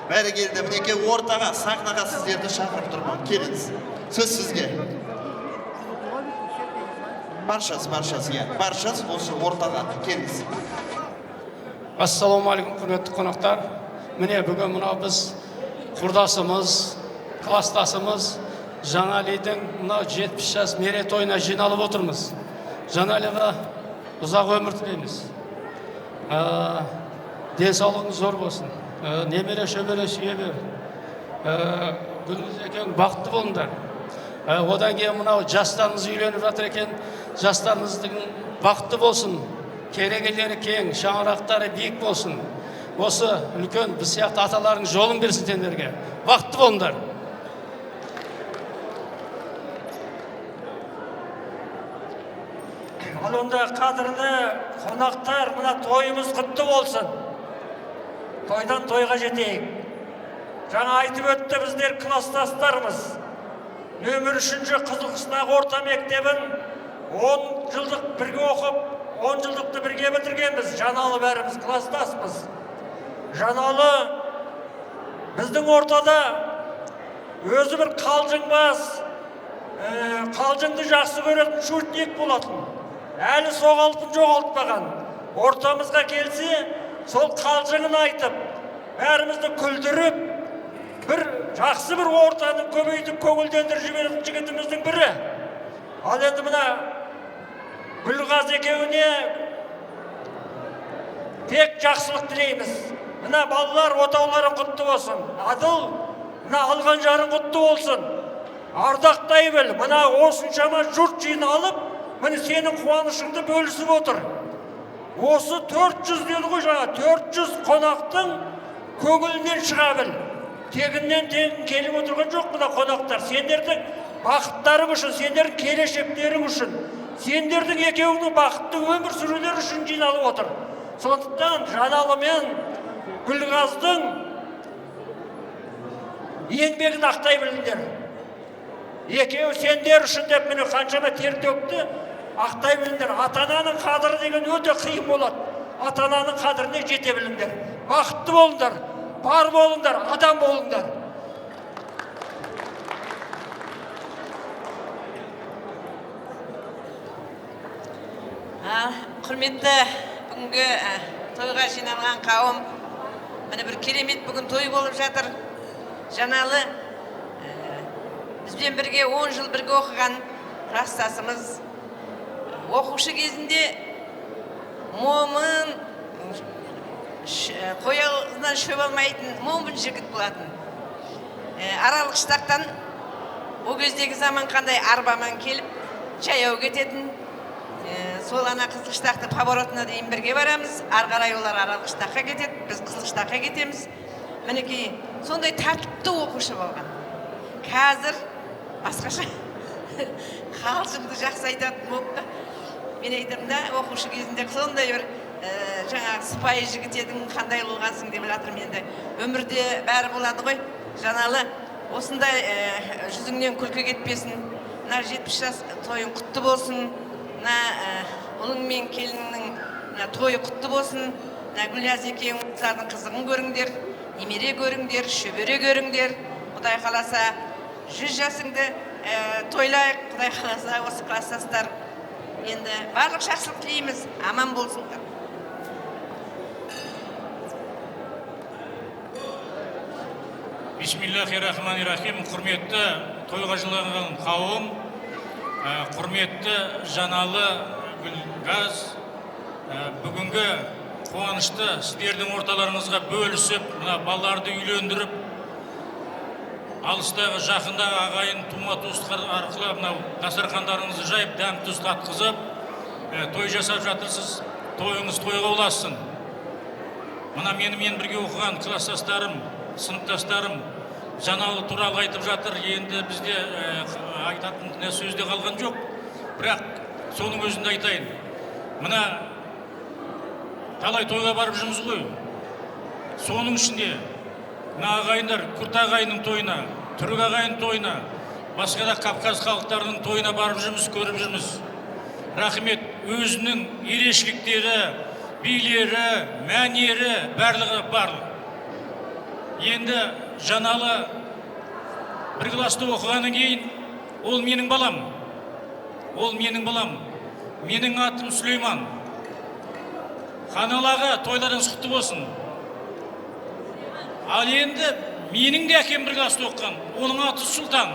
Beri geldi, mineke ortağa, sahnağa sizlerdi çağırıp durmam. Keliniz. Söz sizge. Barşas, barşas ya. Barşas olsun ortağa. Keliniz. Esselamu aleyküm, hürmetli konaklar. Mine bugün mına biz kurdasımız, klasdasımız Canali'den mına yetmiş yaş meret oyuna jin alıp oturmuz. Canali ve uzak ömür dileyimiz. Ee, den sağlığın zor olsun. Ee, nemere şöbere şiyebe. Ee, günümüzdeki baktı bunlar. Ee, odan gelen mına caslarımızı yüreğini üretirken caslarımızın baktı olsun. Keregeleri keng, şanrakları büyük olsun. Olsa ülken bu siyah tahtaların yolun birisi tenderge. Baktı bunlar. Alonda kadrini konaktar, mına toyumuz kutlu olsun. Toydan toyga jetik. Can aytıp öttü bizler klasdaslarımız. Nömür üçüncü Kızıl Kışlak Orta Mektebin On yıllık birge okup, on yıllık da birge bitirgenmiz. Janalı berimiz, klasdasmız. Janalı bizden ortada özü bir kalcınmaz, e, kalcındı jahsı gören şurtnik bulatın. Eli soğaltın, çoğaltmagan. Ortamızga gelse, sol kalcınını aytıp, berimizni küldürüp, bir jahsı bir ortanı köbeytip, köngüldendirici bir jigidimizin biri. Al endi mına Gülgaz ekewüne pek jahsılık dileymiz. Mına balalar otawların kutlu olsun. Adıl, mına algancarın kutlu olsun. Ardaktayı bil, mına o şunçama jurtçıyını alıp, mına senin kuvanışıngda bölüsüp otur. Osu dört yüz diyordu hoca, dört yüz konaktın köngülünden çıkabil. Teginden tegin gelip oturgan yok mu da konaklar? Senlerden bahtları için, senlerin keleşekleri için, senlerin ekevini bahtlı ömür sürüleri için cinalı otur. Sonuçtan Janalı men Gülgaz'dan yengmegin aktay bilinir. Ekev sender şun dep mini kançama ter döktü. Aktay bilinir. Atananın kadri degen öte kıyım bolat. Atananın kadrine cete bilinir. Bahtlı bolunlar. Bar bolunlar. Adam bolunlar. Ha, hürmetli bugünkü, e, toyga jînangan qawim. Mene bir keremet bugün toy bolup jatır. Janalı, e, biz bilen birge on yıl birge okugan klasdasımız. Okuşu gezinde Momin, ş-, e, koyalından şövalmaytın, Momin jigit bulatın. E, Aralık ştaktan o gözdeki zaman kanday arbaman kelip, çayav getetin. E, solana Kızılkıştakta pavorotuna deyin birge baramız. Argara yollar Aralıkıştakka getet, biz Kızılkıştakka getemiz. Meneki sonday tatlı okuşu olgan. Hazır, başka şey. Halçımdı jaksaydat mokta. Men aytırım da, okuşu gezinde sonday bir, e, çağa sıpayı jigit edin, kanday olgansın diye bilatırım endi. Ömürde bari buladı koy, Janalı. Olsun da, e, yüzünden külkü gitmesin. Na yetmiş yaş toyun kutlu bolsun. Na, e, onun men kelinin, na toyu kutlu bolsun. Na Gülyaziki'nin kızının kızını görüngdir. Emire görüngdir, Şöbere görüngdir. Kuday halasa yüz yaşında, e, toylayık. Kuday halasa olsun klasdaslar. Endi barlıq şahslık dileyimiz, aman bolsunlar. Bismillahirrahmanirrahim. Hürmetli toyğacılardan qawum, e, hürmetli Janalı Gülgaz, e, bugünkü quwançda sizlerden ortalarıñızğa bölüşip, mına balalardı üýlendirip, alysdaky, jaqyndaky agaýyn tuma-tustlar arkaly mına dasturhanlaryňyzy jaýyp, däm-tuz tatgyzyp, e, toý jasap jatyrsız. Toýuňyz toýga ulaşsyn. Mına meni bilen birge okagan klasdaslarym, synpdaslarym Janaly Tural aýdyp jatyr. Endi bizde, e, aýdatyn ne sözde galgan jok. Birak, sonuň özünde aýtaýyn. Mına talaý toýga baryp jümüz goý. Sonuň içinde mına agaýynlar Kürt agaýynyň toýuna, türk agaýynyň toýuna, başga-da Kawkaz halklarynyň toýuna baryp jümüz, görüp jümüz. Rahmet, özüniň ereşlikleri, bileri, mänileri, bärligi barlyk. Endi Janaly bir klasda okagandan keýin, ol meniň balam. Ol meniň balam. Meniň atym Süleýman. Hanal aga, toýlaryňyz gutly bolsun. Al endi meniň-de äkem bir klasda okagan. Onuň ady Sultan.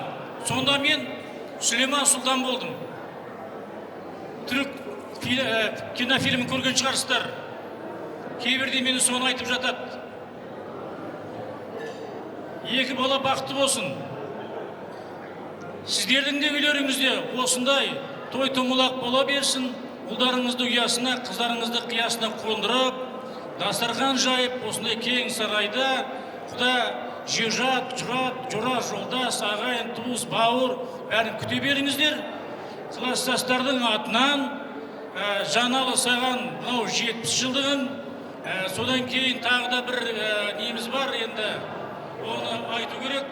Sonda men Süleýman Sultan boldum. Türk fil-, e, kinofilmi görgen çykarsızlar. Keýbirde meni sony aýdyp jatat. Ýeke bala bagtly bolsun. Sizlerdiň-de öýleriňizde osundaý toý-tomalak bola bersin. Ullaryňyzdy uýasyna, gyzlaryňyzdy kyýasyna gonduryp, dasturhan jaýyp, osundaý keň saraýda Huda jejat, jurat, jora, joldas, agaýyn, dust, bawur, bärini kütüberiňizler. Klasdaşlaryň adynan, e, Janaly sagan, bu ýetmiş ýyldygyň, e, sodan keýin taýda bir, e, nimiz bar endi. Ony aýdyw gerek.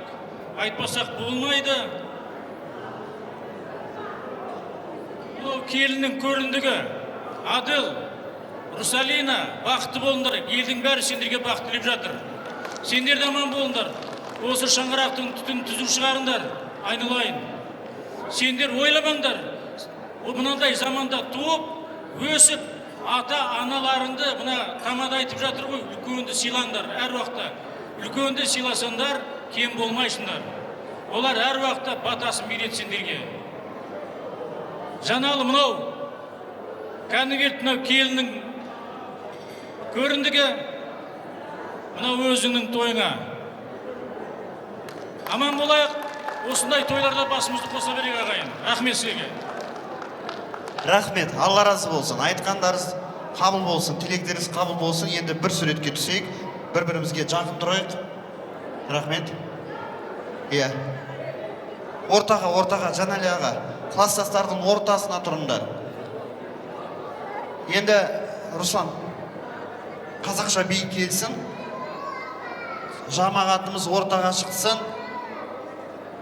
Aýtmasak bolmaýdy. Bu Gelinin köründüge, Adil, Rusalina, bahtı bolunlar, gelin beri sendirge bahtı libjadır. Sendir de aman bolunlar. Olsun şangıraktın tütün tüzük çıkarınlar, aynılayın. Sendir oylamanlar. O bundan da zamanda tuğup, ösüp, ata analarında buna tamada aytıp jatır bu, ülküğünde silandar, her vakta ülküğünde silasandar, kim bolmaysınlar. Olar her vakta batasın bir etsindirge. Canalım no, kanı vertme kilinin köründüge, buna özünün toyuna. Aman bolayak, olsunday toylarda basımızı kosa verik ağayın. Rahmet sizge. Rahmet, Allah razı olsun. Aytkanlarız kabul olsun, tilekleriniz kabul olsun. Endi bir suretke tüsek, bir-birimizge cakıp durayık. Rahmet. Ya. Ortağa, ortağa, Canali ağa. Klassdaşlarının ortasına turunlar. Endi Ruslan, kazakça bir gelsin. Cemaatimiz ortağa çıksın.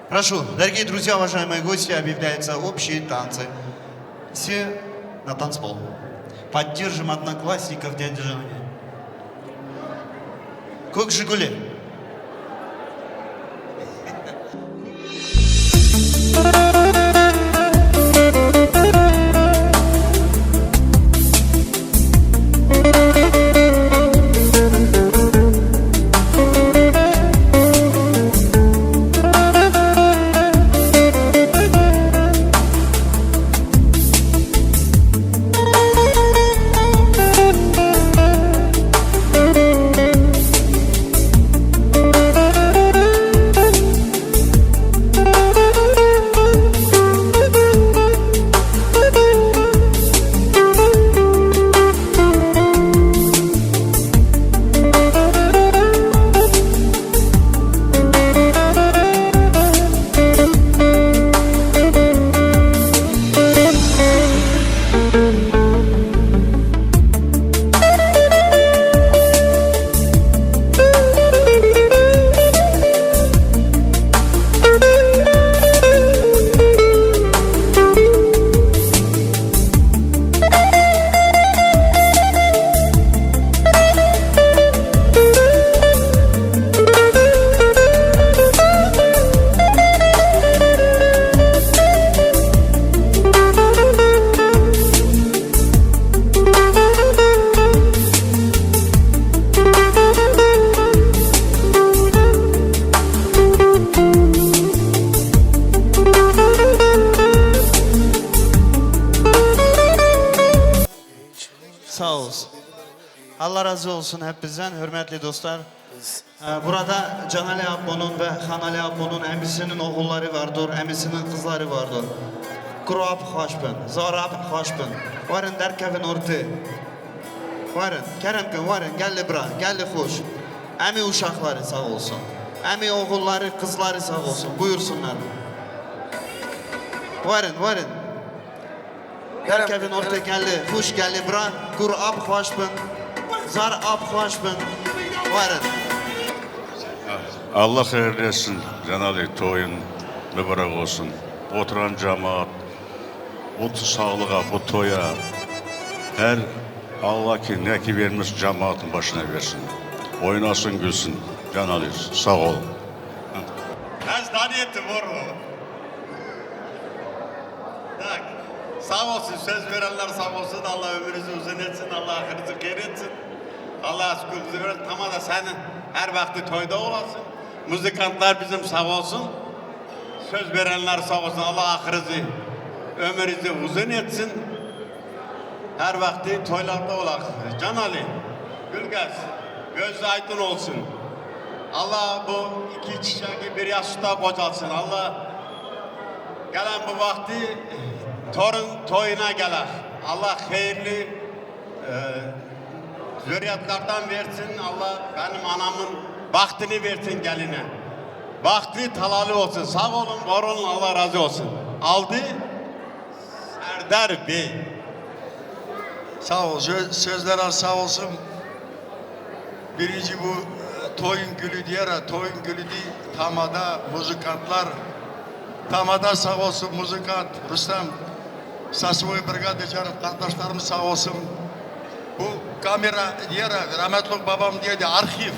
Прошу, дорогие друзья, уважаемые гости, объявляются общие танцы. Все на танцпол. Поддержим одноклассников дяди Жени. Kök Jiguli. Sağ olsun. Allah razı olsun hepinizden, hürmetli dostlar. Ee, burada Canali Apo'nun ve Hanali Apo'nun emisinin oğulları vardır, emisinin kızları vardır. Kuru ap xweş bin, zar ap xweş bin. Verin derkevin ortê. Verin, kerem kin, verin, geldi bira, geldi xoş. Emi uşakları sağ olsun. Emi oğulları, kızları sağ olsun. Buyursunlar. Verin, verin. Kevin orta geldi. Hoş geldi bra. Kur ap xweş bin. Zar ap xweş bin. Verin. Allah hayırlı etsin. Canali toyun mübarek olsun. Oturan cemaat, bu sağlığa, bu toya, her Allah ki ne ki vermiş cemaatın başına versin. Oynasın gülsün. Canali sağ ol. Ez daniyê ti bor. Tak. Sağ olsun, söz verenler sağ olsun. Allah ömrünüzü uzun etsin, Allah ahırınızı hayır etsin. Allah aşkınızı verin. Tamam da sen her vakti toyda olasın. Müzikantlar bizim sağ olsun. Söz verenler sağ olsun. Allah ahırınızı, ömrünüzü uzun etsin. Her vakti toylarda olak. Canali, Gülgez, göz aydın olsun. Allah bu iki çiçeği bir yastıkta kocalsın. Allah gelen bu vakti torun toyuna geler. Allah hayırlı, e, zürriyetlerden versin. Allah benim anamın bahtını versin geline. Bahtı talalı olsun. Sağ olun, var olun, Allah razı olsun. Aldı. Serdar Bey. Sağ ol. Sö-, sözler sağ olsun. Birinci bu, e, toyun gülü diyor ha, toyun gülü değil, tamada muzikantlar. Tamada sağ olsun muzikant Rüstem. Sasıvoy Brigade canım kardeşlerim sağ olsun. Bu kamera diye rahmetli babam diye de arşiv.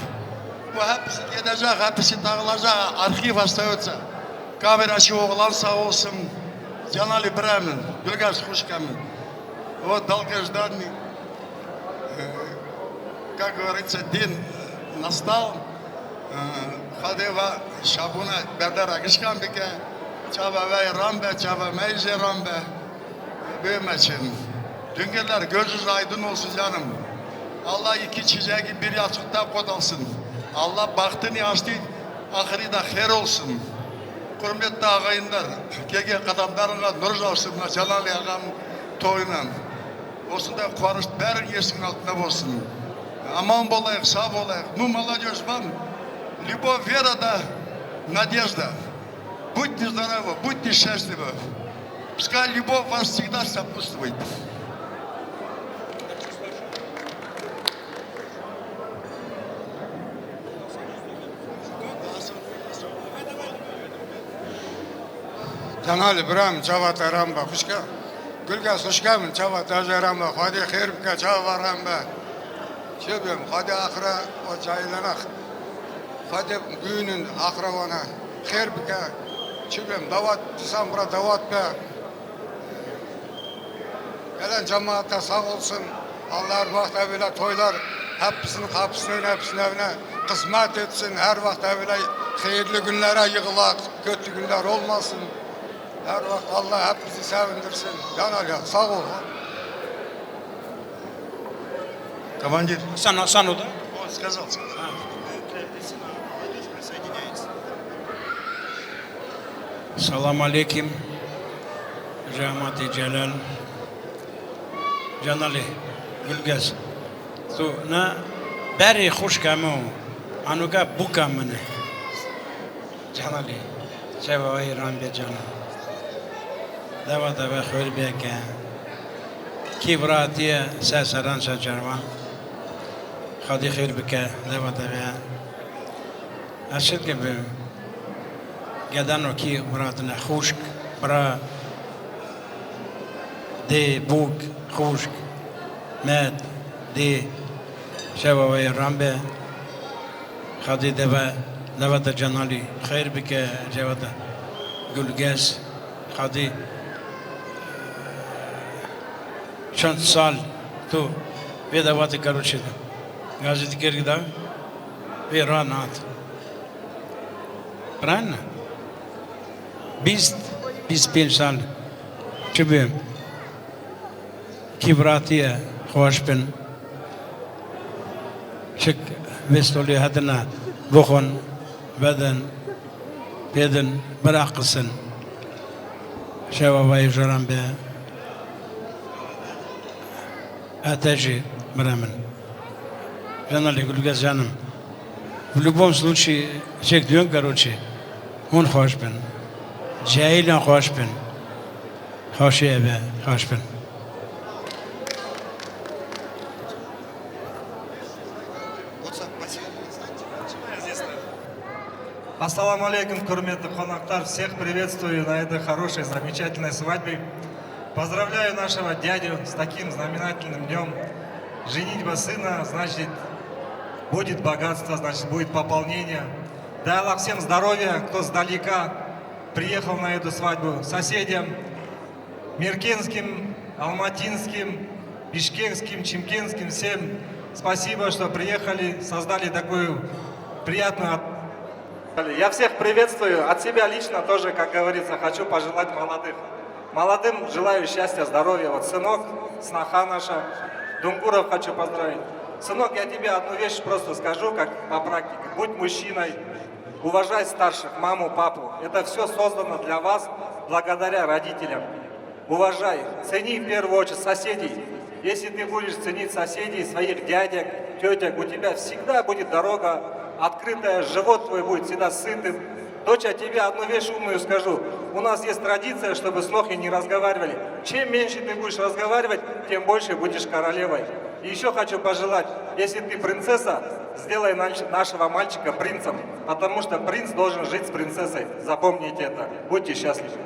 Bu hepsi gidecek, hepsi dağılacak. Arşiv остается. Kameracı oğlan sağ olsun. Canali Bremen, Gülgaz hoş geldin. O dalgıçtan как говорится, день настал, Xwedê ve şabûna berdera gişkan bike, çava ve ran be, çava me jê ran be. Bê me çin. Düngeler gözünüz aydın olsun canım. Allah iki çiçeği bir yastıkta kodansın. Allah bahtını açtı, ahiri de xêr olsun. Hürmetli ağayınlar, kege kadamlarına nur olsun, Celal ağam toyunan. Olsun da kuarış berin yesin altına olsun. Aman bolayık, sağ bolayık. Ну, молодежь, вам любовь, вера да надежда. Будьте здоровы, будьте счастливы. Пускай любовь вас всегда сопутствует. Cenalê bira min çava te ram be xwişka. Gulgez xwişka min çava te jê ram be. Xwedê xêr bike çava ram be. Çi bim Xwedê axire o cahilana Xwedê bûnin axire wana xêr bike. Çi bim dawat disan bira dawat be. Gelen cemaate sağ olsun. Allah her vakit evine toylar hepsinin kapısına hepsinin evine kısmet etsin. Her vakit evine hayırlı günlere yığılak. Kötü günler olmasın. Her vakit Allah hepimizi sevindirsin. Can Ali sağ ol. Командир. Sen, sen o da. O, сказал. Salam aleykim. Cematê Celal. Canalê Gulgez. Tu ne berê xwişka min û anoga bûka min e. Canalê. Çeva wayî ran bê cana. Deva deve xwêr bê ke. Kî biratiye ser seran ser cerwan. Xwedê xêr bike. Deva deve. Ez çi dikim bi gedano kî biratine xwişk, bira, dê, bûk, xwişk, met, dê, şeva we yê ran be. Xwedê deve, deva te Cenalî xeyr bike, ceva te Gulgez. Xwedê çend sal tu vê deva te gelo çêde. Gazî dikir gida. Vê ran hat. Piran ne? Bîst, bîst pênc sal. Çi bê? Kî biratiye xweş bin. Çik vê stolê hedine bixwin, vedin, pêdin, biraqisin. Şeva vayê joran be. Ete jî bira min. Canalê Gulgez canım. В любом случае, çek diyon karoçê. Hûn xweş bin. Cahîlan xweş bin. Xweşê eve, xweş bin. Ассаламу алейкум, hürmetli konaklar. Всех приветствую на этой хорошей, замечательной свадьбе. Поздравляю нашего дядю с таким знаменательным днём. Женитьба сына, значит, будет богатство, значит, будет пополнение. Дай Аллах всем здоровья, кто сдалека приехал на эту свадьбу, соседям, меркенским, алматинским, бишкекским, чимкентским, всем спасибо, что приехали, создали такую приятную ат-, Я всех приветствую, от себя лично тоже, как говорится, хочу пожелать молодых. Молодым желаю счастья, здоровья. Вот сынок, сноха наша, Дунгуров хочу поздравить. Сынок, я тебе одну вещь просто скажу, как по практике. Будь мужчиной, уважай старших, маму, папу. Это всё создано для вас благодаря родителям. Уважай, цени в первую очередь соседей. Если ты будешь ценить соседей, своих дядек, тётек, у тебя всегда будет дорога открытая, живот твой будет всегда сытым. Доча, тебе одну вещь умную скажу. У нас есть традиция, чтобы с ног и не разговаривали. Чем меньше ты будешь разговаривать, тем больше будешь королевой. И ещё хочу пожелать, если ты принцесса, сделай нальч-, нашего мальчика принцем, потому что принц должен жить с принцессой. Запомните это. Будьте счастливы.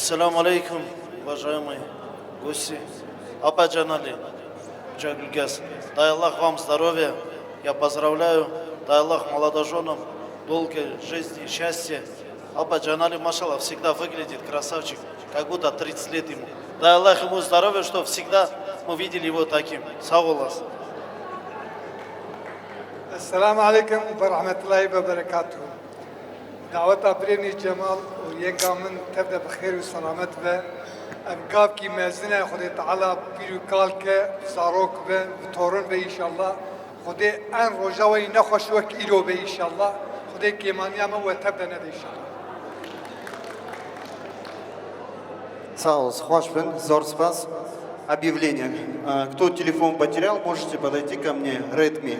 Ассаламу алейкум, уважаемые гости. Апа Джанали, Джагульгес. Дай Аллах вам здоровья. Я поздравляю. Дай Аллах молодоженам долгой жизни, счастья. Апа Джанали, машаллах, всегда выглядит красавчик, как будто тридцать лет ему. Дай Аллах ему здоровья, чтоб всегда мы видели его таким. Sağ olasın. Esselamu aleyküm ve rahmetullahi ve berekatuhu. Daweta birênî Cemal û yenga min tev de bi xêr û selamet be. Ev gavkî mezin e, Xwedê Teala pîr û kal ke, zarok be, bi torun be înşallah. Xwedê en roja we yî nexweş wek îro be înşallah. Xwedê kêmaniya me we tev de nede înşallah. Sağ ol, xweş bin, zor spas. Объявление. Э, кто телефон потерял, можете подойти ко мне. Redmi.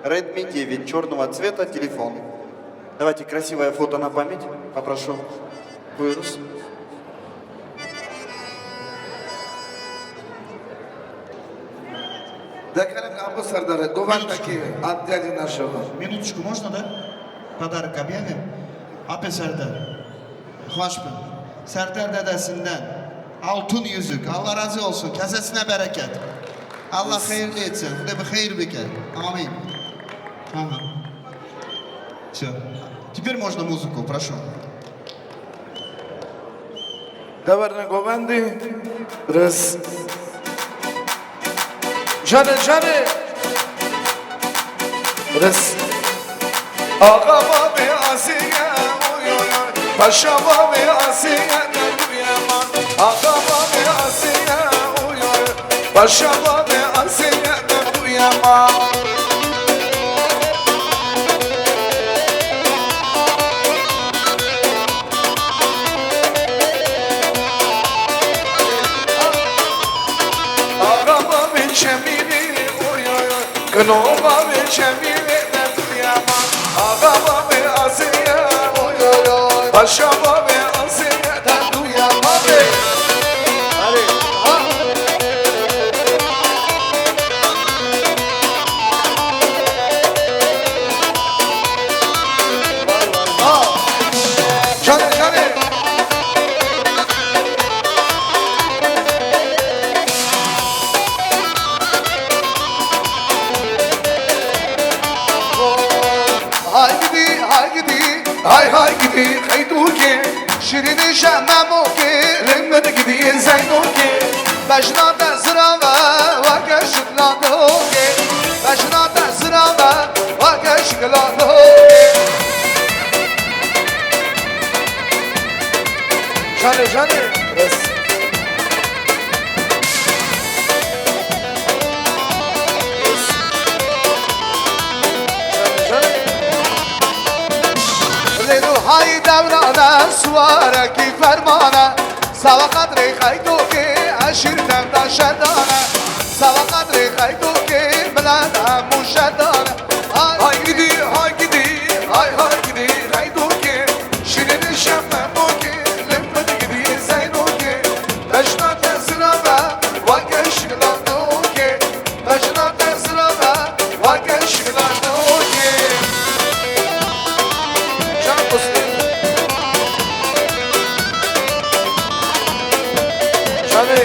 Redmi девять черного цвета телефон. Давайте красивое фото на память. Попрошу. Buyuruz. Dekerek Abu Serdar, govendekî Abdiyalî naşeva. Минуточку, можно, да? Подарок объявим. Abu Serdar. Xweş bin. Serdar dedesinden altın yüzük. Allah razı olsun. Kesesine bereket. Allah hayırlı etsin. Xwedê bi xeyr bike. Amin. Aha. Всё. Теперь можно музыку, прошу. Deverine govendî. Ris. Canê, canê. Ris. Axa babê Asiye, oy, oy, oy. Paşa babê Asiye, ne duye man. Axa babê Asiye, oy, oy, oy. Paşa babê Asiye, ne duye man. Axa babê Cemîlî, oy, oy, oy. Kino babê Cemîlê ne duya ma. Axa babê Asiye, oy, oy, oy. Paşa babê Asiye ne duya ma be. Erê, ha. Canê, canê. Hay gidî, hay gidî, hay hay gidî, qeydokê. Şîrînî şe memokê, lê min gidî zeynokê. Bejna te zirave, weke şikla dihokê. Bejna te zirave, weke şikla dihokê. Canê, canê. Res. Canê, canê. Lê du hay dewrane, suwarekî fermane. Sawa qedrê xeydokê, eşîr devda şedane. Sawa qedrê xeydokê, milet hemû şedane. Hay gidî, hay gidî, hay hay gidî, xeydokê. Şîrînî şe memokê, lê min gidî zeynokê. Bejna te zirave, weke şikla dihokê. Bejna te zirave, weke şikla dihokê. Can Muslim. Canê.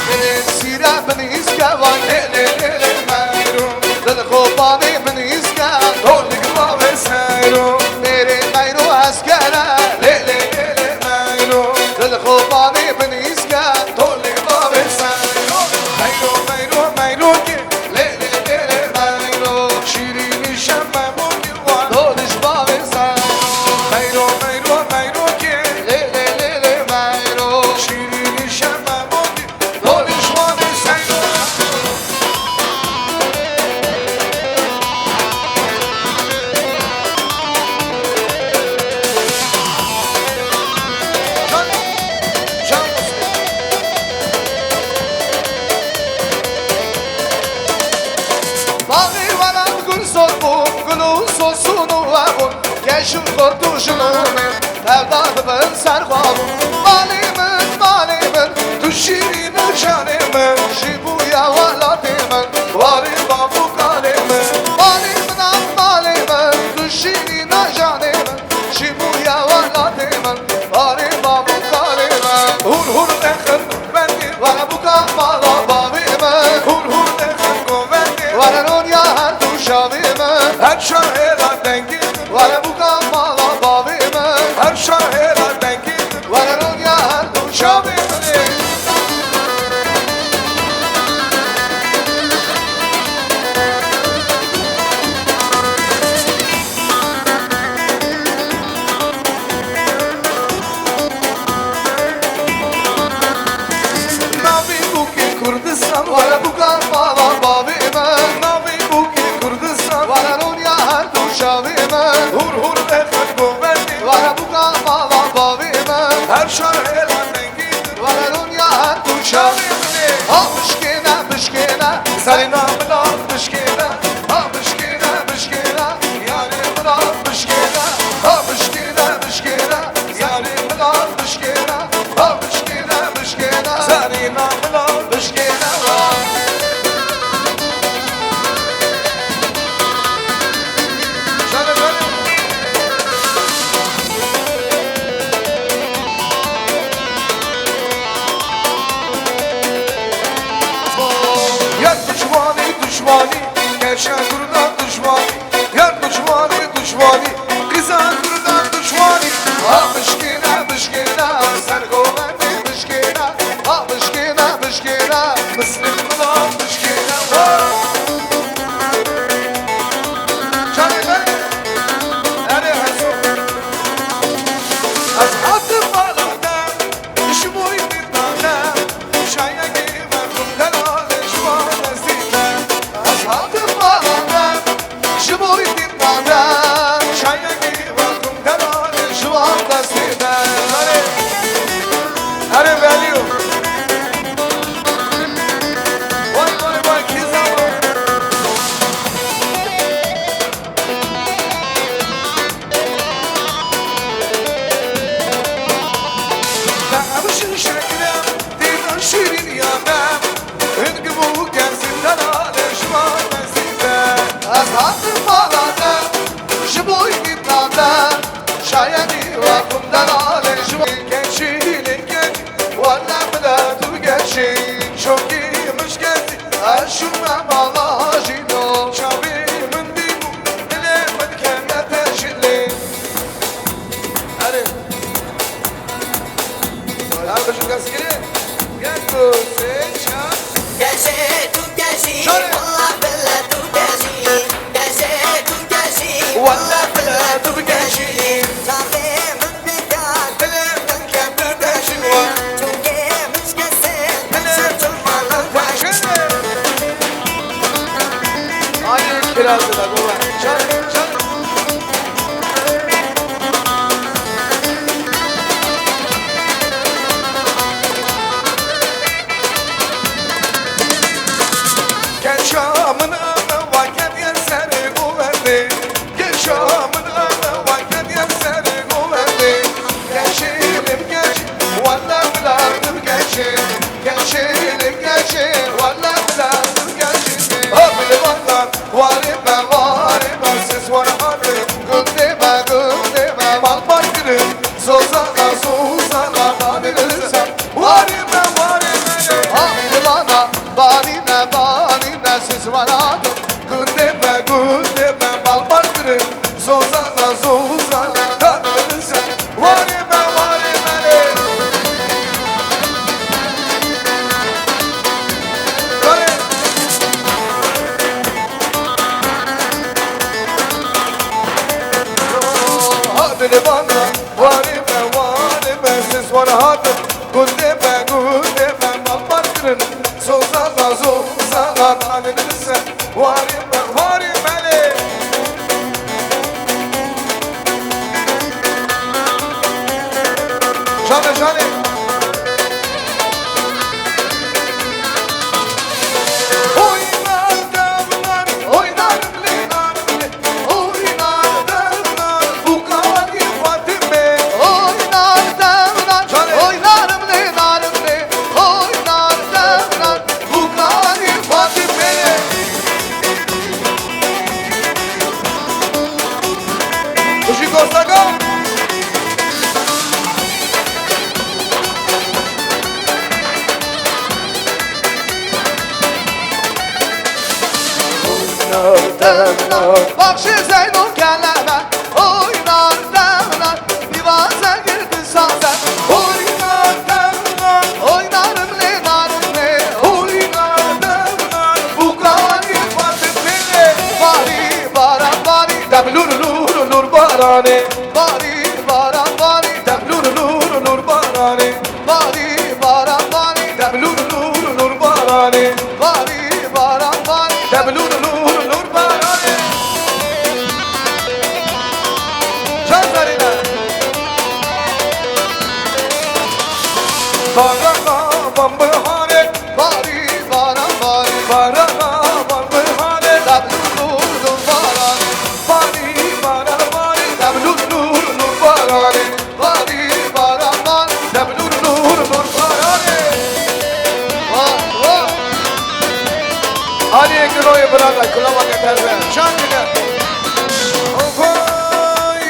Dilê sîre binîske vay lê lê lê lê meyro. Dilxobanê binîske tolik bavê seyro. Mêrê meyro eskere lê lê lê lê meyro. Dilxobanê binîske tolik bavê seyro. Meyro, meyro, meyro ki. Lê lê lê lê meyro, şîrînî şe memokê wan. Dodiş bavê ser. Meyro, meyro, meyro kê. Lê lê lê lê meyro, şîrînî şe memokê. Dodiş wanê seyro. Can, can. Baxê welat gul sor bûn, gul û sosun û hebûn, keşûn xort û jinûn, tevda dibin ser xwe bûn. Malê min, malê min, tu şîrîn û canê min, jî bûya welatê min, warê bav û kalê min. Malê min a Hûr hûr dixin govendê. Were bûka mala bavê min. Hûr hûr dixin govendê. Were ronya her du çavê min. Her şahêla dengê min. Were bûka mala bavê min. Her şahêla dengê min. Were ronya her du çavê min. Navê bûkê Kurdistan, were bûka mala bavê me. Navê bûkê Kurdistan, were ronya her du çavê me. Hûr hûr dixin govendê, were bûka mala bavê me. Her şahêla dengê min, were ronya her du çavê min. Ha bişkêne, bişkêne, serê na min a bişkêne. Ha bişkêne, bişkêne, yarê min a bişkêne. Ha bişkêne, bişkêne, yarê min a bişkêne. Ha bişkêne, bişkêne, serê na min a bişkêne. Şöyle, şöyle. Yar duşmanî, duşmanî, gerşa Kurda duşmanî. Yar duşmanî, duşmanî, qîza Kurda duşmanî. Ha bişkêne, bişkêne, ser govendê bişkêne. Ha bişkêne, bişkêne, Mislim bila bişkêne. Canê me, erê Heso. Ez hatim mala te. Ji bo yî dîtane, şayekî me kum delal ji wan destî te. Ez hatim mala te, ji bo yî dîtane, şayekî me kum delal ji wan destî te. Erê, erê velî yo. Vay, vay, vay, kî zaman. Te ev şin şekle, dîna şîrîn ya me. Hing bû kezî delale ji van mezî be. Ez hatim mala te, ji bo yî dîtna te. Şayedî we kum delale ji van. Gençî lê genç, wele bile tu gençî. Çokî min ji kezî, ez şûme mala jîno. Çavê min dî bû, dilê min kene te jilê. Erê. Her bijim destgirê. Yek, du, sê, çar. Keşê tu keşî, Şöyle. Walla bile tu keşî. Keşê tu keşî, Walla bile tu keşî. Çavê min bîya, dilê min kete te jî. Çungê min ji kesê, min ji tu mala. Şöyle. Aynı kirazı da baba. Çal, çal. Keşa min ana wa ketiye serê govendê. Keşa min ana wa ketiye serê govendê. Keşê lim keşê, wala bila lim keşê. Keşê lim keşê, wala bila lim keşê. Ha bilvana. Warê me, warê me, siz war hatin, gundê me, gundê me, malbat kirin, zozana, zozana, danê li ser. Warê me, warê me, ha, li vana, banî me, banî me, siz war hatin, gundê me, gundê me, malbat kirin, zozana, zozana, danê li ser. Warê me, warê me lê. Warê. Hadi li vana, warê me, warê me, siz war hatin, gundê me, gundê me, malbat kirin, zozana, zozana, danê li ser. Warê me, warê me lê. Şane, şane. Oynar devler, oynar lê nar lê, oynar devler, bu kadar Fatime. Oynar devler, şane. Oynarım lê nar lê, oynar devler. Bûka lê Fatime. Xweşik Ostaga. Baxşê Zeyno keleme, oynar devler, divaze girdi saze. Oynar devler, oynarım lê narım lê, oynar devler. Bu kayı Fatih Bey'le. Bari bara bari, dem lur lur lur barane. Bari bara bari, dem lur lur lur barane. Bari bara bari, dem lur lur lur barane. Bari bara bari, dem lur lur lur barane. Can Zarina. Barana van bihare. Bari bara bari, barana van bihare. Dem lur lur lur barane. Bari bara bari, dem lur lur lur barane. Barî, baran, baran, dem lûr, lûr, lûr, baranê. Vah, vah. Aliyê Giroyê birada, kulava keterve. Şan bile. Oy.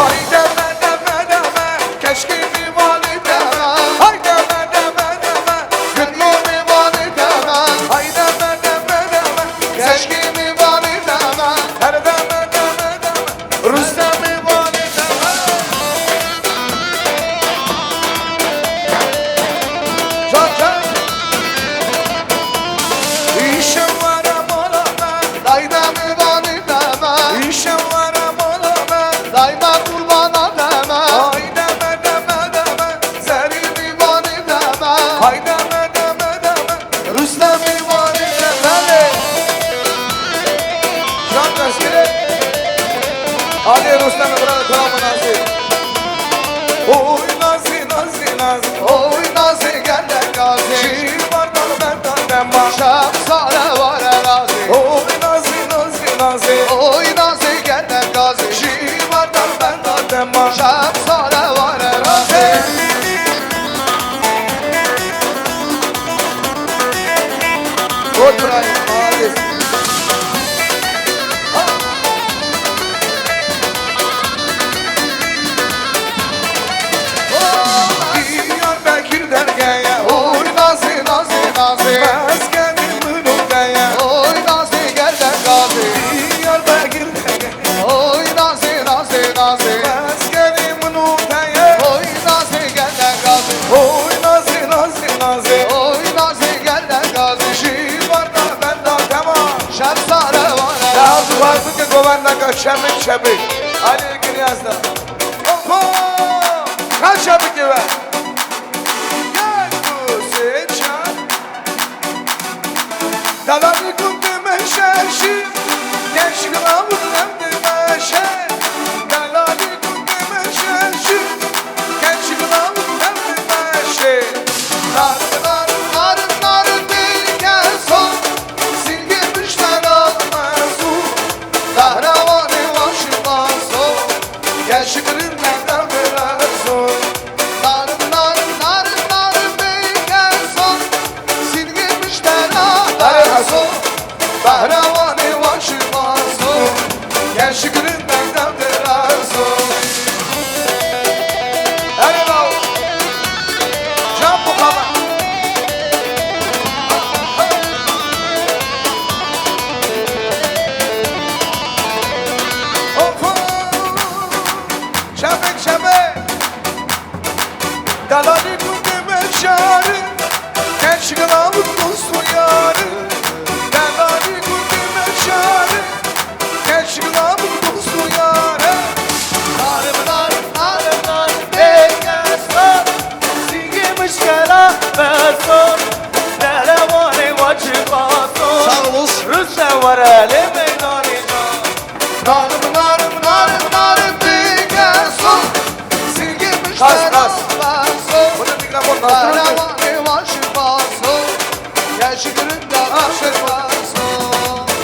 Ay deme, deme, deme, keşke mi vali deme. Ay deme, deme, deme, gönlümü vali deme. Ay deme, deme, deme, keşke mi vali deme. Her deme, deme, deme. Rûstemê vanê deme. Can, can. Îşew were mala me. Daydemê vanê deme. Îşew were mala me. Dayme qurbana deme. Ay deme, deme, deme. Zerî mîvanê deme. Ay deme, deme, deme. Rûstemê vanê de belê. Can Destgirê. Alê Rûstemê bira de Kurama Nazî. Oy Nazî, Nazî, Nazî. Oy Nazî gele gazî. Jî bardan benda dema. Şev sare ware razî. Oy Nazî, Nazî, Nazî. Oy Nazî gele gazî. Jî bardan benda dema. Şev sare ware razî. Oturayım, Halis. Diyarbekir dergeye, oy Nazî, Nazî, Nazî. Mezgedi min û deye, oy Nazî, gel de gazî. Diyarbekir dergeye. Oy Nazî, Nazî, Nazî. Mezgedi min û deye. Oy Nazî, gel de gazî. Oy Nazî, Nazî, Nazî. Oy Nazî, gel de gazî. Jî barda benda dema. Şev sare ware. Laz vazike govendeka çemik çemik. Alê Giryazda. Oho! Kaç çemik ve? Gel bu seçer. Delalî gundê min şeşî, genç gilav dem dimeşe. Delalî gundê min şeşî, genç gilav dem dimeşe. Narin, narin, narin, narin, bêke son, sîngê miştera meso. Behrewanê waşî baso, genç girin mendem direso. Narin, narin, narin, narin, bêke son, sîngê miştera meso. Behrewanê waşî baso, genç girin mendem direso. Erê law. Can Muhammed. Oho. Çemik, çemik. Delalî gundê min şarî, genç gilav dost û yarî. Delalî gundê min şarî, genç gilav dost û yarî. Narim, narim, narim, narim, bêke son, sîngê mişkela meso. Derewanê waşî baso. Sağ olun. Rûstem were lê meydanê can. Narim, narim, narim, narim, bêke son. Sîngê miştera meso. Bas, bas. Bunu mikrofon nasıl? Derewanê waşî baso. Genç girin de aşî baso.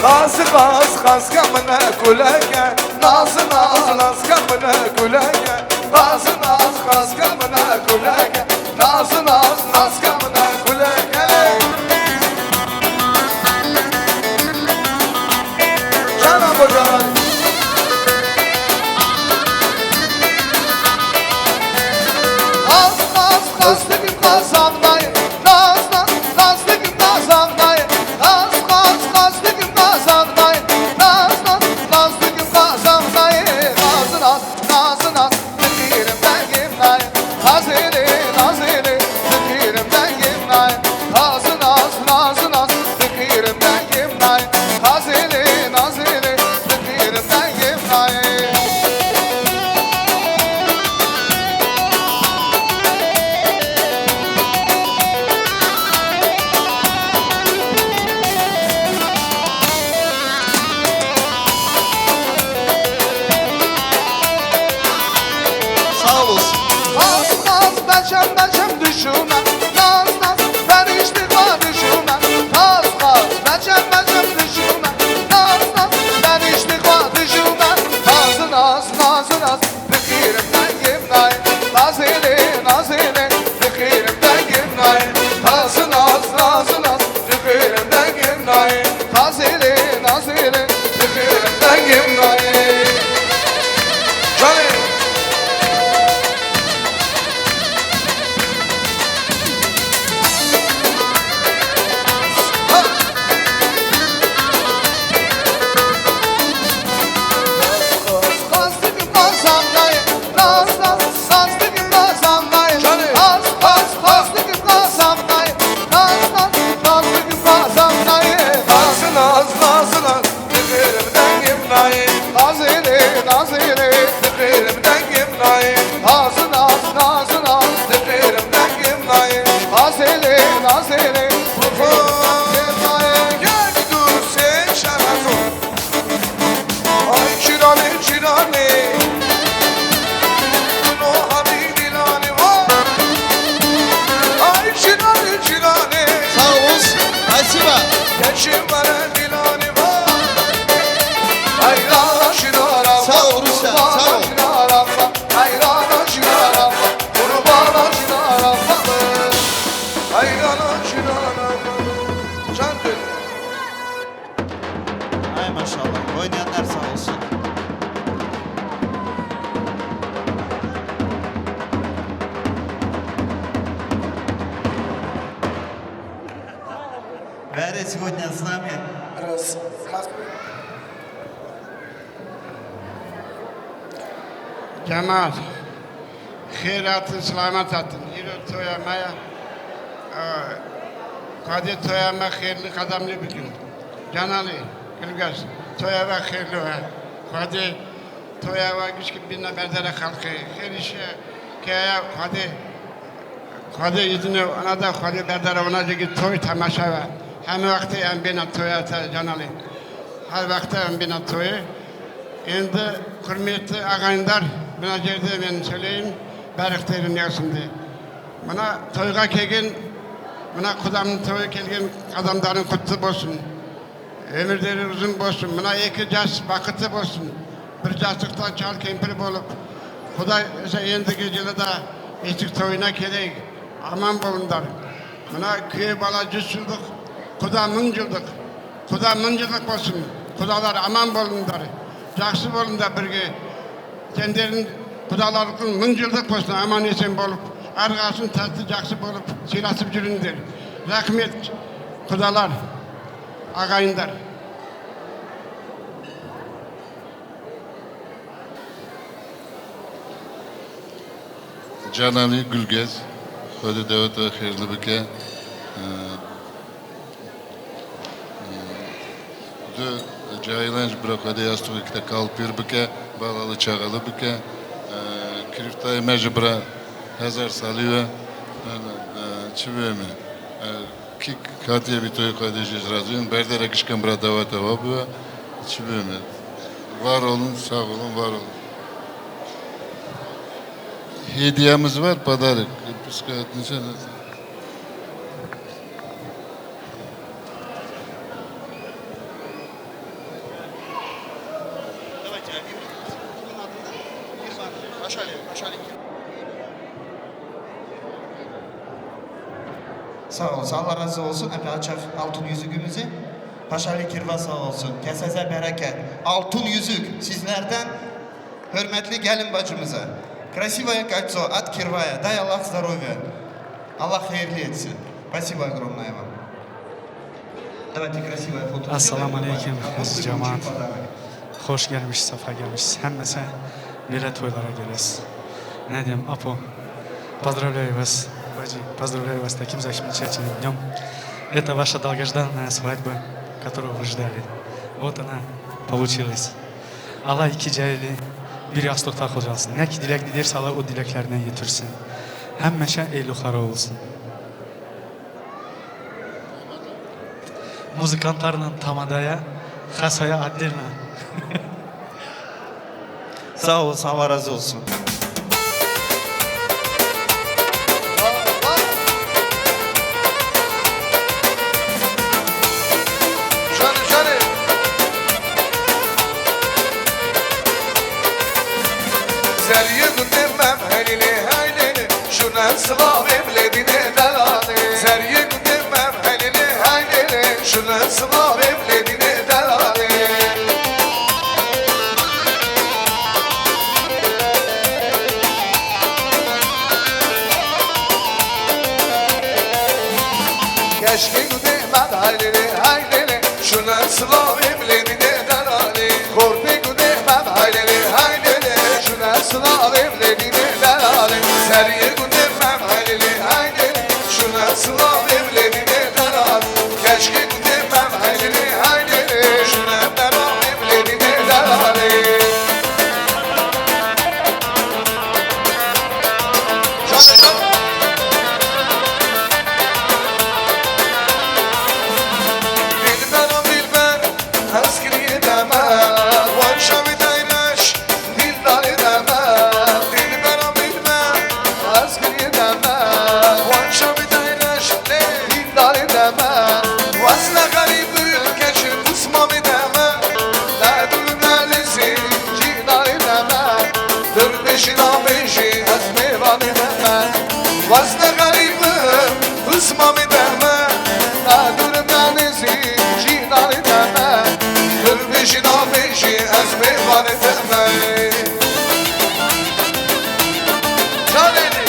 Qaz, qaz, qaz ke mine kuleke. Naz, naz, naz ke mine kuleke. Qaz, naz, qaz ke mine kuleke. Naz, naz, naz ke mine kuleke. Canan Bocan. Naz, naz, naz dedim, naz anlayın. Naz, naz, naz dedim, naz anlayın. Naz, naz, naz dedim. Naz naz, dikirim dengim nayê. Nazilê, nazilê, dikirim dengim nayê. Naz naz, naz naz, dikirim dengim nayê. Nazilê, nazilê, dikirim dengim nayê. Sağ olasın. Qas qas beçem beçem düşüme, qas qas feriştî xwe düşüme, qas qas beçem beçem düşüme, qas qas feriştî xwe düşüme, naz naz naz naz, dikirim dengim nayê, nazilê nazilê, dikirim dengim nayê, naz naz naz naz, dikirim dengim nayê, nazilê nazilê, dikirim dengim nayê. Canê. Nazilê, nazilê, dikirim dengim nayê. Naz, naz, naz, naz, dikirim dengim nayê. Nazilê, nazilê, dikirim dengim nayê. Gel dur sen şarazo. Ay çirane, çirane. Bunu hani dilane var. Ay çirane, çirane. Sağ olun. Спасибо. Geçim veren dilane var. Hayran şinara. Sağ ol Rusya, sağ ol. Şinara, hayran şinara. Kurbana şinara. Hayran şinara. Can dönüyor. Ay maşallah. Oynayanlar sağ olsun. Вересьгодня с нами. Раз. Cemaat, xêr hatin, silamet hatin. Îro toya me ya. Ee, Xwedê toya me xêrli qedemlî bikin. Canalî, Gulgez, toya we xêrli be. Xwedê toya we gişkî bîne berdere xelkê. Xêr îşe ke ya Xwedê Xwedê îzine wana da, Xwedê berdere wana jî toy temaşe be. Heme wextê em bêne toya te Canalî. Her wexte em bêne toyê. Êndi kurmêt Agayndar, bina jêrdê em söyleyeyim, berixtêrin ya şimdi. Buna toyga kegin, buna kudamın toyu kelgin, kazandarın kutlu olsun. Ömürleri uzun olsun. Buna iki cas vakıtı olsun. Bir caslıkta çal kempir bolup, Kuda ise endigi yılı da etik toyuna kelek. Aman bolundar. Buna küye bala cüsüldük. Kuda mıncıldık. Kuda mıncıldık olsun. Kudalar aman bolundar. Caksı bolunda birge. Kendilerin kudalarlıkın mıncıldık olsun. Aman esen bolup. Argasın tatlı caksı bolup. Silası cüründür. Rahmet kudalar. Agayindar. Canalî Gulgez, Xwedê deweta we xêrli bike. Ee, e, Du cahilan ji bira Xwedê yastûxê te kal pîr bike, balalı çağalı bike. Ee, Kirîftayê me ji bira hezar salî we. Ee, çi bê me? Ee, Kî hatiye vî toyê Xwedê jê ji razî bin, berdere gişken bira daweta we bibe. Çi bê me? Var olun, sağ olun, var olun. Hediyemiz var, padarek. Piska nişan. Sağ olsun, Allah razı olsun. Hem de açak altın yüzüğümüzü. Paşalı Kirva sağ olsun. Kesese bereket. Altın yüzük sizlerden hürmetli gelin bacımıza. Красивое кольцо от Кирвая. Дай Аллах здоровья. Allah hayırlı etsin. Спасибо огромное вам. Давайте красивое фото. Esselamu aleyküm, aziz cemaat. Hoş gelmiş, sefa gelmiş. Hemese Böyle toylara geliriz. Ne diyeyim, Apo? Поздравляю вас, Баджи, поздравляю вас с таким, значит, замечательным днём. Это ваша долгожданная свадьба, которую вы ждали. Вот она получилась. Allah iki cahili bir yastıkta kocasın. Ne ki dilek dilerse Allah o dileklerine getirsin. Hemmeşe eyluhları olsun. Музыкантарнын тамадая, хасая отдельно. Sağ ol, Allah razı olsun. Şöyle, şöyle. Zerrî gundê me heylê heylê, şûne silavê bi lêdînê delalê. Zerrî gundê me heylê heylê, şûne silavê bi lêdînê delalê. Keşkê gundê me heylê heylê, şûne silavê bi lêdînê delalê. Xortê gundê me heylê heylê, şûne silavê bi lêdînê delalê. Seriyê gundê me heylê heylê, şûne silavê bi lêdînê delalê. Keşkê gundê me heylê heylê, şûne beravê bi lêdînê delalê. Canê can. Dilbera dilber, ez kirî deme, wan şavî dayreş, dîldarê deme. Dilbera dilber, ez kirî deme, wan şavî dayreş, dîldarê deme. Wezne xerîb, keçi usmamê deme, ne dûr ne nêzî, cîdarê deme. Dûr bêjî nabêjî, ez mêvanê deme. Wezne xerîb im, usmamê deme. Ne dûr ne nêzî, cîdanê deme. Dûr bêjî nabêjî, ez mêvanê deme. Canê dî.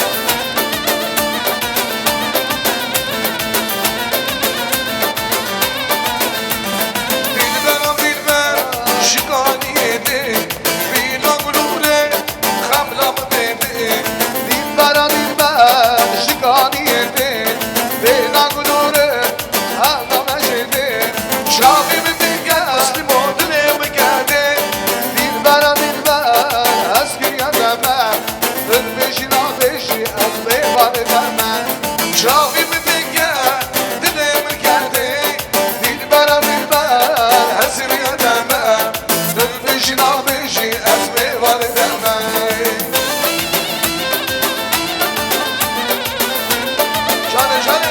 Dilbera dilber, şikaniyê dê. Vîna gulûre, xemla min dê dê. Dilbera dilber, şikaniyê dê. Vîna gulûre, xemla min jê dê. Çavê min dê ke, eslî modilê min ke dê. Dilbera dilber, ez kiriye deme. Dûr bêjî nabêjî, ez mêvanê deme. Çavê min dê ke, dilê min ke dê. Dilbera dilber, ez rîya deme. Dûr bêjî nabêjî, ez mêvanê deme. Canê, canê.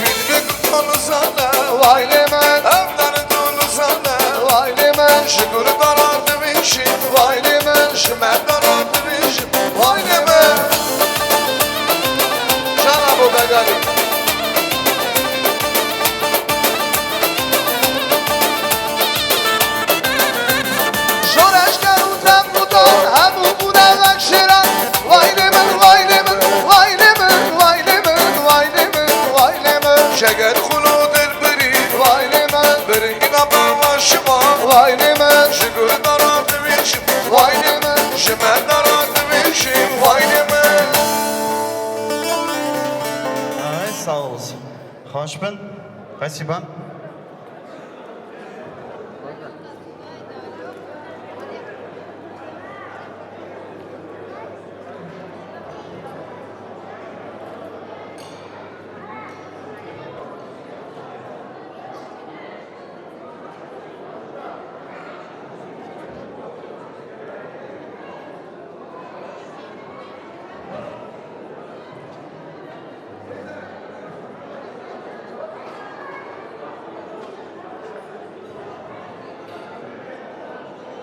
Gül ve gül dolu zane, vay lê min. Evler dolu zane, vay lê min. Ji gul dara dibêjî, vay lê min. Ji me dara dibêjî, vay lê min. Cana bo begalî. Şoreşger û tevgutan hemû bûne vek şêran. Vay lê min, vay lê min, vay lê min, vay lê min, vay lê min, vay lê min. Şeger xulu dilbirî, vay lê min. Birîna bava şima, vay lê min. Ji gul dara dibêjim, vay lê min. Ji me dara dibêjim, vay lê min. Ay, sağ olasın. Xweş bin. Qesiban.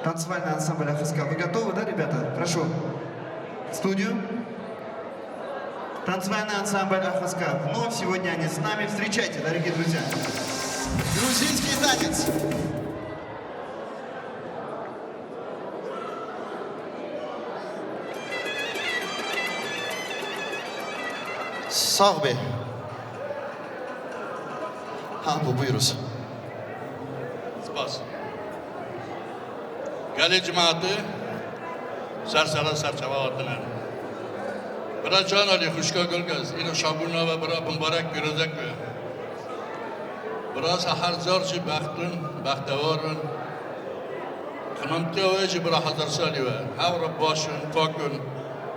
Танцевальный ансамбль «Ахаска». Вы готовы, да, ребята? Прошу. Студию. Танцевальный ансамбль «Ахаска». Вновь сегодня они с нами. Встречайте, дорогие друзья. Грузинский танец. Sağ be. Ha, bu, buyuruz. Gelê cemaetê ser sera ser çava hatine. Bira Can Alî, xwişka Gulgez, îro şabûn nave bira, bimbarek pîrozek be. Bira se her car jî bextun, bextewar in. Xinamtiya we jî bira hezar salî we. Hev re baş in, pak in.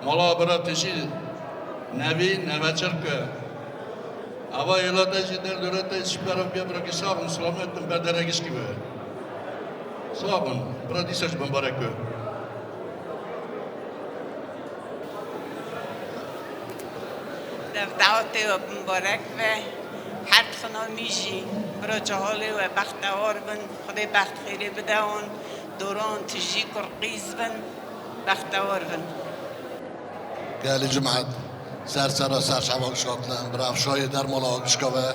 Mala bira tijî nevî, neveçirk e. Ava yêla te jî der dewlete ji ber biya bira ki sax in, selamet in, ber dere gişkî be. Sax in, bira dîsa jî bimbarek be. Dev dawetê we bimbarek be. Her xinamî jî bira cehalê we bextewar bin. Xwedê bext xêrê bide wan. Doran tijî kurqîz bin. Bextewar bin. Gelî cimat ser sera ser çava gişkatine, bira şayê dermala gişka ve.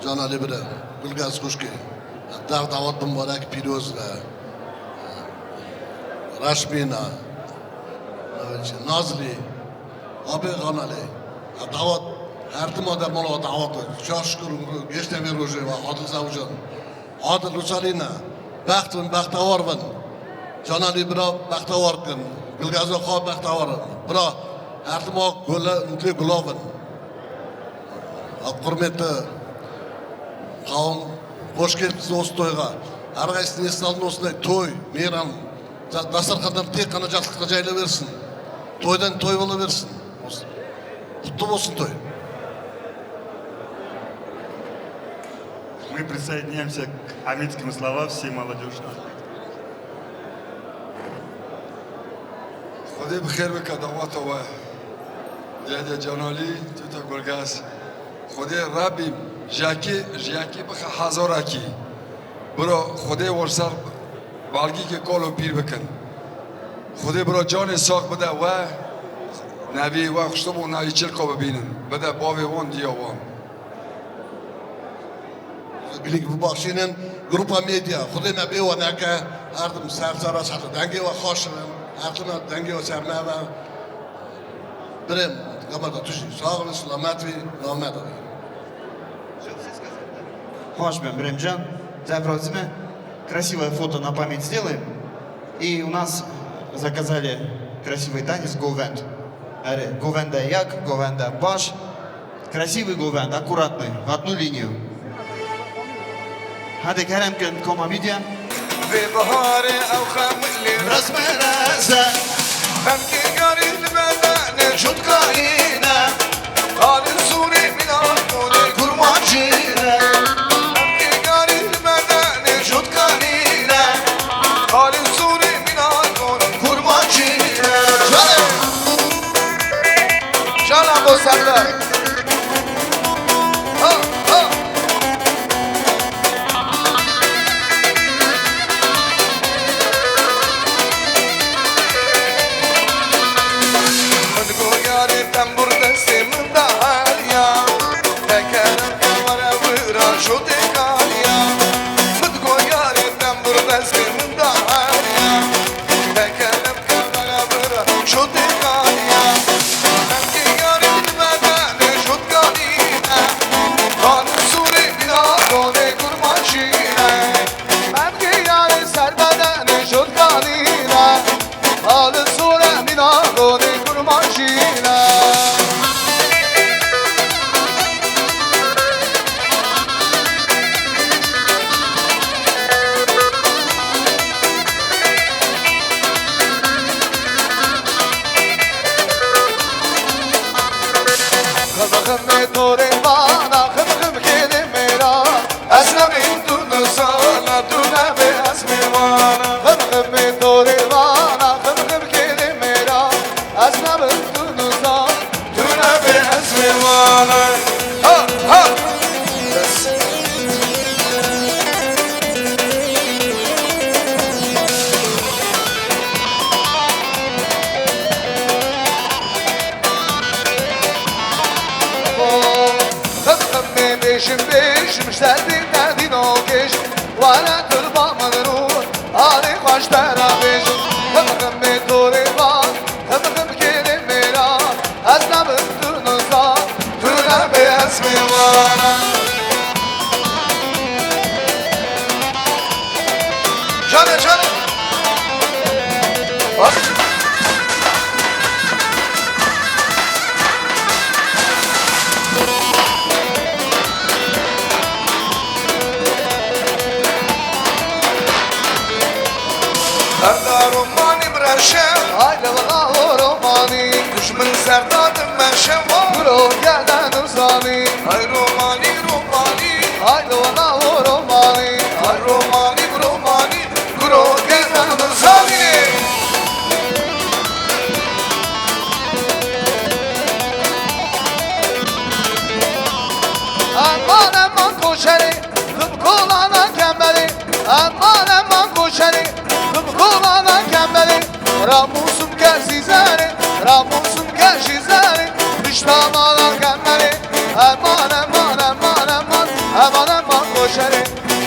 Cana lê bide, Gulgez xwişkê. Dev dawet bimbarek pîroz be. Reşmîna. Nazlî. Abê Xanalê. Dawet. Her tima dermala dawet. Şar şikir û geşte vê rojê ve. Adil Zewcan. Adil Rûsalîne, bext bin, bextewar bin. Cana lî bira bextewar kin. Gilgeza xwe bextewar in. Bira, her tima gule, nûtê gulav in. A qurmê te, xawim, xoşkê zostoyga. Her reis nîstal nosne, toy, mêran. Dasar kadar tê kana cat kaca ile versin. Toydan toy ola versin. Kutlu olsun toy. Мы присоединяемся к хамитским словам всей молодёжи. Xwedê bi xêr bike daweta we. Dêde Canalî, Tuta Gulgaz. Xwedê Rabbî ji yekî, ji yekî bixe hezarekî. Bira Xwedê wer ser balgîkê kal û pîr bikin. Xwedê bira canê sax bide we, nevî we xiştibû navî çilka bibînin. Bide bavê wan diya wan. Gilîk bibexşînin, grupa medya, Xwedê me bê we neke, her tim ser sera ser dengê we xweş in, her tim dengê we ser me be. Birêm, gama da tu jî sax be, selamet bî, name da. Xweş be, Birêm can, zaf razî me. Красивое фото на память сделаем. И у нас заказали красивый танец Govend. Erê, govenda yak, govenda baş. Красивый govend, аккуратный, в одну линию. Hadi kerem kin koma medya. Vê biharê ew xem li rez me rez e. Xemkê yarî li me de ne jotkarî ne. Qalin sûrê mîna konê kurmancî ne. Xemkê yarî li me de ne jotkarî ne. Qalin sûrê mîna konê kurmancî ne. Jana bo Serdar. Ha, ha. Min got yarê tembûr destê min da heriya. Tekerem kewere wira jotê kariya. Min got yarê tembûr destê min da heriya. Tekerem kewere wira jotê kariya. Xemkê yarê li me de ne jotkarî ne. Qalin sûrê mîna konê kurmancî ne. Xemkê yarê ser me de ne jotkarî ne. Qalin sûrê mîna konê kurmancî ne. Xim ximê torê vana, xim xim kêlê mêra. Ez nebim tu nizana, tu nebê ez mêvana. Xim ximê torê vana, xim xim kêlê mêra. Ez nebim tu nizana, tu nebê ez mêvana. Ha, ha. Xim ximê bêjim bêjim, ji derdê derdî nagêjim. Were tu li ba min rû, alê xweş te re bêjim. Xim ximê torê va, xim xim kêlê mêra. Ez nebim tu niza, tu nebê ez mêvana. Canê, canê. Şev, haydi wala o romanî. Duşmin serda dime şev o. Guro gele nizanî. Hay romanî, romanî. Haydi wala o romanî. Hay romanî, romanî. Guro gele nizanî. Eman eman koşerê, dim kolana kemerê. Eman eman koşerê, dim kolana kemerê. Ramusum ke zîzerê, ramusum ke jîzerê. Pişta mala kemerê. Eman eman eman eman, eman eman koşerê.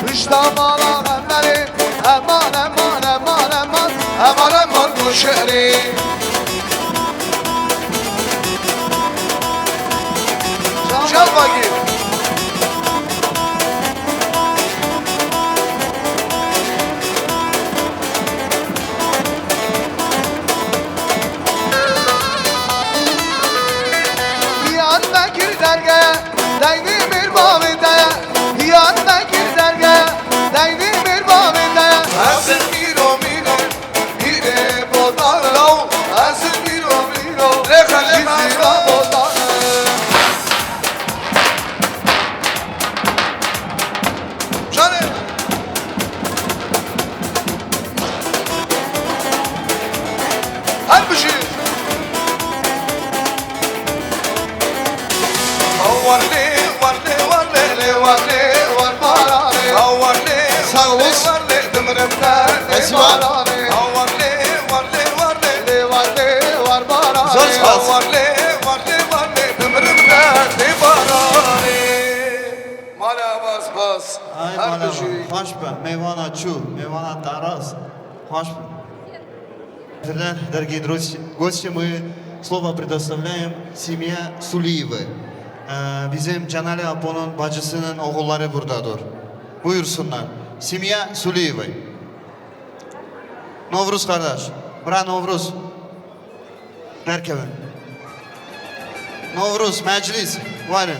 Pişta mala kemerê. Eman eman eman eman, eman eman koşerê. Çal bakayım. Diyarbekir derge, deynî bir bavê te ye. Diyarbekir derge, deynî bir bavê te ye. Ezin mîro mîro. Mîrê bodan law, ez mîro mîro, lêxe lêxe jî zîra bodan. Canê. Her bijî. Warlê, warlê, warlê, lê warlê, war baranê. Sağ ol. Warlê, warlê, dimirim derdê baranê. Warlê, warlê, warlê, lê warlê, war baranê. Zor spas. Warlê, warlê, warlê, dimirim derdê baranê. Mala bas bas. Ay, her mala bijî. Xweş be, mêvana çû, mêvana taras. Xweş be. Dergi Goç-, Goçê, мы слово предоставляем семье Сулиевой. Ee, bizim Canali Apo'nun bacısının oğulları buradadır. Buyursunlar. Семья Сулиевой. Novruz kardeş. Bra Novruz. Derkevin. Novruz, Meclis. Varın.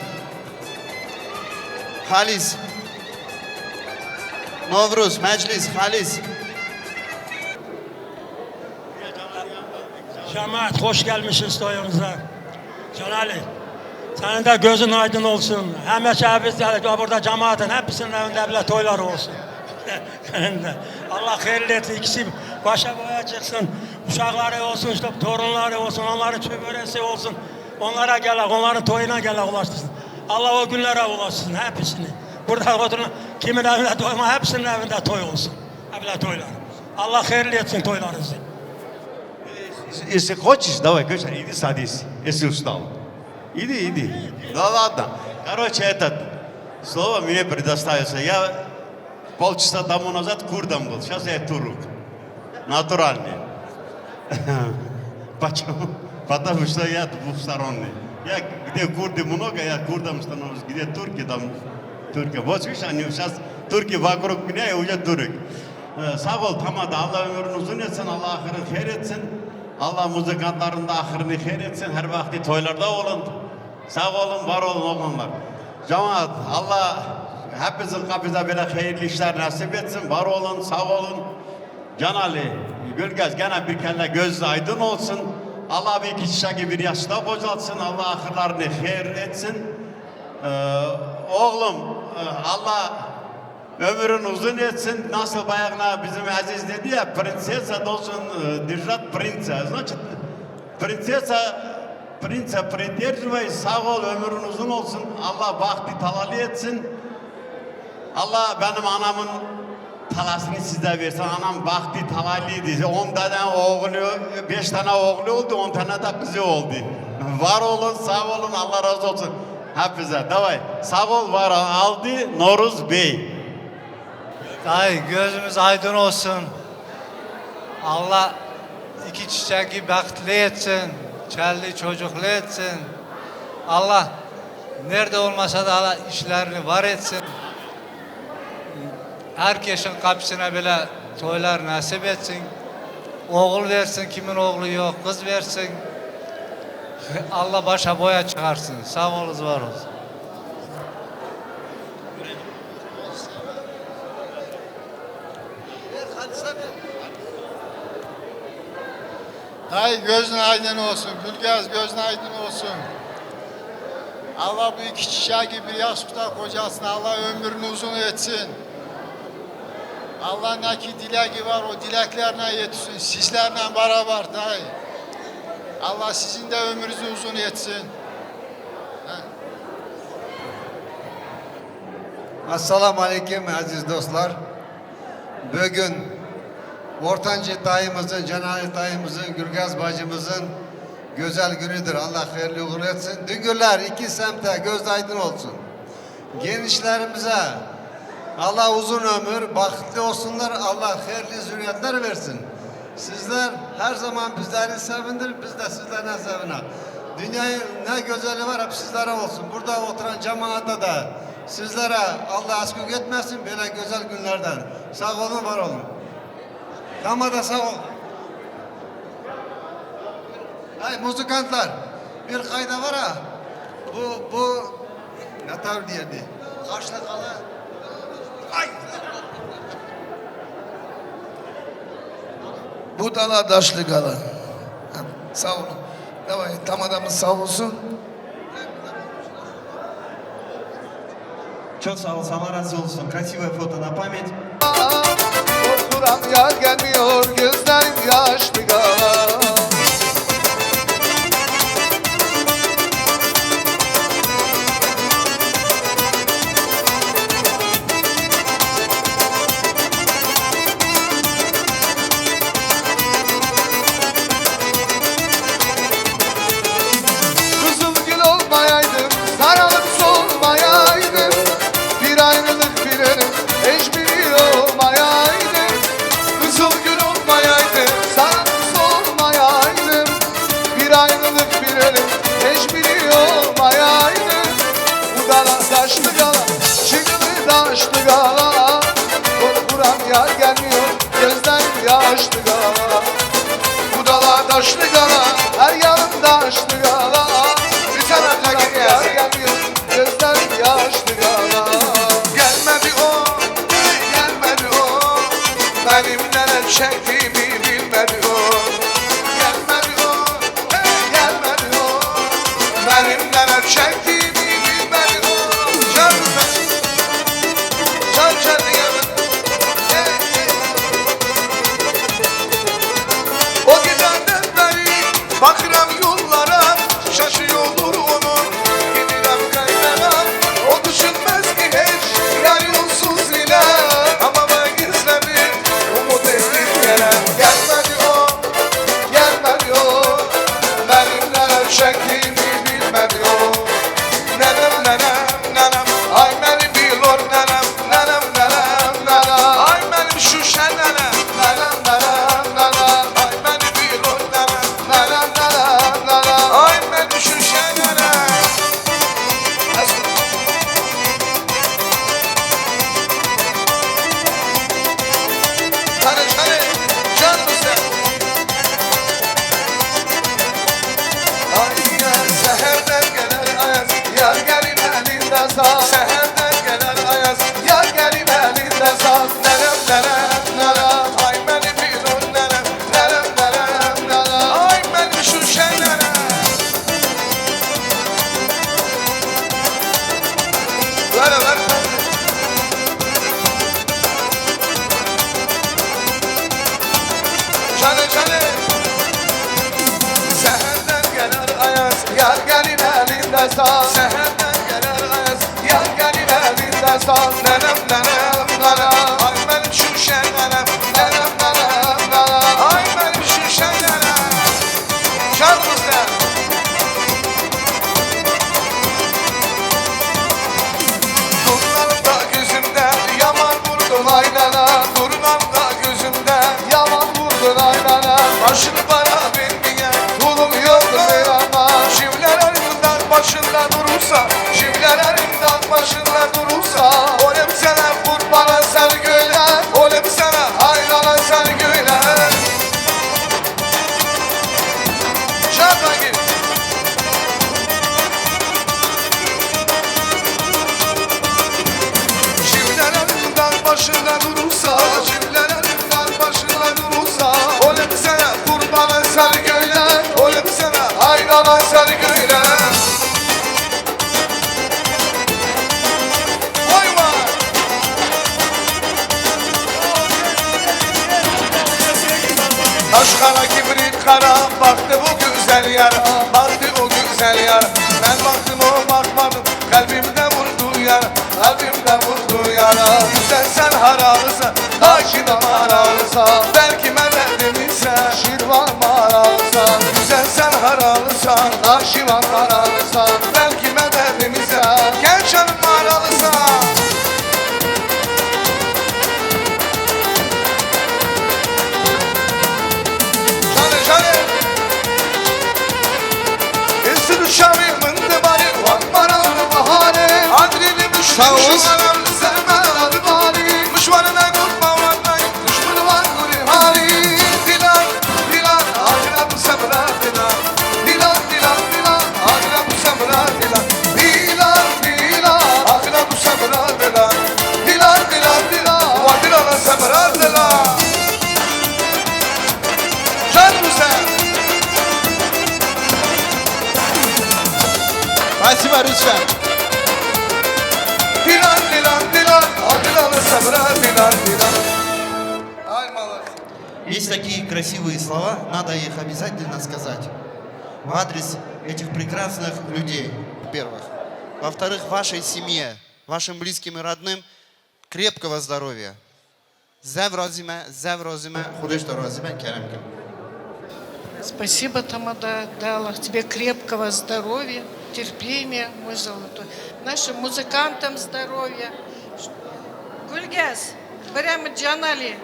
Halis. Novruz, Meclis, Halis. Cemaat, hoş gelmişiz toyunuza. Canali, senin de gözün aydın olsun. Hem eşeğimiz de burada cemaatin hepsinin evinde bile toylar olsun. Senin de. Allah hayırlı etsin. İkisi başa boya çıksın. Uşakları olsun, işte torunları olsun, onların çöbüresi olsun. Onlara gele, onların toyuna gele ulaştırsın. Allah o günlere ulaştırsın hepsini. Burada oturan kimin evinde toy var, hepsinin evinde toy olsun. Evle toylar. Allah hayırlı etsin toylarınızı. Если хочешь, давай, конечно, иди садись, если устал. Иди, иди. Да ладно. Короче, этот, слово мне предоставится. Я полчаса тому назад курдом был, сейчас я турок. Натуральный. Почему? Потому что я двухсторонний. Я где курды много, я курдом становлюсь. Где турки, там турки. Вот видишь, они сейчас турки вокруг меня, я уже турок. Ee, sağ ol, tamam da Allah ömrünü uzun etsin, Allah ahırını hayır etsin. Allah muzikantların da ahırını hayır etsin. Her vakti toylarda olun. Sağ olun, var olun oğlanlar. Cemaat, Allah hepinizin kapınıza böyle hayırlı işler nasip etsin. Var olun, sağ olun. Canali, Gülgez, gene bir kere gözünüz aydın olsun. Allah bir iki çiçeği bir yaşta bocatsın. Allah ahırlarını hayır etsin. Ee, oğlum, e, Allah ömrün uzun etsin. Nasıl bayağına bizim Aziz dedi ya, принцесса должен, э, держать принца. Значит, принцесса, принца придерживай. Sağ ol, ömrün uzun olsun. Allah bahtı talali etsin. Allah benim anamın talasını size versin. Anam bahtı talalıydı. On tane oğlu, beş tane oğlu oldu, on tane de kızı oldu. Var olun, sağ olun, Allah razı olsun. Hepinize. Davay. Sağ ol, var ol. Aldı Noruz Bey. Dayı, gözümüz aydın olsun. Allah iki çiçeği bahtlı etsin, çelli çocuklu etsin. Allah nerede olmasa da Allah işlerini var etsin. Herkesin kapısına bile toylar nasip etsin. Oğul versin, kimin oğlu yok, kız versin. Allah başa boya çıkarsın. Sağ olunuz, var olsun. Ver Halis abi. Ay, gözün aydın olsun. Gülgaz, gözün aydın olsun. Allah bu iki çiçeği bir yastıkta kocasın. Allah ömrünü uzun etsin. Allah ne ki dileği var, o dileklerine yetişsin. Sizlerle beraber dayı. Allah sizin de ömrünüzü uzun etsin. Esselamu Aleyküm aziz dostlar. Bugün Ortancı dayımızın, Cenali dayımızın, Gülgaz bacımızın güzel günüdür. Allah hayırlı uğurlu etsin. Düngürler iki semte göz aydın olsun. Gençlerimize Allah uzun ömür, bahtlı olsunlar, Allah hayırlı zürriyetler versin. Sizler her zaman bizleri sevindir, biz de sizlerden sevine. Dünyanın ne gözeli var hep sizlere olsun. Burada oturan cemaata da sizlere Allah eksik etmesin böyle güzel günlerden. Sağ olun, var olun. Tamam da sağ ol. Ay, muzikantlar, bir kayda var ha. Bu, bu ne tavır diyerdi? Kaçlı kala. Ay! Budala daşlı gala. Sağ olun. Давай, tam adamı sağ olsun. Çok sağ ol, Allah razı olsun. Красивое фото на память. Korkuram yar gelmiyor, gözlerim yaşlı gala. Kızıl gül olmayaydım, sararıp solmayaydım. Bir ayrılık bir ölüm, hiçbiri olmayaydı. Kızıl gül olmayaydı, sararıp solmayaydım. Bir ayrılık bir ölüm, hiçbiri olmayaydı. Budala daşlı gala, çingili daşlı gala. Korkuram yar gelmiyor, gözlerim yaşlı gala. Budala daşlı gala, her yanım daşlı gala. Bir tarafta yar gelmiyor, gözlerim yaşlı gala. Gelmedi o, gelmedi o. Benim neler çektiğimi bilmedi o. Gelmedi o, hey, gelmedi o. Benim neler çektiğimi bilmedi o. Can, can, can, can. O geceden beri bakıram yollara, şaşıyordur onun. Gidilen kaynana, o düşünmez ki hiç yar yolsuz ile. Ama ben gizledim, umut ettim gelen. Gelmedi o, gelmedi o. Benim neler çektiğimi bilmedi o. Nenem, nenem, nenem. Ay beni bilor nenem, nenem, nenem, nenem. Ay benim şuşe nenem, nenem, nenem, nenem. Ay beni bilor nenem, nenem, nenem, nenem. Ay benim şuşe nenem. Hadi, hadi, can mısın? Ay, seherden gelir ayaz, yar gelin elinde saz. Seherden gelir ayaz, yar gelin elinde saz. Nenem, nenem, nenem. Ay benim bir dur nenem, nenem, nenem, nenem. Ay benim şu şey nenem. Ver, ver. Canı, canı. Seherden gelir ayaz, yar gelin elinde saz. Seherden gelir ayaz, yar gelin elinde saz. Nenem, nenem, nenem. Ay benim şuşe nenem, nenem, nenem, nenem. Ay benim şuşe nenem. Çal bize. Durnam da gözümde yaman vurdun ay nana. Durnam da gözümde yaman vurdun ay nana. Başını bana vermeye kulum yoktur ama. Şivlelerim dağ başında durursa, şivlelerim dağ başında durursa, o nebzeler Kibrit kara baktı bu güzel yara, baktı o güzel yara. Ben baktım, o bakmadı, kalbimde vurdu yara, kalbimde vurdu yara. Güzel sen haralısan, aşina haralısan, belki mededim ise Şirvan haralısan. Güzel sen haralısan, aşina haralısan, belki mededim ise Kerçan'ın haralısan. Şale, şale. Üstü düşami mındı bari, vakmara bahane. Adrili müşteri Sağ ol. Şumaran serme bari. Müşvarına korkma, vakma. Düşmanı var guri hari. Dilan, dilan, ahira bu sabra dilan. Dilan, dilan, dilan, ahira bu sabra dilan. Dilan, dilan, ahira bu sabra dilan. Dilan, dilan, dilan, wa dilan sabra dilan. Can güzel. Спасибо, Русча. Dilan, dilan, dilan, adilan sabra, dilan, dilan. Ay, молодцы. Есть такие красивые слова, надо их обязательно сказать в адрес этих прекрасных людей, во-первых. Во-вторых, вашей семье, вашим близким и родным крепкого здоровья. Zev razî me, zev razî me, Xwedê ji te razî be, kerem kin. Спасибо, тамада. Дай Аллах тебе крепкого здоровья, терпения, мой золотой. Нашим музыкантам здоровья. Гульгез, Берем Джанали.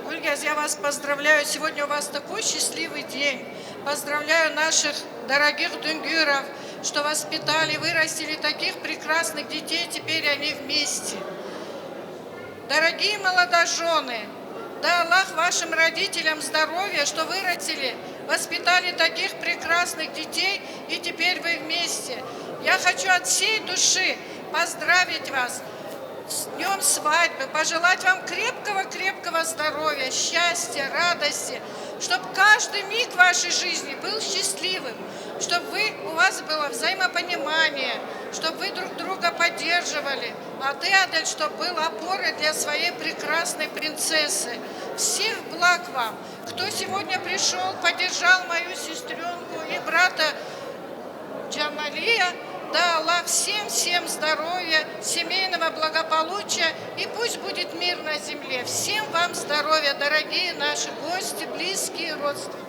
Гульгез, я вас поздравляю. Сегодня у вас такой счастливый день. Поздравляю наших дорогих дунгюров, что воспитали, вырастили таких прекрасных детей, теперь они вместе. Дорогие молодожены, дай Аллах вашим родителям здоровья, что вырастили, воспитали таких прекрасных детей, и теперь вы вместе. Я хочу от всей души поздравить вас с днём свадьбы, пожелать вам крепкого-крепкого здоровья, счастья, радости, чтобы каждый миг вашей жизни был счастливым, чтобы вы, у вас было взаимопонимание, чтобы вы друг друга поддерживали. А ты, Адель, чтоб был опорой для своей прекрасной принцессы. Всех благ вам. Кто сегодня пришёл, поддержал мою сестрёнку и брата Джаналия, да, Аллах всем, всем здоровья, семейного благополучия, и пусть будет мир на земле. Всем вам здоровья, дорогие наши гости, близкие, родственники.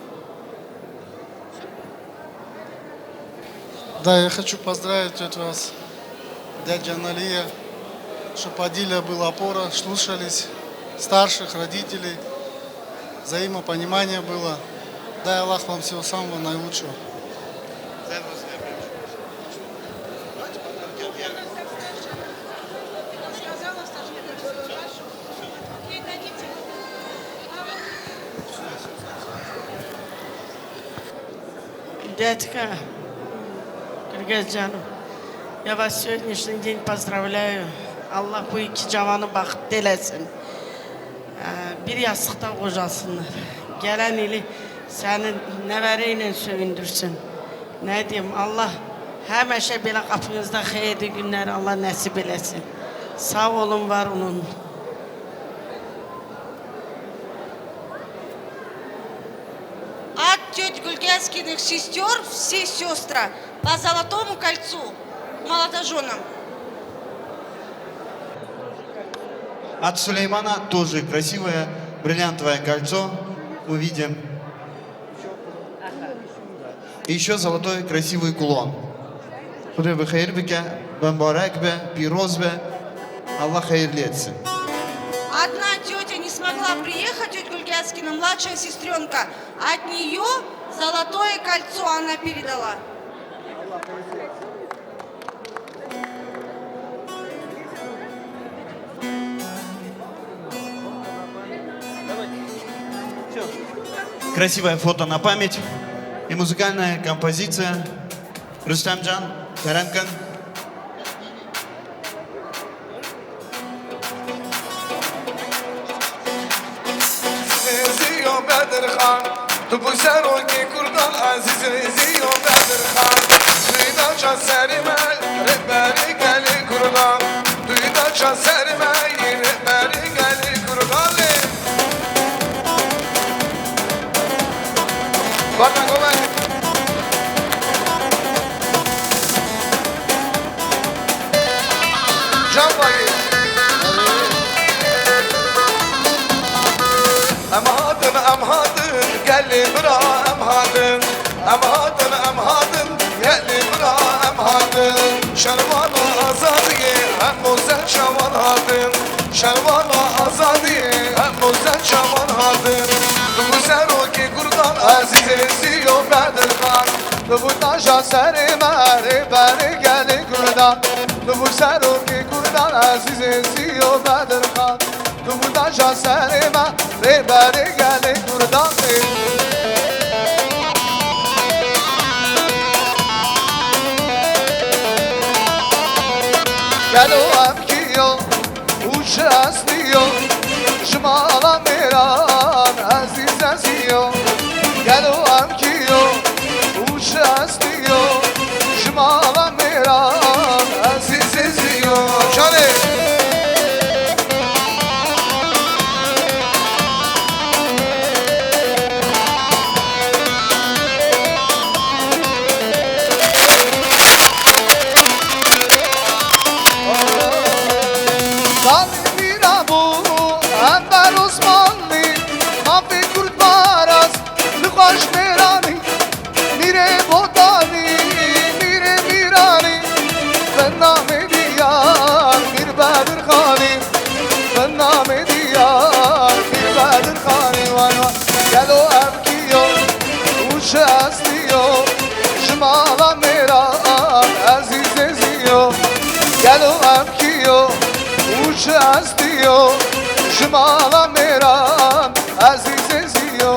Да, я хочу поздравить вот вас, дядя Налия, чтоб Адиля была опора, слушались старших, родителей, взаимопонимание было. Дай Аллах вам всего самого наилучшего. Детка, Gülgez canım, ya вас сегодняшний день поздравляю. Allah bu iki cavanı bahtlı eylesin. Ee, bir yastıkta kocasınlar. Gelen ili seni nevereyle söündürsün. Ne diyeyim, Allah hemişe böyle kapınızda hayırlı günler Allah nasip eylesin. Sağ olun, var olun. От тёть Гульгезкиных сестёр все сёстры по золотому кольцу молодожёнам. От Сулеймана тоже красивое бриллиантовое кольцо. Увидим. Ещё золотой красивый кулон. Xwedê bi xêr bike, bi mubarek be, pîroz be. Allah hayırlı etsin. Одна тётя не смогла приехать, тётя Гульгескина, младшая сестрёнка. От неё золотое кольцо она передала. Красивое фото на память и музыкальная композиция. Rustemcan, kerem kin. Ziyo Bedirxan, tu bû serokê Kurdan, ezîz Ziyo Bedirxan. Tu yê daça serê me, rêberê gelê Kurdan. Tu yê daça serê me, yê rêberê gelê Kurdan lê. Gelê min a em hatin, em hatin, em hatin. Gelê min a em hatin. Şervana azadiyê hemû ser çavan hatin. Şervana azadiyê hemû ser çavan hatin. Tu bû serokê Kurdan Ezîzê Ziyo Bedirxan. Tu bû taja serê me rêberê gelê Kurdan. Tu bû serokê Kurdan Ezîzê Ziyo Bedirxan. Tu bû taja serê me, rêberê gelê Kurdan ê. Gelo ev kî yo û çi estî yo? Ji mala mêran Ezîz Ezî yo. Gelo ev kî yo û çi estî yo? Ji mala mêran Ezîz Ezî yo. Canê. Salê mîna bû Enver Osmanlî, mafê Kurd parast, li xweş mêranî. Mîrê Botanî, mîrê mîranî, bi namê Diyar Mîr Bedirxanî, bi namê Diyar Mîr Bedirxanî. Vay vay, gelo ev kî yo û çi estî yo? Ji mala mêran Ezîz Ezî yo. Gelo ev kî yo û çi estî yo? Ji mala mêran Ezîz Ezî yo.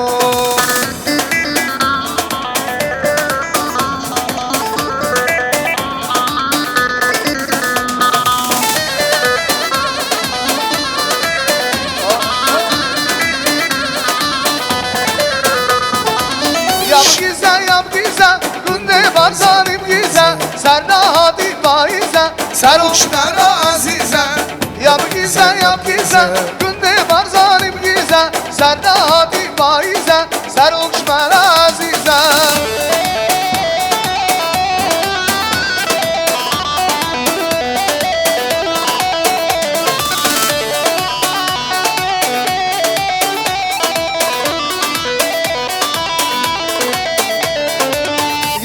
Ya bigîze, ya bigîze, gundê Barzanî bigîze, ser nehatî payîze, serok ji me re ezîze. Ya bigîze, ya bigîze, gundê Barzanî bigîze, ser nehatî payîze, serok ji me re ezîze.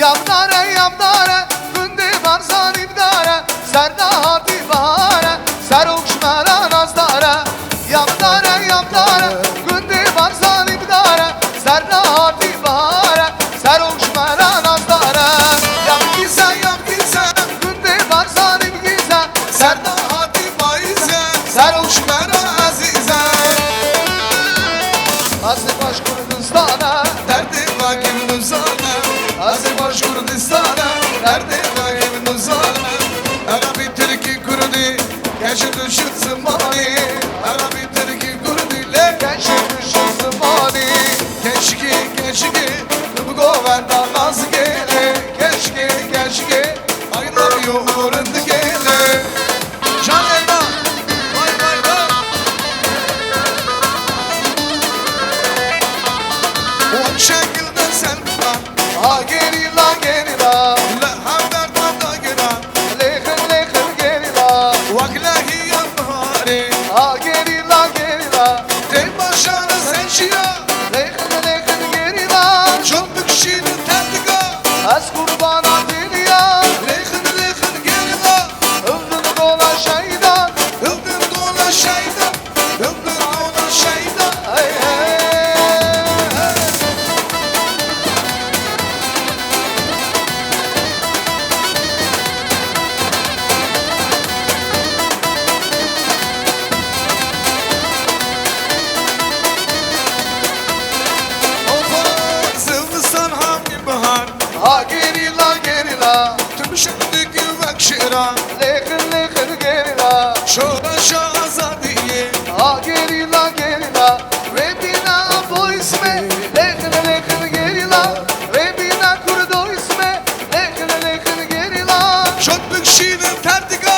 Yamdare, yamdare, gundê Barzanî bidare, ser nehatî bahare, serok ji me re nazdare. Yamdare, yamdare, gundê Barzanî bidare, ser nehatî bahare, serok ji me re nazdare. Yamkîze, yamkîze, gundê Barzanî bigîze, ser nehatî payîze, serok ji me re ezîze. Ez ê baş Kurdistane, derdê me kim nizane. Ez ê baş Kurdistane, derdê me kim nizane. Erebî, tirkî, kurdî, keçik û çi zimanî. Erebî, tirkî, kurdî, lê keçik û çi zimanî. Keçikê, keçikê, tu bi govenda naz gêlê. Keçikê, keçikê, I love you, rind gêlê. Can Elma. Vay, vay, vay. Wan şekilde sen bana. Ha gerîla, gerîla. Li hevderdana giran. Lêxin, lêxin gerîla. Wek lehiya biharê. Ha gerîla, gerîla. Tê bajaran sen çiya. Lêxin, lêxin gerîla. Çond bikişînin tendika. Ez qurbana dîliya. Lêxin, lêxin gerîla. Hildin dola şeyda. Hildin dola şeyda. Hildin dola şeyda. Hey, hey, hey. Oho, zivistan hamî bihar. Ha gerîla, gerîla. Tüm şenlik wek şiran. Lêxin, lêxin gerîla. Şoreşa azadiyê. Ha gerîla, gerîla. Wê bîna bo îsmê. Lêxin, lêxin gerîla. Wê bîna kurdo îsmê. Lêxin, lêxin gerîla. Çond bikişînin terdika.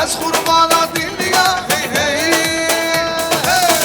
Ez qurbana dîliya. Hey, hey, hey.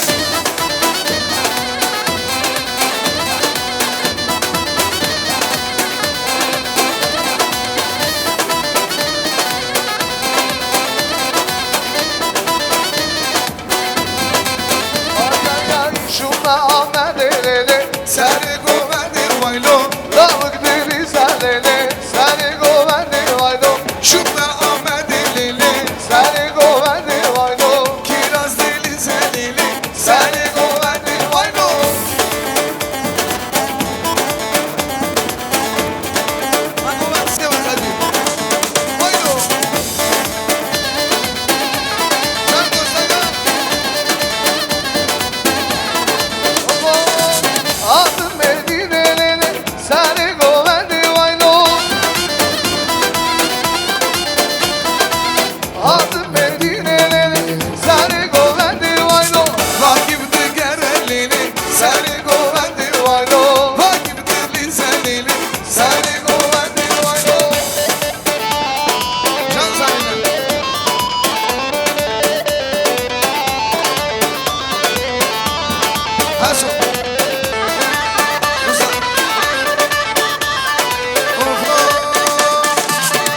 Haso. Uza. Oho.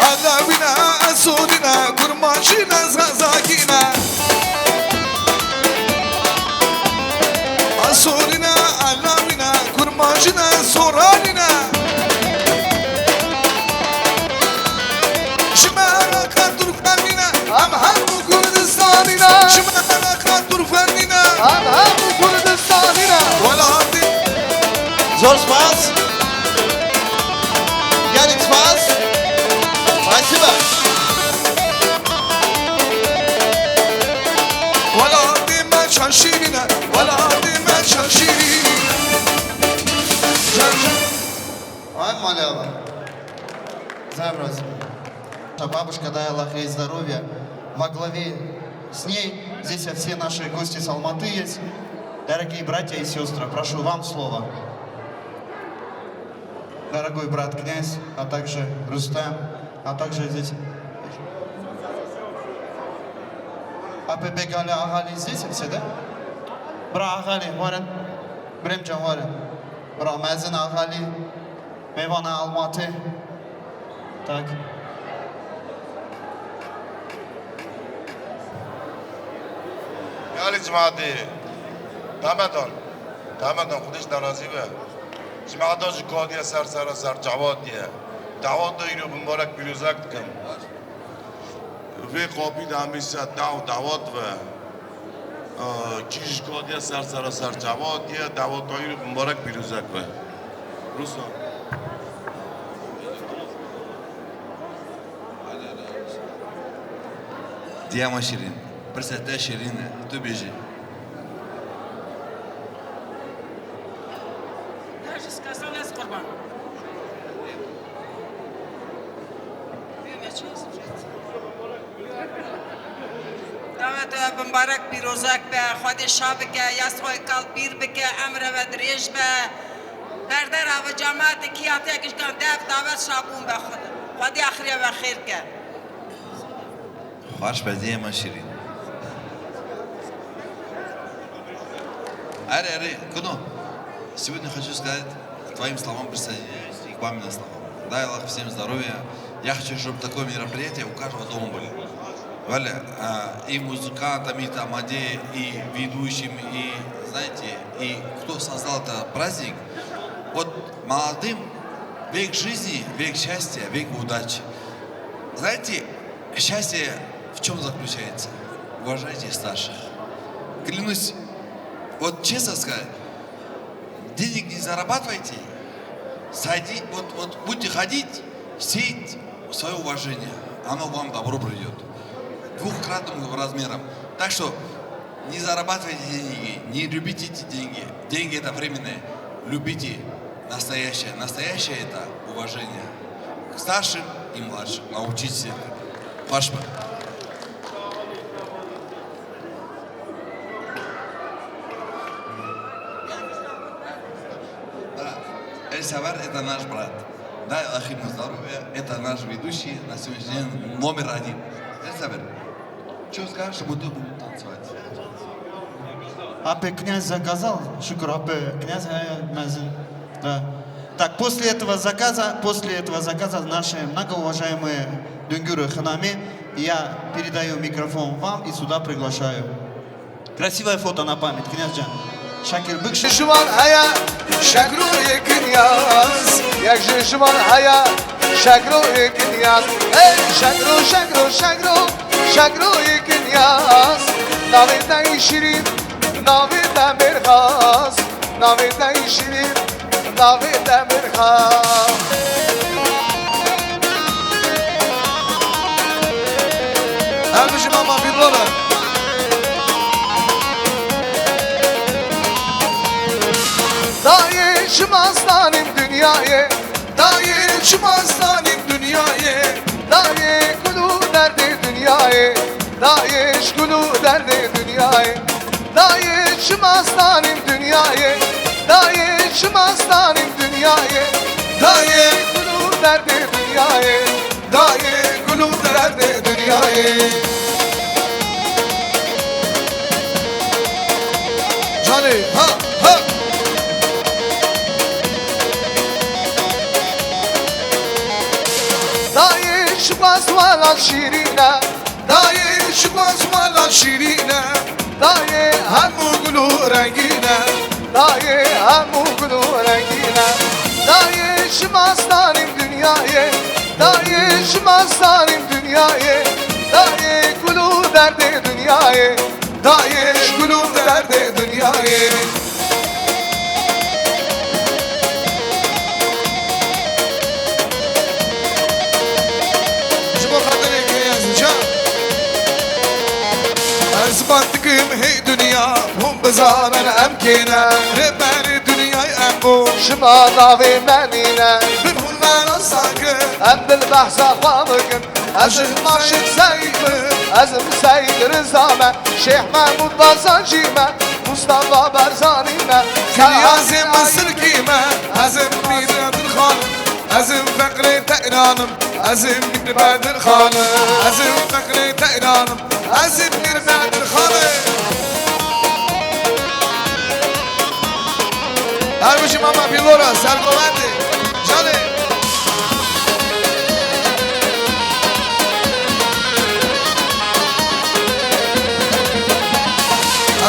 Alawîne, esûrîne, kurmancîne, zazakîne. Esûrîne, alawîne, kurmancîne, soranîne. Ji me re qet Kurfenî ne, em hemû Kurdistanî ne. Ji me re qet Kurfenî ne, em hemû Kurdistanî ne. Welatî. Zor spas. Gelek spas. Spasiba. Welatî me çend şîrîn e, welatî me çend şîrîn e. Ay malava. Здрасте. Бабушка, дай Аллах ей здоровья. Во главе с ней здесь все наши гости с Алматы есть. Дорогие братья и сестры, прошу вам слово. Дорогой брат князь, а также Рустам, а также здесь. Apê Begale ahali здесь все, да? Bra ahali, warin. Birêmcan warin. Bra mezin ahali. Mêvana Almatê. Tak. Yalî cimatê. Demetan. Demetan, Xwedê ji te razî be. Cimata ji kadiye ser sera ser cewatiye. Dawata îro bi mibarek pîrozek dikim. Vê qapî de hemî ser daw dawat ve. Aa, kî ji kadiye ser sera ser cewatiye, dawata îro bi mibarek pîrozek be. Ruslan. Diyama şirîn. Pirsa te şirîn e. Tu bêjî. Her ji skasan ez qurban. Davet we bi mibarek pîrozek be, Xwedê şa bike, ya soy kal pîr bike, emre we dirêj be. Berdera ve cemaatê kî hatiye gişkan dev davet şabûn be. Xwedê axiriye ve xêr ke. Xweş be, diyê me şirîn. Erê, erê, kuno. Сегодня хочу сказать твоим словам присоединяюсь и к маминым словам. Дай Аллах всем здоровья. Я хочу, чтобы такое мероприятие у каждого дома были. Валя, а, и музыкантам, и тамаде, и ведущим, и, знаете, и кто создал этот праздник. Вот молодым век жизни, век счастья, век удачи. Знаете, счастье в чем заключается? Уважайте старших. Клянусь, вот честно сказать, денег не зарабатывайте, сойди, вот, вот будете ходить, сеять свое уважение. Оно вам добро придет. Двухкратным размером. Так что не зарабатывайте деньги, не любите эти деньги. Деньги это временные. Любите настоящее. Настоящее это уважение к старшим и младшим. Научитесь этому. Спасибо. Да. Эльсавер это наш брат. Да, Ахим Назаров, это наш ведущий на сегодняшний день номер один. Эльсавер. Чё скажешь, мы тут будем танцевать. Апэ князь заказал? Шукур, апэ князь, э, мазы. Да. Так, после этого заказа, после этого заказа наши многоуважаемые Дунгюры Ханами, я передаю микрофон вам и сюда приглашаю. Красивое фото на память, князь джан. Şekil bıkş. Ji wan heye şekroyê kinyaz, yek ji ji wan heye şekroyê kinyaz. Ey şekro, şekro, şekro, şekroyê kinyaz. Navê te yî şirîn, navê te mêrxas, navê te yî şirîn, navê te mêrxas. Ev ji mama Bîrlor e. Dayê çima stanîm dinyayê, dayê çima stanîm dinyayê, dayê gul û derdê dinyayê, dayê ji gul û derdê dinyayê. Dayê çima stanîm dinyayê, dayê çima stanîm dinyayê, dayê gul û derdê dinyayê, dayê gul û derdê dinyayê. Hadi, ha, ha. Dayê şiqas welat şîrîn e. Dayê şiqas welat şîrîn e. Dayê hemû gul û rengîn e. Dayê hemû gul û rengîn e. Dayê şima starîm dinyayê. Dayê şima starîm dinyayê. Dayê gul û derdê dinyayê. Dayê ji gul û derdê dinyayê. Ji bo xatirê keyên can. Ez spas dikim hey dinya, hûn bizanin em kê ne. Rêberê dinyayê em bû. Şima navê me nîne. Bin hûn me nas nakin. Em dil behsa xwe bikin. Ez Aşık Maşık Seyit mi? Ez im Seyit Rıza me. Şêh Mehmûd Bazancî me. Mustafa Barzanî me. Kilyazê Misirkî me. Ez im Mîr Bedir Xan im. Ez im Feqrê Tehran im. Ez im Mîr Bedir Xan im. Ez im Feqrê Tehran im. Ez im Mîr Bedir Xan im. Her bijî mama Bîlora, sergovendê. Canê.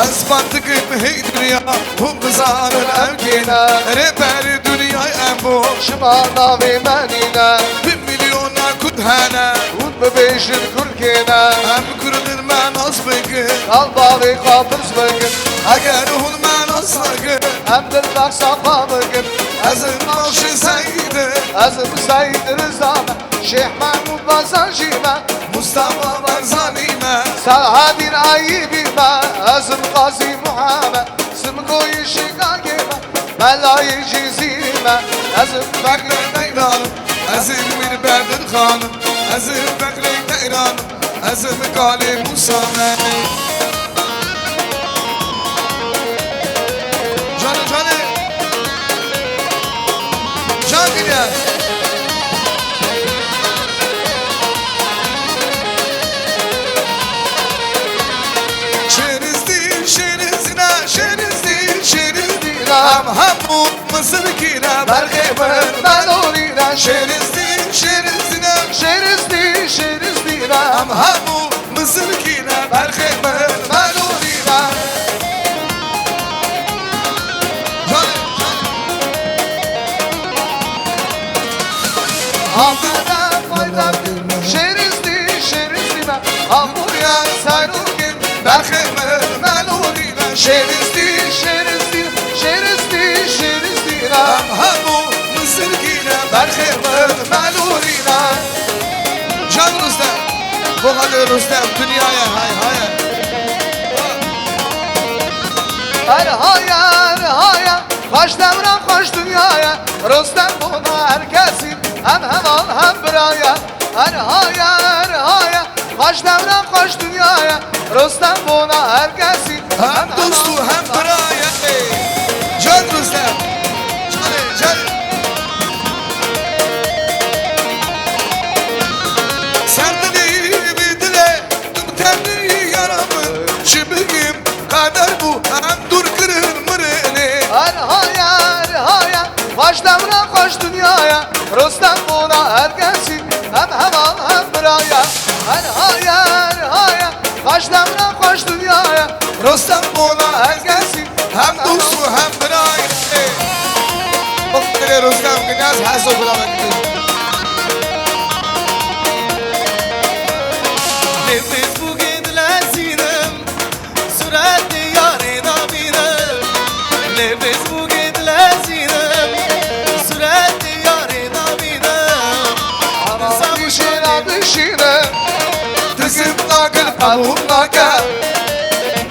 Ez spas dikim hey dinya, hûn bizanin em kê ne. Rêberê dinyayê em bû. Şima navê me nîne. Bi milyona Kurd hene. Hûn bibêjin Kurd kê ne. Em Kurd in, me nas bikin. Kal bavê xwe pirs bikin. Eger hûn me nas nakin. Em dil behsa xwe bikin. Ez im Maşê Seyîd im. Ez im Seyîd Riza me. Şêh Mehmûd Bazancî me. Mustafa Barzanî me. Selahaddîn Eyûbî me. Ez im Qazî Muhammed. Simgoyê Şîkagê me. Melayê Cizîrî me. Ez im Feqrê Tehran im. Ez im Mîr Bedir Xan im. Ez im Feqrê Tehran im. Ez im Kalê Mûsa me. Canê, canê. Can gider. Şêristî, şêristîna, şêristî, şêristîna. Em hemû Misirkî ne, berxê min melorî ne. Şêristî, şêristîna. Şêristî, şêristîna. Em hemû Misirkî ne, berxê min melorî ne. Amine fayda şêristî, şêristîna. Amuya sayrûkin, berxê min melorî ne. Şêristî, şêristî, şêristî, şêristîna. Em hemû Misirkî ne, berxê min melorî ne. Can Rustem. Bo xatirê Rustem, dinyaya hay hay. Her haya, her haya, xweş dewra, xweş dinyaya. Rustem bona her kesî, hem heval hem biraya. Her haya, her haya, xweş dewra, xweş dinyaya. Rustem bona her kesî, hem dost û hem biraya. Can Rustem. Canê, canê. Serdilî bi dilê, tu tenî yara min. Çi bigim, qeder bû, em dûr kirin mirinê. Her haya, her haya, xweş dewra, xweş dinyaya. Rustem bona her kesî, hem heval hem biraya. Her haya, her haya, xweş dewra, xweş dinyaya. Rustem bona her kesî, hem dost û hem birayê. Bixtirê Rustem Kinyaz, Heso Gulabek. Lê Facebookê dilezînim, suretê yarê nabînim. Lê Facebookê dilezînim, suretê yarê nabînim. Ama dişêra dişîne, dizim nagil qebûl nake.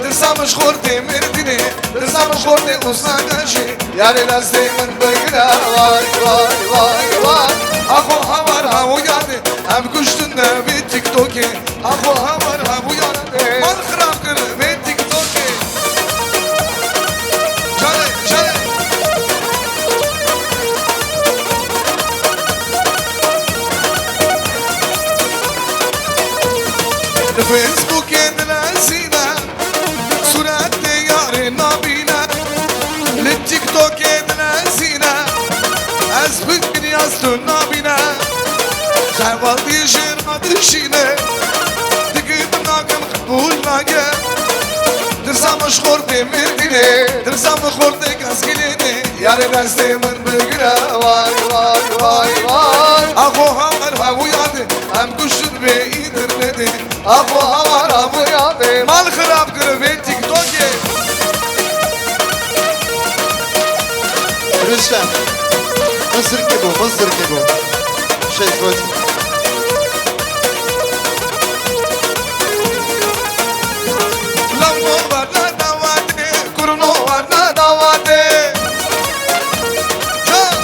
Dizam ji xortê Mêrdînê, dizam ji xortê Osnagajê. Yarê destê min bigire, vay, vay, vay, vay. Axo hawar hawo yadê, em kuştin devê TikTokê. Axo hawar hawo yadê, man xirab kir vê TikTokê. Canê, canê. Li Facebookê dilezîne, sûretê yarê nabîne. Tu nabîne, hevalî jê nadişîne, digî min nakim qebûl nake. Tirsa min ji xortê Mêrdînê, tirsa min xortê Keskilênê. Yarê destê min bigire, vay, vay, vay, vay. Axo hamer hewûya de, em kuştin bê îdir nedê. Axo hamer hewûya de. Mal xirab kir vê TikTokê. Rüstem. Mısır gibi, Mısır gibi. Şey, söz. Lambo var ne davatê, kurno var ne davatê. Can.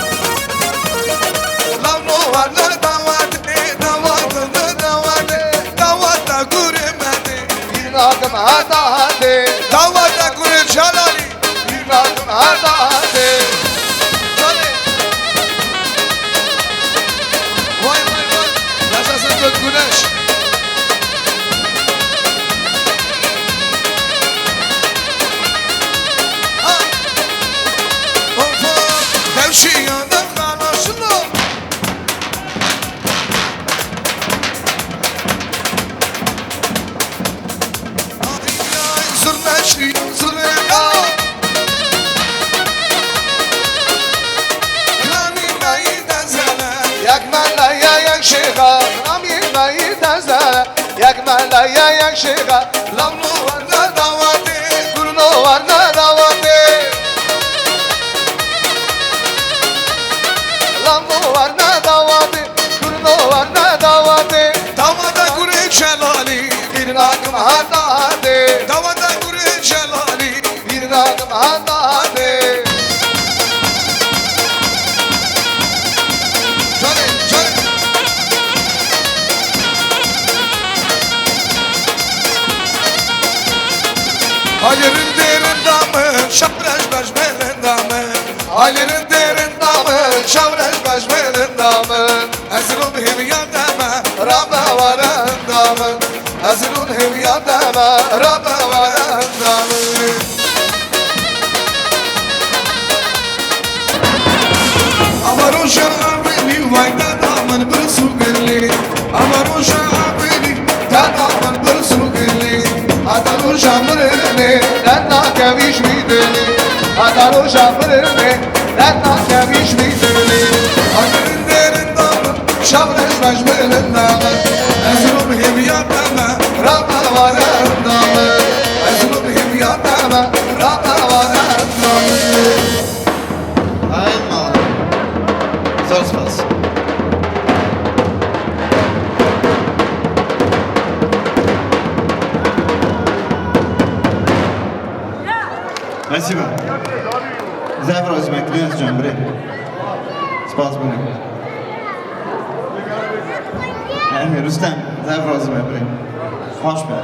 Lambo var ne davatê, davatê ne davatê. Dawata gure mete. Bir nakim hata hate. Dawata gure Celalî. Bîrnakim heta hatê. Canê. Vay, vay, vay. Yaşasın Gök Güneş. Ha. Hop, hop. Devşiyanım kanaşın o. Zurna şiyo zurna. Kanî me yî dezele. Yek mele ye yek şêxe. Kanî me yî dezele. Yek mele ye yek şêxe. Lamno war ne dawatê. Kurno war ne dawatê. Lamno war ne dawatê. Kurno war ne dawatê. Dawata gurê Celalî. Bîrnakim heta hatê. Dawata gurê Celalî. Bîrnakim heta hatê. Canê, canê. Halê rindê rinda min, şewreş beş bê rinda min. Halê rindê rinda min, şewreş beş bê rinda min. Ez rûm hêviya te me, rabe were hinda min. Ez rûm hêviya te me, rabe were hinda min. Ama roja evelî vay deda min birs û gilî. Ama roja evelî deda min birs û gilî. Heta roja mirinê derdnakevî ji wî dilî. Heta roja mirinê derdnakevî ji wî dilî. Hatirin dêrin da min, şev reş reş mirin da min. Ez rûm hêviya te me, rabe were hinda min. Ez rûm hêviya te me, rabe were hinda min. Ay mal. Zor spas. Mersi be. Zaf razî me, Kiryas can, birê. Spas bûne. Erê, Rüstem, zaf razî me, birê. Xweş be.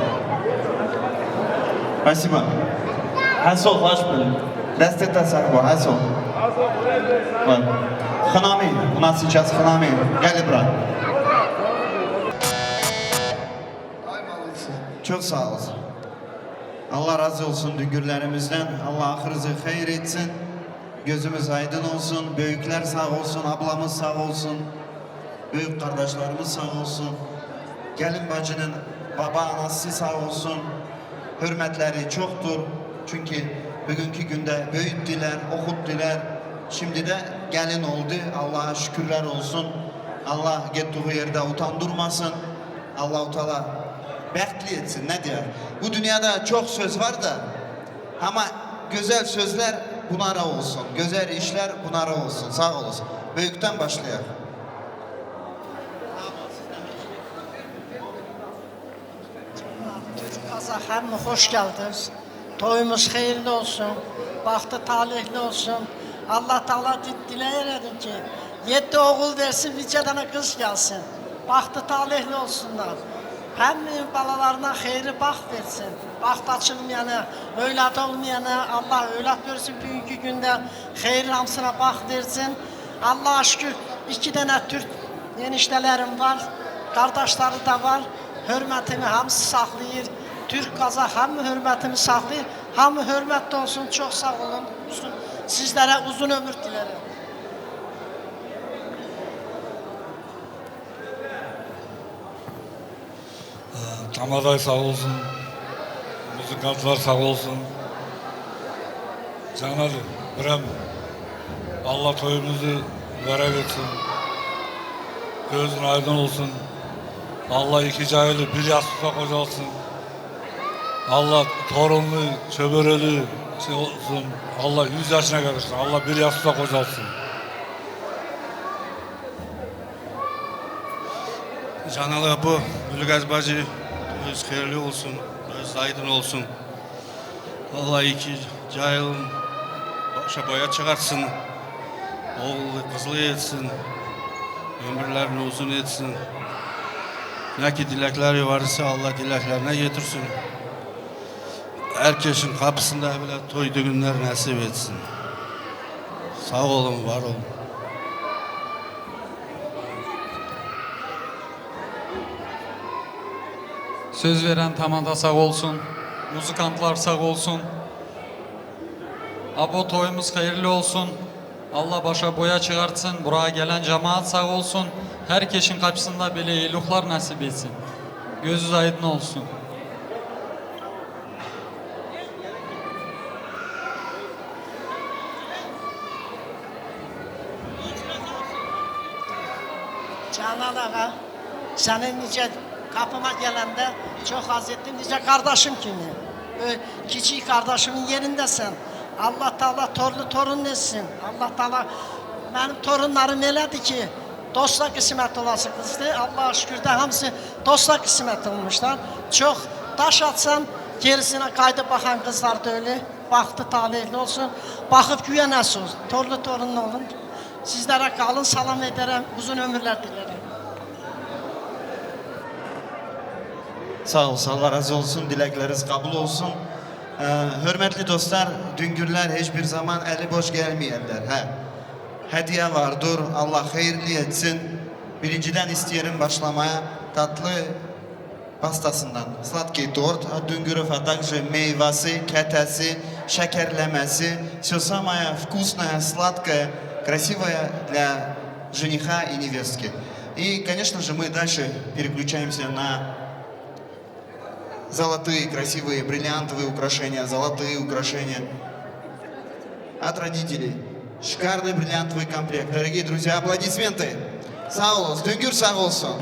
Mersi be. Heso, xweş be. Destê te sax bo, Heso. Xwe. Xinamî, nasî çes xinamî. Gelî bira. Çok sağ ol. Allah razı olsun Düngürlerimizden. Allah ahırınızı hayır etsin. Gözümüz aydın olsun. Büyükler sağ olsun. Ablamız sağ olsun. Büyük kardeşlerimiz sağ olsun. Gelin bacının baba anası sağ olsun. Hürmetleri çoktur. Çünkü bugünkü günde büyüttüler, okuttular. Şimdi de gelin oldu. Allah'a şükürler olsun. Allah gittiği yerde utandırmasın. Allahu Teala behtli etsin. Ne diyor? Bu dünyada çok söz var da, ama güzel sözler bunlara olsun. Güzel işler bunlara olsun. Sağ olasın. Büyükten başlayalım. Türk Kazak hem hoş geldiniz. Toyumuz hayırlı olsun. Bahtı talihli olsun. Allah Teala di-, dileyelim ki yedi oğul versin, bir tane kız gelsin. Bahtı talihli olsunlar. Hem balalarına hayırlı baht versin. Baht açılmayana, evlat olmayana Allah evlat versin. Bugünkü günde hayırlı hamsına baht versin. Allah'a şükür iki tane Türk eniştelerim var. Kardeşleri de var. Hürmetimi hamısı saxlayır. Türk Kazak hamı hürmetimi saxlayır. Hamı hürmetli olsun. Çok sağ olun. Sizlere uzun ömür dilerim. Ahmet Ay sağ olsun. Müzikantlar sağ olsun. Canali, Brem. Allah toyumuzu mübarek etsin. Gözün aydın olsun. Allah iki cahili bir yastıkta kocalsın. Allah torunlu, çöbüreli şey olsun. Allah yüz yaşına getirsin. Allah bir yastıkta kocalsın. Canali Apo, Gülgaz bacı, öz hayırlı olsun, öz aydın olsun. Allah iki cahilin başa boya çıkartsın. Oğlu kızlı etsin. Ömürlerini uzun etsin. Ne ki dilekleri varsa Allah dileklerine getirsin. Herkesin kapısında bile toy düğünler nasip etsin. Sağ olun, var olun. Söz veren tamada sağ olsun. Muzikantlar sağ olsun. Abo toyumuz hayırlı olsun. Allah başa boya çıkartsın. Buraya gelen cemaat sağ olsun. Herkesin kapısında böyle iyilikler nasip etsin. Gözünüz aydın olsun. Canan ağa, senin nice kapıma gelende çok haz ettim, nice kardeşim kimi. Ö, küçük kardeşimin yerinde sen. Allah Teala torlu torun etsin. Allah Teala benim torunlarım eledi ki dosta kısmet olası kızdı. Allah'a şükür de hamısı dosta kısmet olmuşlar. Çok taş atsan gerisine kaydı bakan kızlar da öyle. Baktı talihli olsun. Bakıp güvenesi olsun. Torlu torunlu olun. Sizlere kalın salam ederim. Uzun ömürler dilerim. Sağ olsun, Allah razı olsun, dilekleriniz kabul olsun. Ee, hürmetli dostlar, düngürler hiçbir zaman eli boş gelmeyenler. He. Hediye vardır, Allah hayırlı etsin. Birinciden isteyelim başlamaya tatlı pastasından. Сладкий торт от Düngürов, а также meyvesi, ketesi, şekerlemesi. Все самое вкусное, сладкое, красивое для жениха и невестки. И, конечно же, мы дальше переключаемся на золотые, красивые, бриллиантовые украшения, золотые украшения от родителей. Шикарный бриллиантовый комплект. Дорогие друзья, аплодисменты. Sağ olun. Düngür sağ olsun.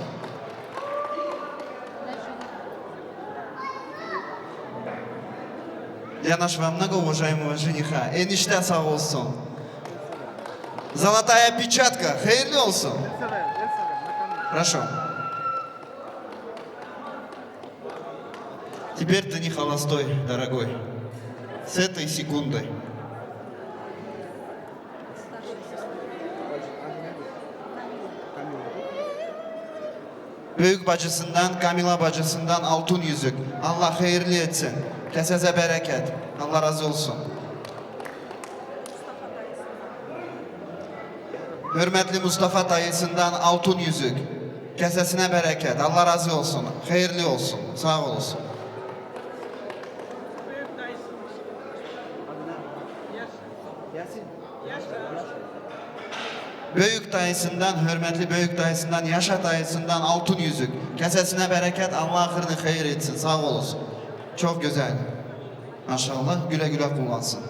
Для нашего многоуважаемого жениха. Enişte sağ olsun. Золотая печатка. Hayırlı olsun. Хорошо. Теперь ты не холостой, дорогой. С этой секунды. Büyük bacısından, Kamila bacısından altın yüzük. Allah hayırlı etsin. Kesese bereket. Allah razı olsun. Hürmetli Mustafa dayısından altın yüzük. Kesesine bereket. Allah razı olsun. Hayırlı olsun. Sağ olasın. Büyük dayısından, hürmetli büyük dayısından, yaşa dayısından altın yüzük. Kesesine bereket, Allah ahırını hayır etsin. Sağ olasın. Çok güzel. Maşallah, güle güle kullansın.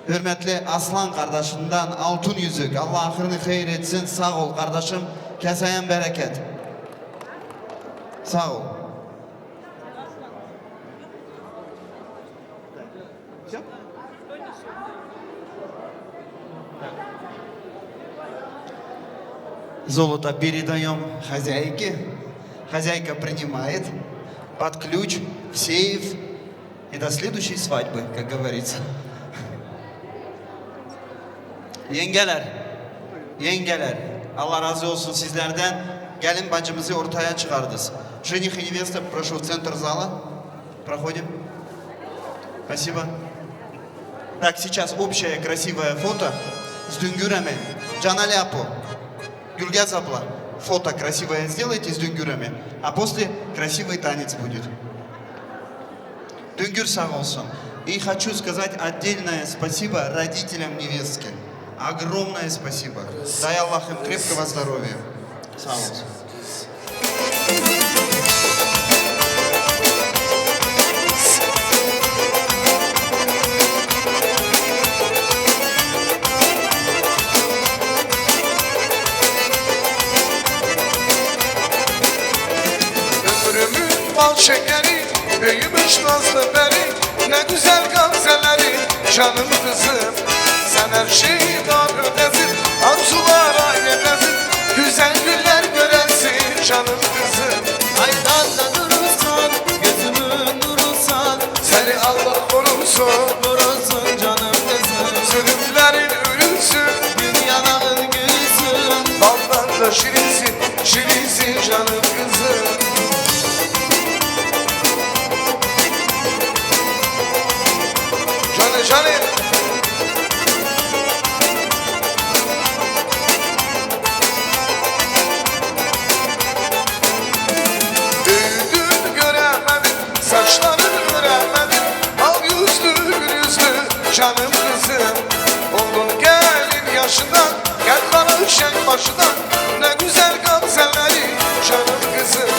Hürmetli Aslan kardeşinden altın yüzük. Allah ahırını hayır etsin. Sağ ol kardeşim. Keseyim bereket. Sağ ol. Золото передаём хозяйке. Хозяйка принимает под ключ в сейф и до следующей свадьбы, как говорится. Yengeler, yengeler, Allah razı olsun sizlerden. Gelin bacımızı ortaya çıkardınız. Жених и невеста, прошу в центр зала. Проходим. Спасибо. Так, сейчас общее красивое фото с Düngüremi. Canali Apo, Gülgez abla, фото красивое сделайте с Düngüremi, а после красивый танец будет. Düngür sağ olsun. И хочу сказать отдельное спасибо родителям невестки. Огромное спасибо. Дай Аллах им крепкого здоровья. Sağ olun. Ömrümün bal şekeri, büyümüş nazlı peri, ne güzel gamzeleri, canım kızım. Sen her şeyi daha ötesin, arzulara yetesin, güzel günler göresin, canım kızım. Aydan da durursan, gözümün nurunsan, seni Allah korusun, korusun canım kızım. Zulümlerin ölüsün, gün yanağın gülsün, baldan da şirinsin, şirinsin canım kızım. Canım, canım. Büyüdün göremedim, saçların öremedim, al yüzlü gül yüzlü canım kızım. Oldun gelin yaşından, gel kara ışık başından, ne güzel gamzeleri canım kızım.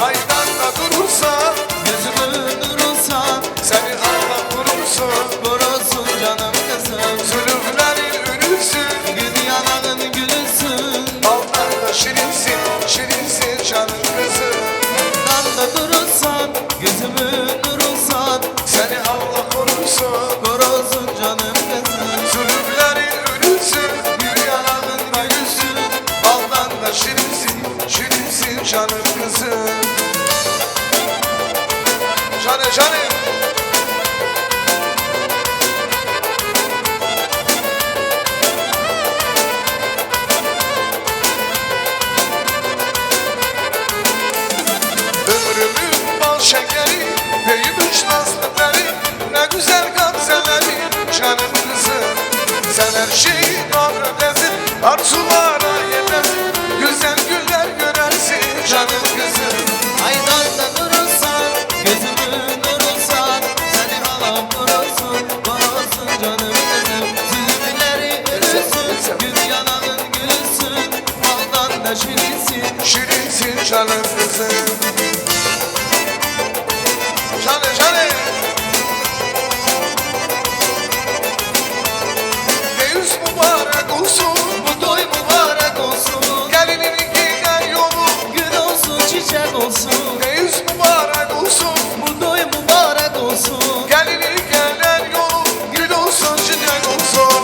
Aydan da durursa, gözümün nurunsa, seni Allah korusun, korusun canım kızım. Zulümlerin ölüsün, gün yanağın gülsün, baldan da şirinsin, şirinsin canım kızım. Aydan da durursan, gözümün nurunsan, seni Allah korusun, korusun canım kızım. Zulümlerin ölüsün, gün yanağın gülsün, baldan da şirinsin, şirinsin canım kızım. Canım, canım. Ömrümün bal şekeri, büyümüş nazlı peri, ne güzel gamzeleri, canım kızım. Sen her şeyi daha ötesin, arzulara yetesin, güzel günler göresin, canım kızım. Aydan da durursan, gözümün nurunsan, seni Allah korusun, korusun canım kızım. Zulümleri ölüsün, gün yanağın gülsün, baldan da şirinsin, şirinsin canım kızım. Canım, canım. Deyiz mübarek olsun, bu toy mübarek olsun. Gelinin giden yolu, gül olsun, çiçek olsun. Deyiz mübarek olsun, bu toy mübarek olsun. Gelinin gelen yolu, gül olsun, çiçek olsun.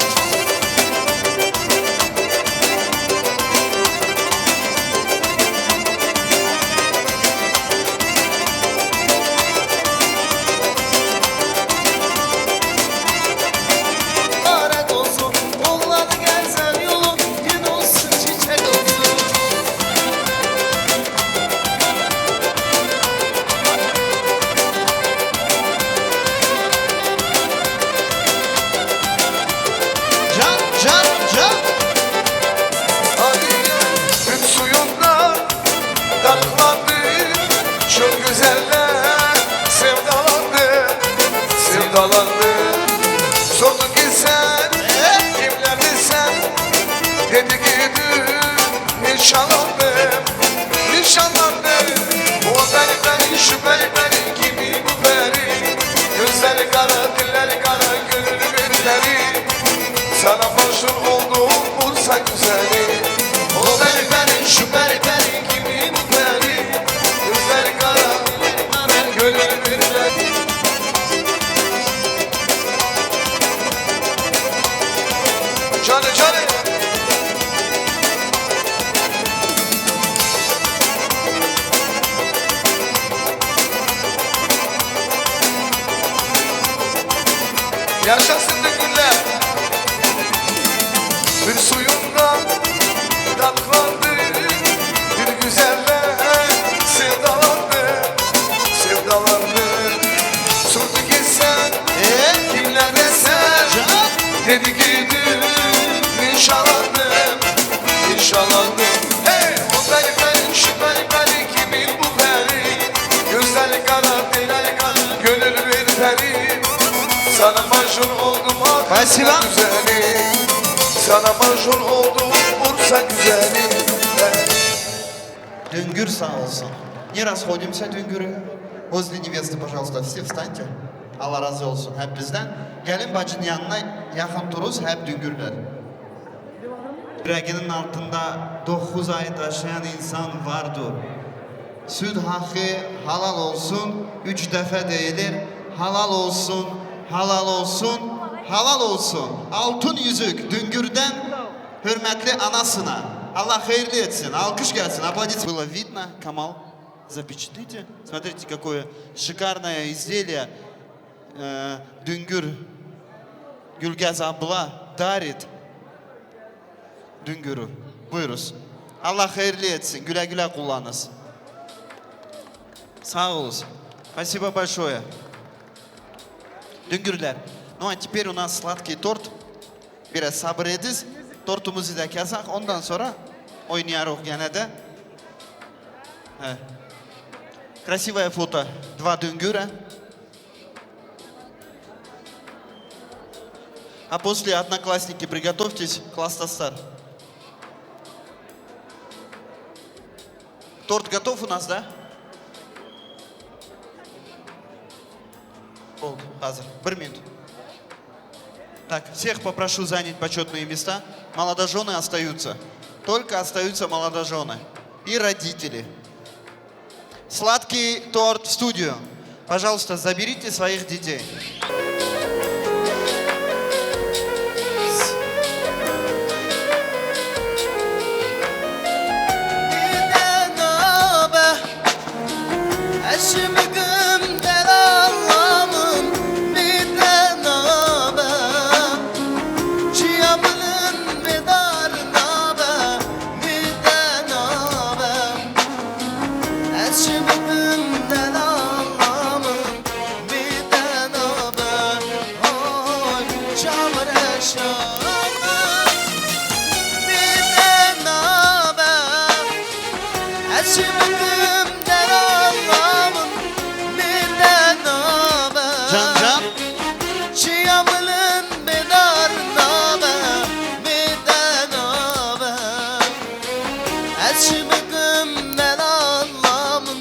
Mübarek olsun, oğlan gelsen yolu, gün olsun, çiçek olsun. Can, can, can. Gün suyunda dalgalandım, çok güzelle sevdalandım, sevdalandım. Sordum ki sen kimlerdesin, dedi ki dün nişanlandım, nişanlandım. O beni beni, şu beni beni, kimi bu beni? Gözleri kara, dilleri kara, gönül bir deli. Sana başvur oldum Bursa güzeli. O beni beni, şu beni beni, kimi bu beni? Gözleri kara, gönül bir deli. Canı canı. Yaşasın düğünler. Bir suyundan tatlandı, bir güzelle sevdalandı, sevdalandı. Sordu ki sen kimlerdesen, dedi ki dün nişanlandım, nişanlandım. Hey, o beni beni, şu beni beni, kimin bu beni? Gözleri kara, dilleri kara, gönül bir peri. Sana başvur oldum, Спасибо. Güzeli. Sana majnun oldum Bursa güzeli. Dungür sağ olsun. Niye расходимся, Dungürü? Возле невесты, пожалуйста, все встаньте. Allah razı olsun hepinizden. Gelin bacının yanına yakın duruz, hep Dungürler. Yüreğinin altında dokuz ay taşıyan insan vardı. Süt hakkı halal olsun, üç defa değilir. Halal olsun, halal olsun, halal olsun. Altın yüzük Dungür'den hürmetli anasına. Allah hayırlı etsin. Alkış gelsin. Аплодисменты. Было видно, Камал, запечатлите. Смотрите, какое шикарное изделие. Э, Dungür, Gülgez abla дарит Dungürü. Buyuruz. Allah hayırlı etsin. Güle güle kullanız. Sağ olun. Спасибо большое. Dungürler. Ну а теперь у нас сладкий торт. Biraz sabır ediz. Tortumuzu da kesek. Ondan sonra oynayarız gene de. He. Красивое фото. Два Дунгюра. А после, одноклассники, приготовьтесь, класстаşlar. Торт готов у нас, да? Oldu, hazır. Bir minut. Так, всех попрошу занять почётные места. Молодожёны остаются. Только остаются молодожёны. И родители. Сладкий торт в студию. Пожалуйста, заберите своих детей. Ez çi bikim delala min, bi te nabe, oy, çav reşa min, bi te nabe. Ez çi bikim delala min, bi te nabe. Can, can. Çiya min bêdar nabe, bi te nabe. Ez çi bikim delala min,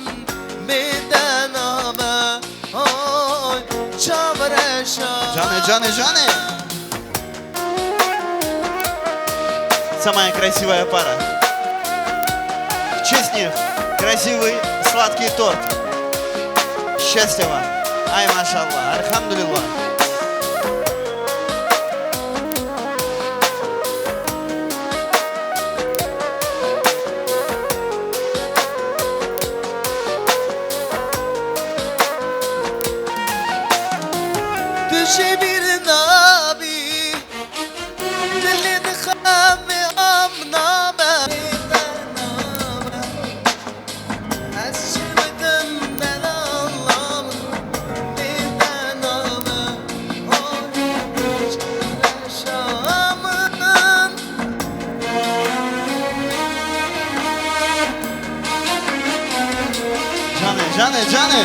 bi te nabe. Oy, çav reşa. Canê, canê, canê. Самая красивая пара. В честь них красивый сладкий торт. Счастья вам. Ay maşallah. Elhamdülillah. Tu jî bîr nabî, dilê dixemê, em nabe. Ez çi bikim delala min, bi te nabe. Oy, reşa min. Canê, canê, canê.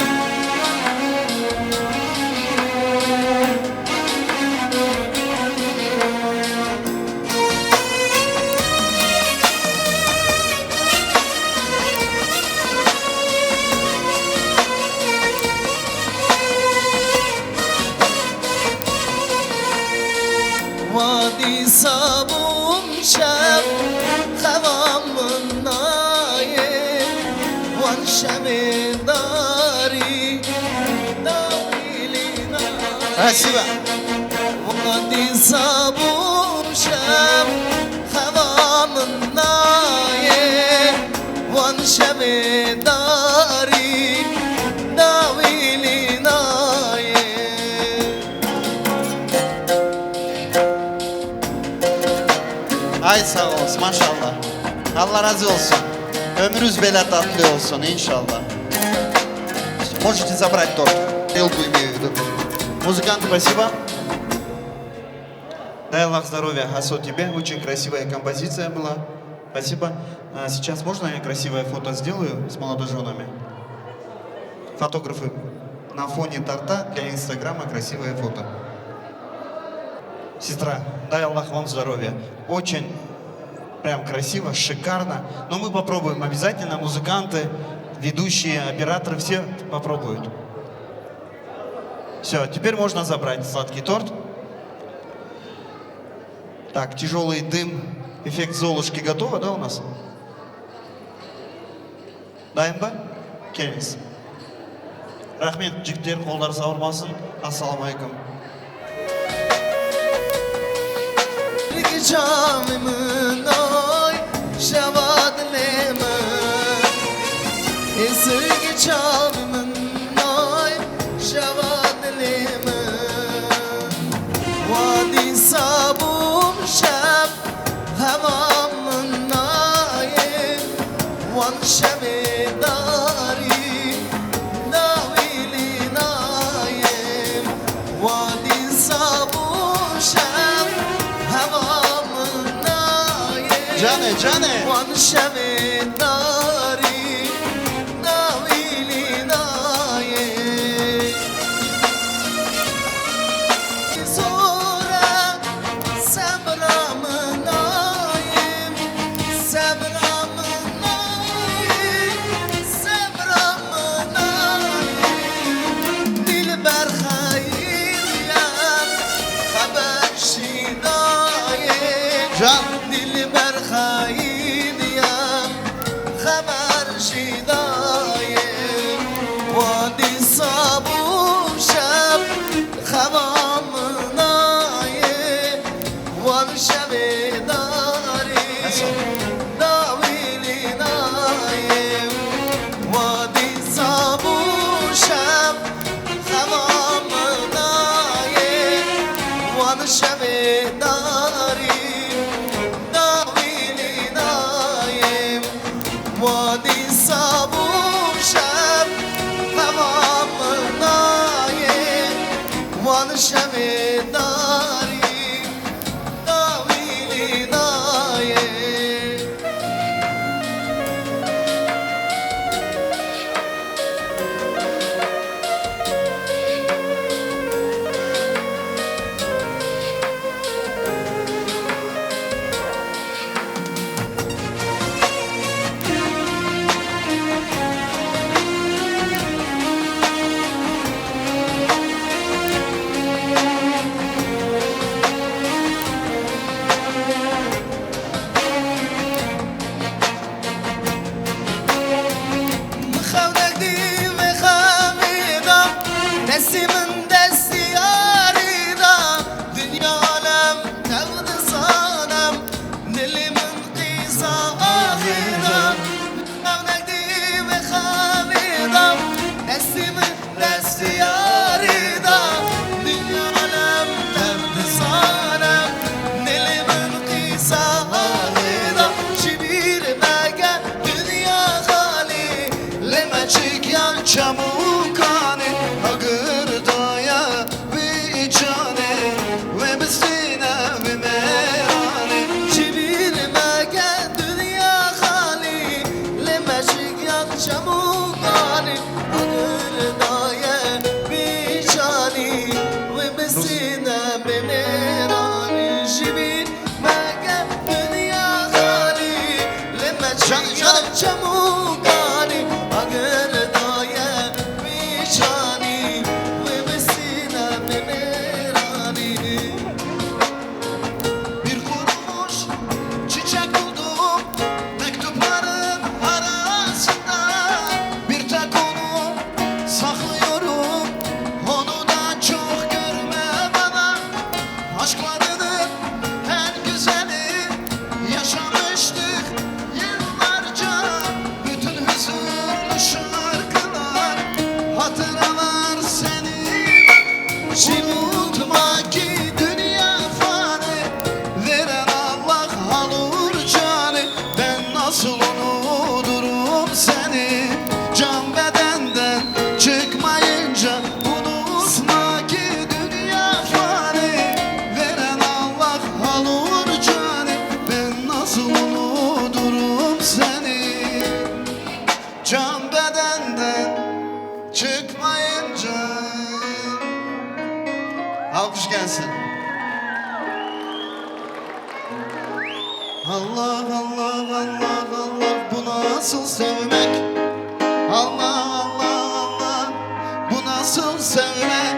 Wa dîsa bûm şev, xewa min nayê, wan şevê darî, dawî lî nayê. Wa dîsa bûm şev, xewa min nayê, wan şevê darî, dawî lî nayê. Ay sağ olsun, maşallah. Allah razı olsun. Ömrünüz böyle tatlı olsun inşallah. Можете забрать торт. Тарелку имею в виду. Музыкант, спасибо. Дай Аллах здоровья, Хасо, тебе. Очень красивая композиция была. Спасибо. А сейчас можно я красивое фото сделаю с молодожёнами? Фотографы, на фоне торта для Инстаграма красивое фото. Сестра, дай Аллах вам здоровья. Очень прям красиво, шикарно. Но мы попробуем обязательно. Музыканты, ведущие, операторы, все попробуют. Все, теперь можно забрать сладкий торт. Так, тяжелый дым, эффект Золушки готово, да, у нас? Daim be? Keniz. Rahmet, ciktir, kollar savurmasın. Assalamu alaikum. Sirgi çavê min, ay, şeva dilê min. Ê sirgi çavê min, ay, şeva dilê min. Wa dîsa bûm şev, heva min nayê. Wan şevê darî, dawî lî nayê. Wa dîsa bû şev, heva min nayê. Canê, canê. Wan şevê darî, dawî lî nayê. Zor e, sebra min nayê, sebra min nayê, sebra min nayê. Dilber xeyr ye, xeber jî dayê. Can. Dilber xeyr ye, xeber jî dayê. Wa dîsa bû şev, xewa min nayê. Wan şevê darî, dawî lî nayê. Wa dîsa bû şev, xewa min nayê. Wan şevê darî, dawî lî nayê. Wa dîsa bû şev, heva min nayê. Wan şevê darî, dawî lî nayê. Min xewnek dî vê xemî da, destî min destî yarî da, dinya alem tev dizane, dilê min qîza axê da. Min xewnek dî vê xemî da, destî min destî yarî da, dinya alem tev dizane, dilê min qîza axê da. Ji bîr meke dinya xalî, lê me çikiyan çemûkanê, agir daye wî canê, wê bistîne wê mêranê. Ji bîr meke dinya xalî, lê me çikiyan çemûkanê, agir daye wî canî, wê bistîne wê mêranî. Ji bîr meke dinya xalî, lê me çikiyan çemûkanî, agir daye wî canî, wê bistîne wê mêranî. Bir kurumuş çiçek buldum mektupların arasında. Bir tek onu saklıyorum, onu da çok görme bana. Aşklarının en güzeli yaşamıştık yıllarca. Bütün hüzünlü şarkılar, hatıralar seni. Unutma ki dünya fani, veren Allah alır canı. Ben nasıl unuturum seni, can bedenden çıkmayınca. Unutma ki dünya fani, veren Allah alır canı. Ben nasıl unuturum seni, can bedenden çıkmayınca. Alkış gelsin. Allah, Allah, Allah, Allah, bu nasıl sevmek? Allah, Allah, Allah, bu nasıl sevmek?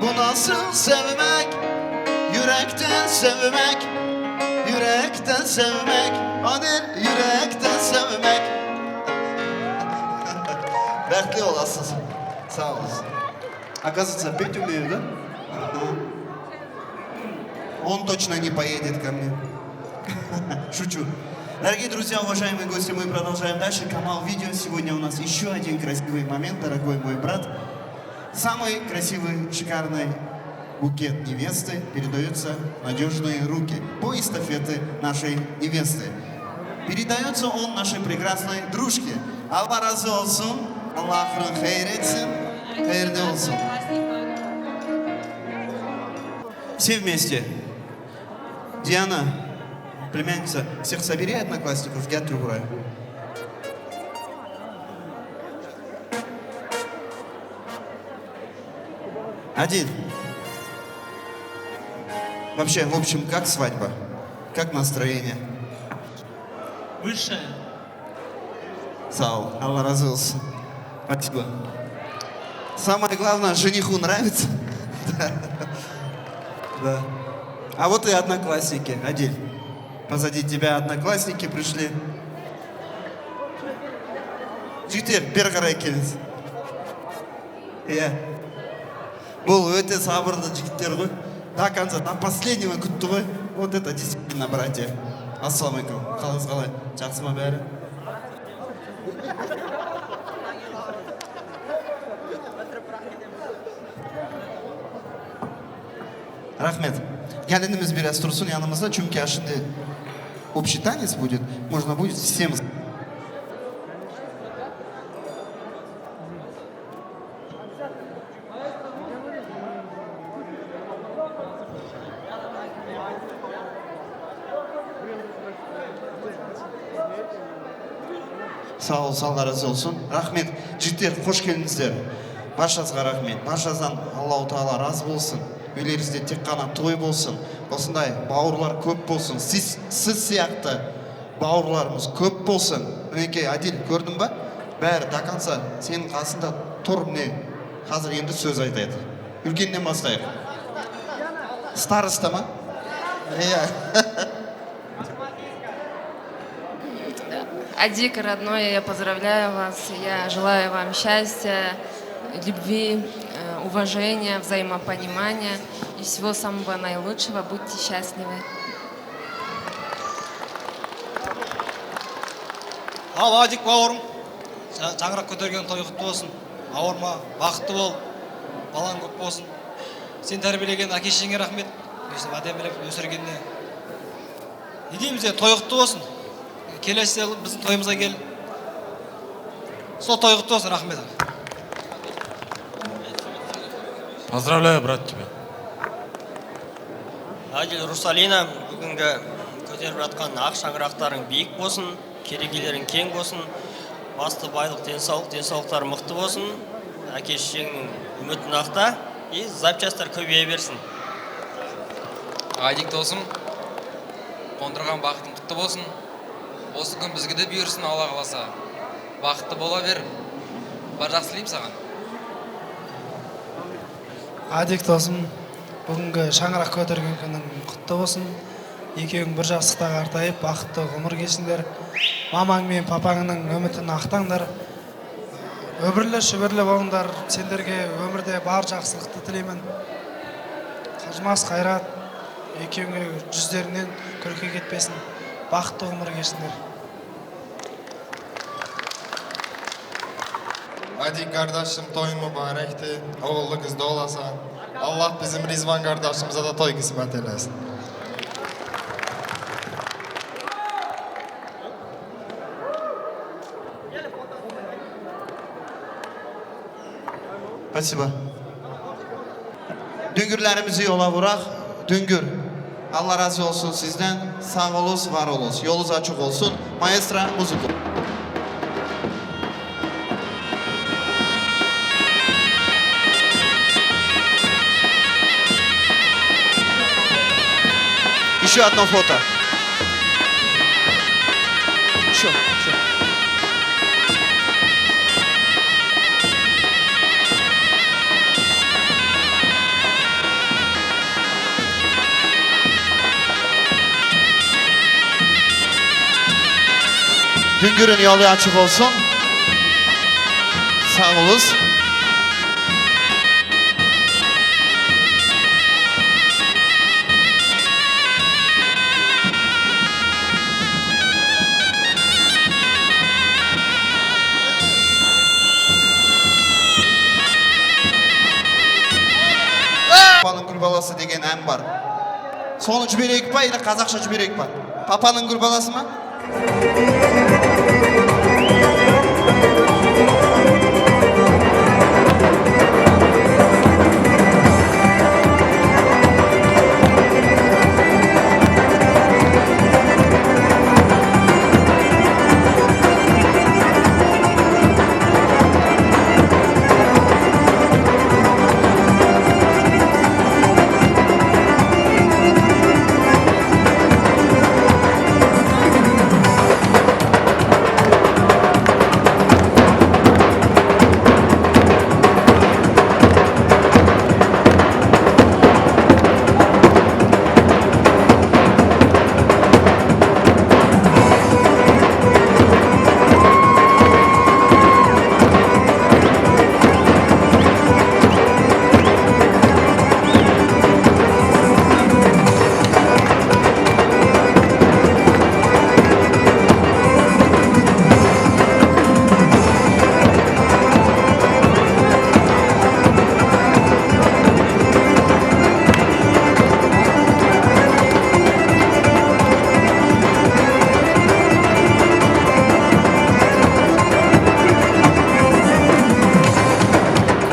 Bu nasıl sevmek? Yürekten sevmek, yürekten sevmek, hadi yürekten sevmek. Бахтлы боласыз. Сау болуңуз. Оказывается, петь умею, да? Он точно не поедет ко мне. Шучу. Дорогие друзья, уважаемые гости, мы продолжаем дальше. Канал Видео. Сегодня у нас еще один красивый момент, дорогой мой брат. Самый красивый, шикарный букет невесты передается в надежные руки по эстафете нашей невесты. Передается он нашей прекрасной дружке. Allah razı olsun. Allah ahırın hayır etsin. Hayırlı olsun. Все вместе. Диана, племянница, всех собери одноклассников, гел, Тюгурай. Один. Вообще, в общем, как свадьба? Как настроение? Высшее. Sağ ol. Allah razı olsun. Спасибо. Самое главное, жениху нравится. Да. А вот и одноклассники. Адиль. Позади тебя одноклассники пришли. Жигиттер, бери карай келиңиз. Iya. Бул өтө сабырлы жигиттер го. До конца, до последнего күттү го. Вот это действительно братья. Ассаламу алейкум. Калыгыз калай? Жакшымы баары? Рахмет. Gelinimiz biraz dursun yanımızda çünkü şimdi общий танец будет. Можно будет всем. Sağ ol, Allah razı olsun. Rahmet. Ciddi hoş geldinizler. Barşazga rahmet. Barşazdan Allahu Teala razı olsun. Üylerimizde tek kanat toy olsun. Olsun da bağırlar köp olsun. Siz, siz siyakta bağırlarımız köp olsun. Öyle ki Adil, gördün mü? Ber, dakansa senin kasında tur ne? Hazır endi söz aytaydı. Ülkenin maslayık. Старостама. Я. Адик, родной, я поздравляю вас. Я желаю вам счастья, любви, э, уважения, взаимопонимания и всего самого наилучшего. Будьте счастливы. Al Adik baurum. Şaňrak kötergen toý gutly bolsun. Awurma, bagtly bol. Balaň köp bolsun. Seni terbiýelegen äke-eşegiňe rahmet. Şeýle adamlar ösdürgenine. Ne diýeýin, bize toý gutly bolsun. Kelesi ýyl biziň toýumyza gel. Şo toý gutly bolsun, rahmet. Поздравляю, брат, тебя. Adil, Rusalina, bu günki köterip ýatgan ak şaňraklaryň beýik bolsun. Keregeleriň keň bolsun, basty baýlyk, densawlyk, densawlyklary mykty bolsun, äke-eşegiňiň ümütini akta, i zapçastlar köbeýäýbersin. Aýdyk dostum, gondurgan bagtyň gutly bolsun. Dostluk gün bizge-de buýursyn, Alla halasa. Bagtly bolaber. Barjak dileýim saňa. Aýdyk dostum, bu günki şaňrak götergen günüň gutly bolsun. Ýekewiň bir ýaşlykda gartaýyp, bagtly gumur geçiňler. Mamaň bilen papaňyň ümütini akdaňlar. Ömürli, şübürli boluňlar. Senlerge ömürde bar ýagşylykdy dileýmen. Kajmas Haýrat, ýekewiňe ýüzleriňden kölke gitmesin. Bagtly gumur geçiňler. Adik gardaşym, toýuň mübarekdi. Ogully gyzly bolasan. Allah bizim Rizwan gardaşymyza-da toý kysmet eylesin. Спасибо. Düngürlerimizi yola vurak. Düngür. Allah razı olsun sizden. Sağ olunuz, var olunuz. Yolunuz açık olsun. Maestro, muzika. Еще одно фото. Şu, şu. Güngör'ün yolu açık olsun. Sağ olun. Papanın kurbalası degen em var. Sonuç bir ekpa ile Kazakça bir ekpa. Papanın kurbalası mı?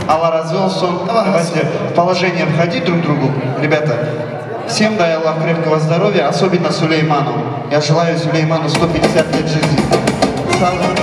Allah razı olsun. Давайте в положение входить друг другу. Ребята, всем дай Аллах крепкого здоровья, особенно Сулейману. Я желаю Сулейману сто пятьдесят лет жизни. Sağ olun.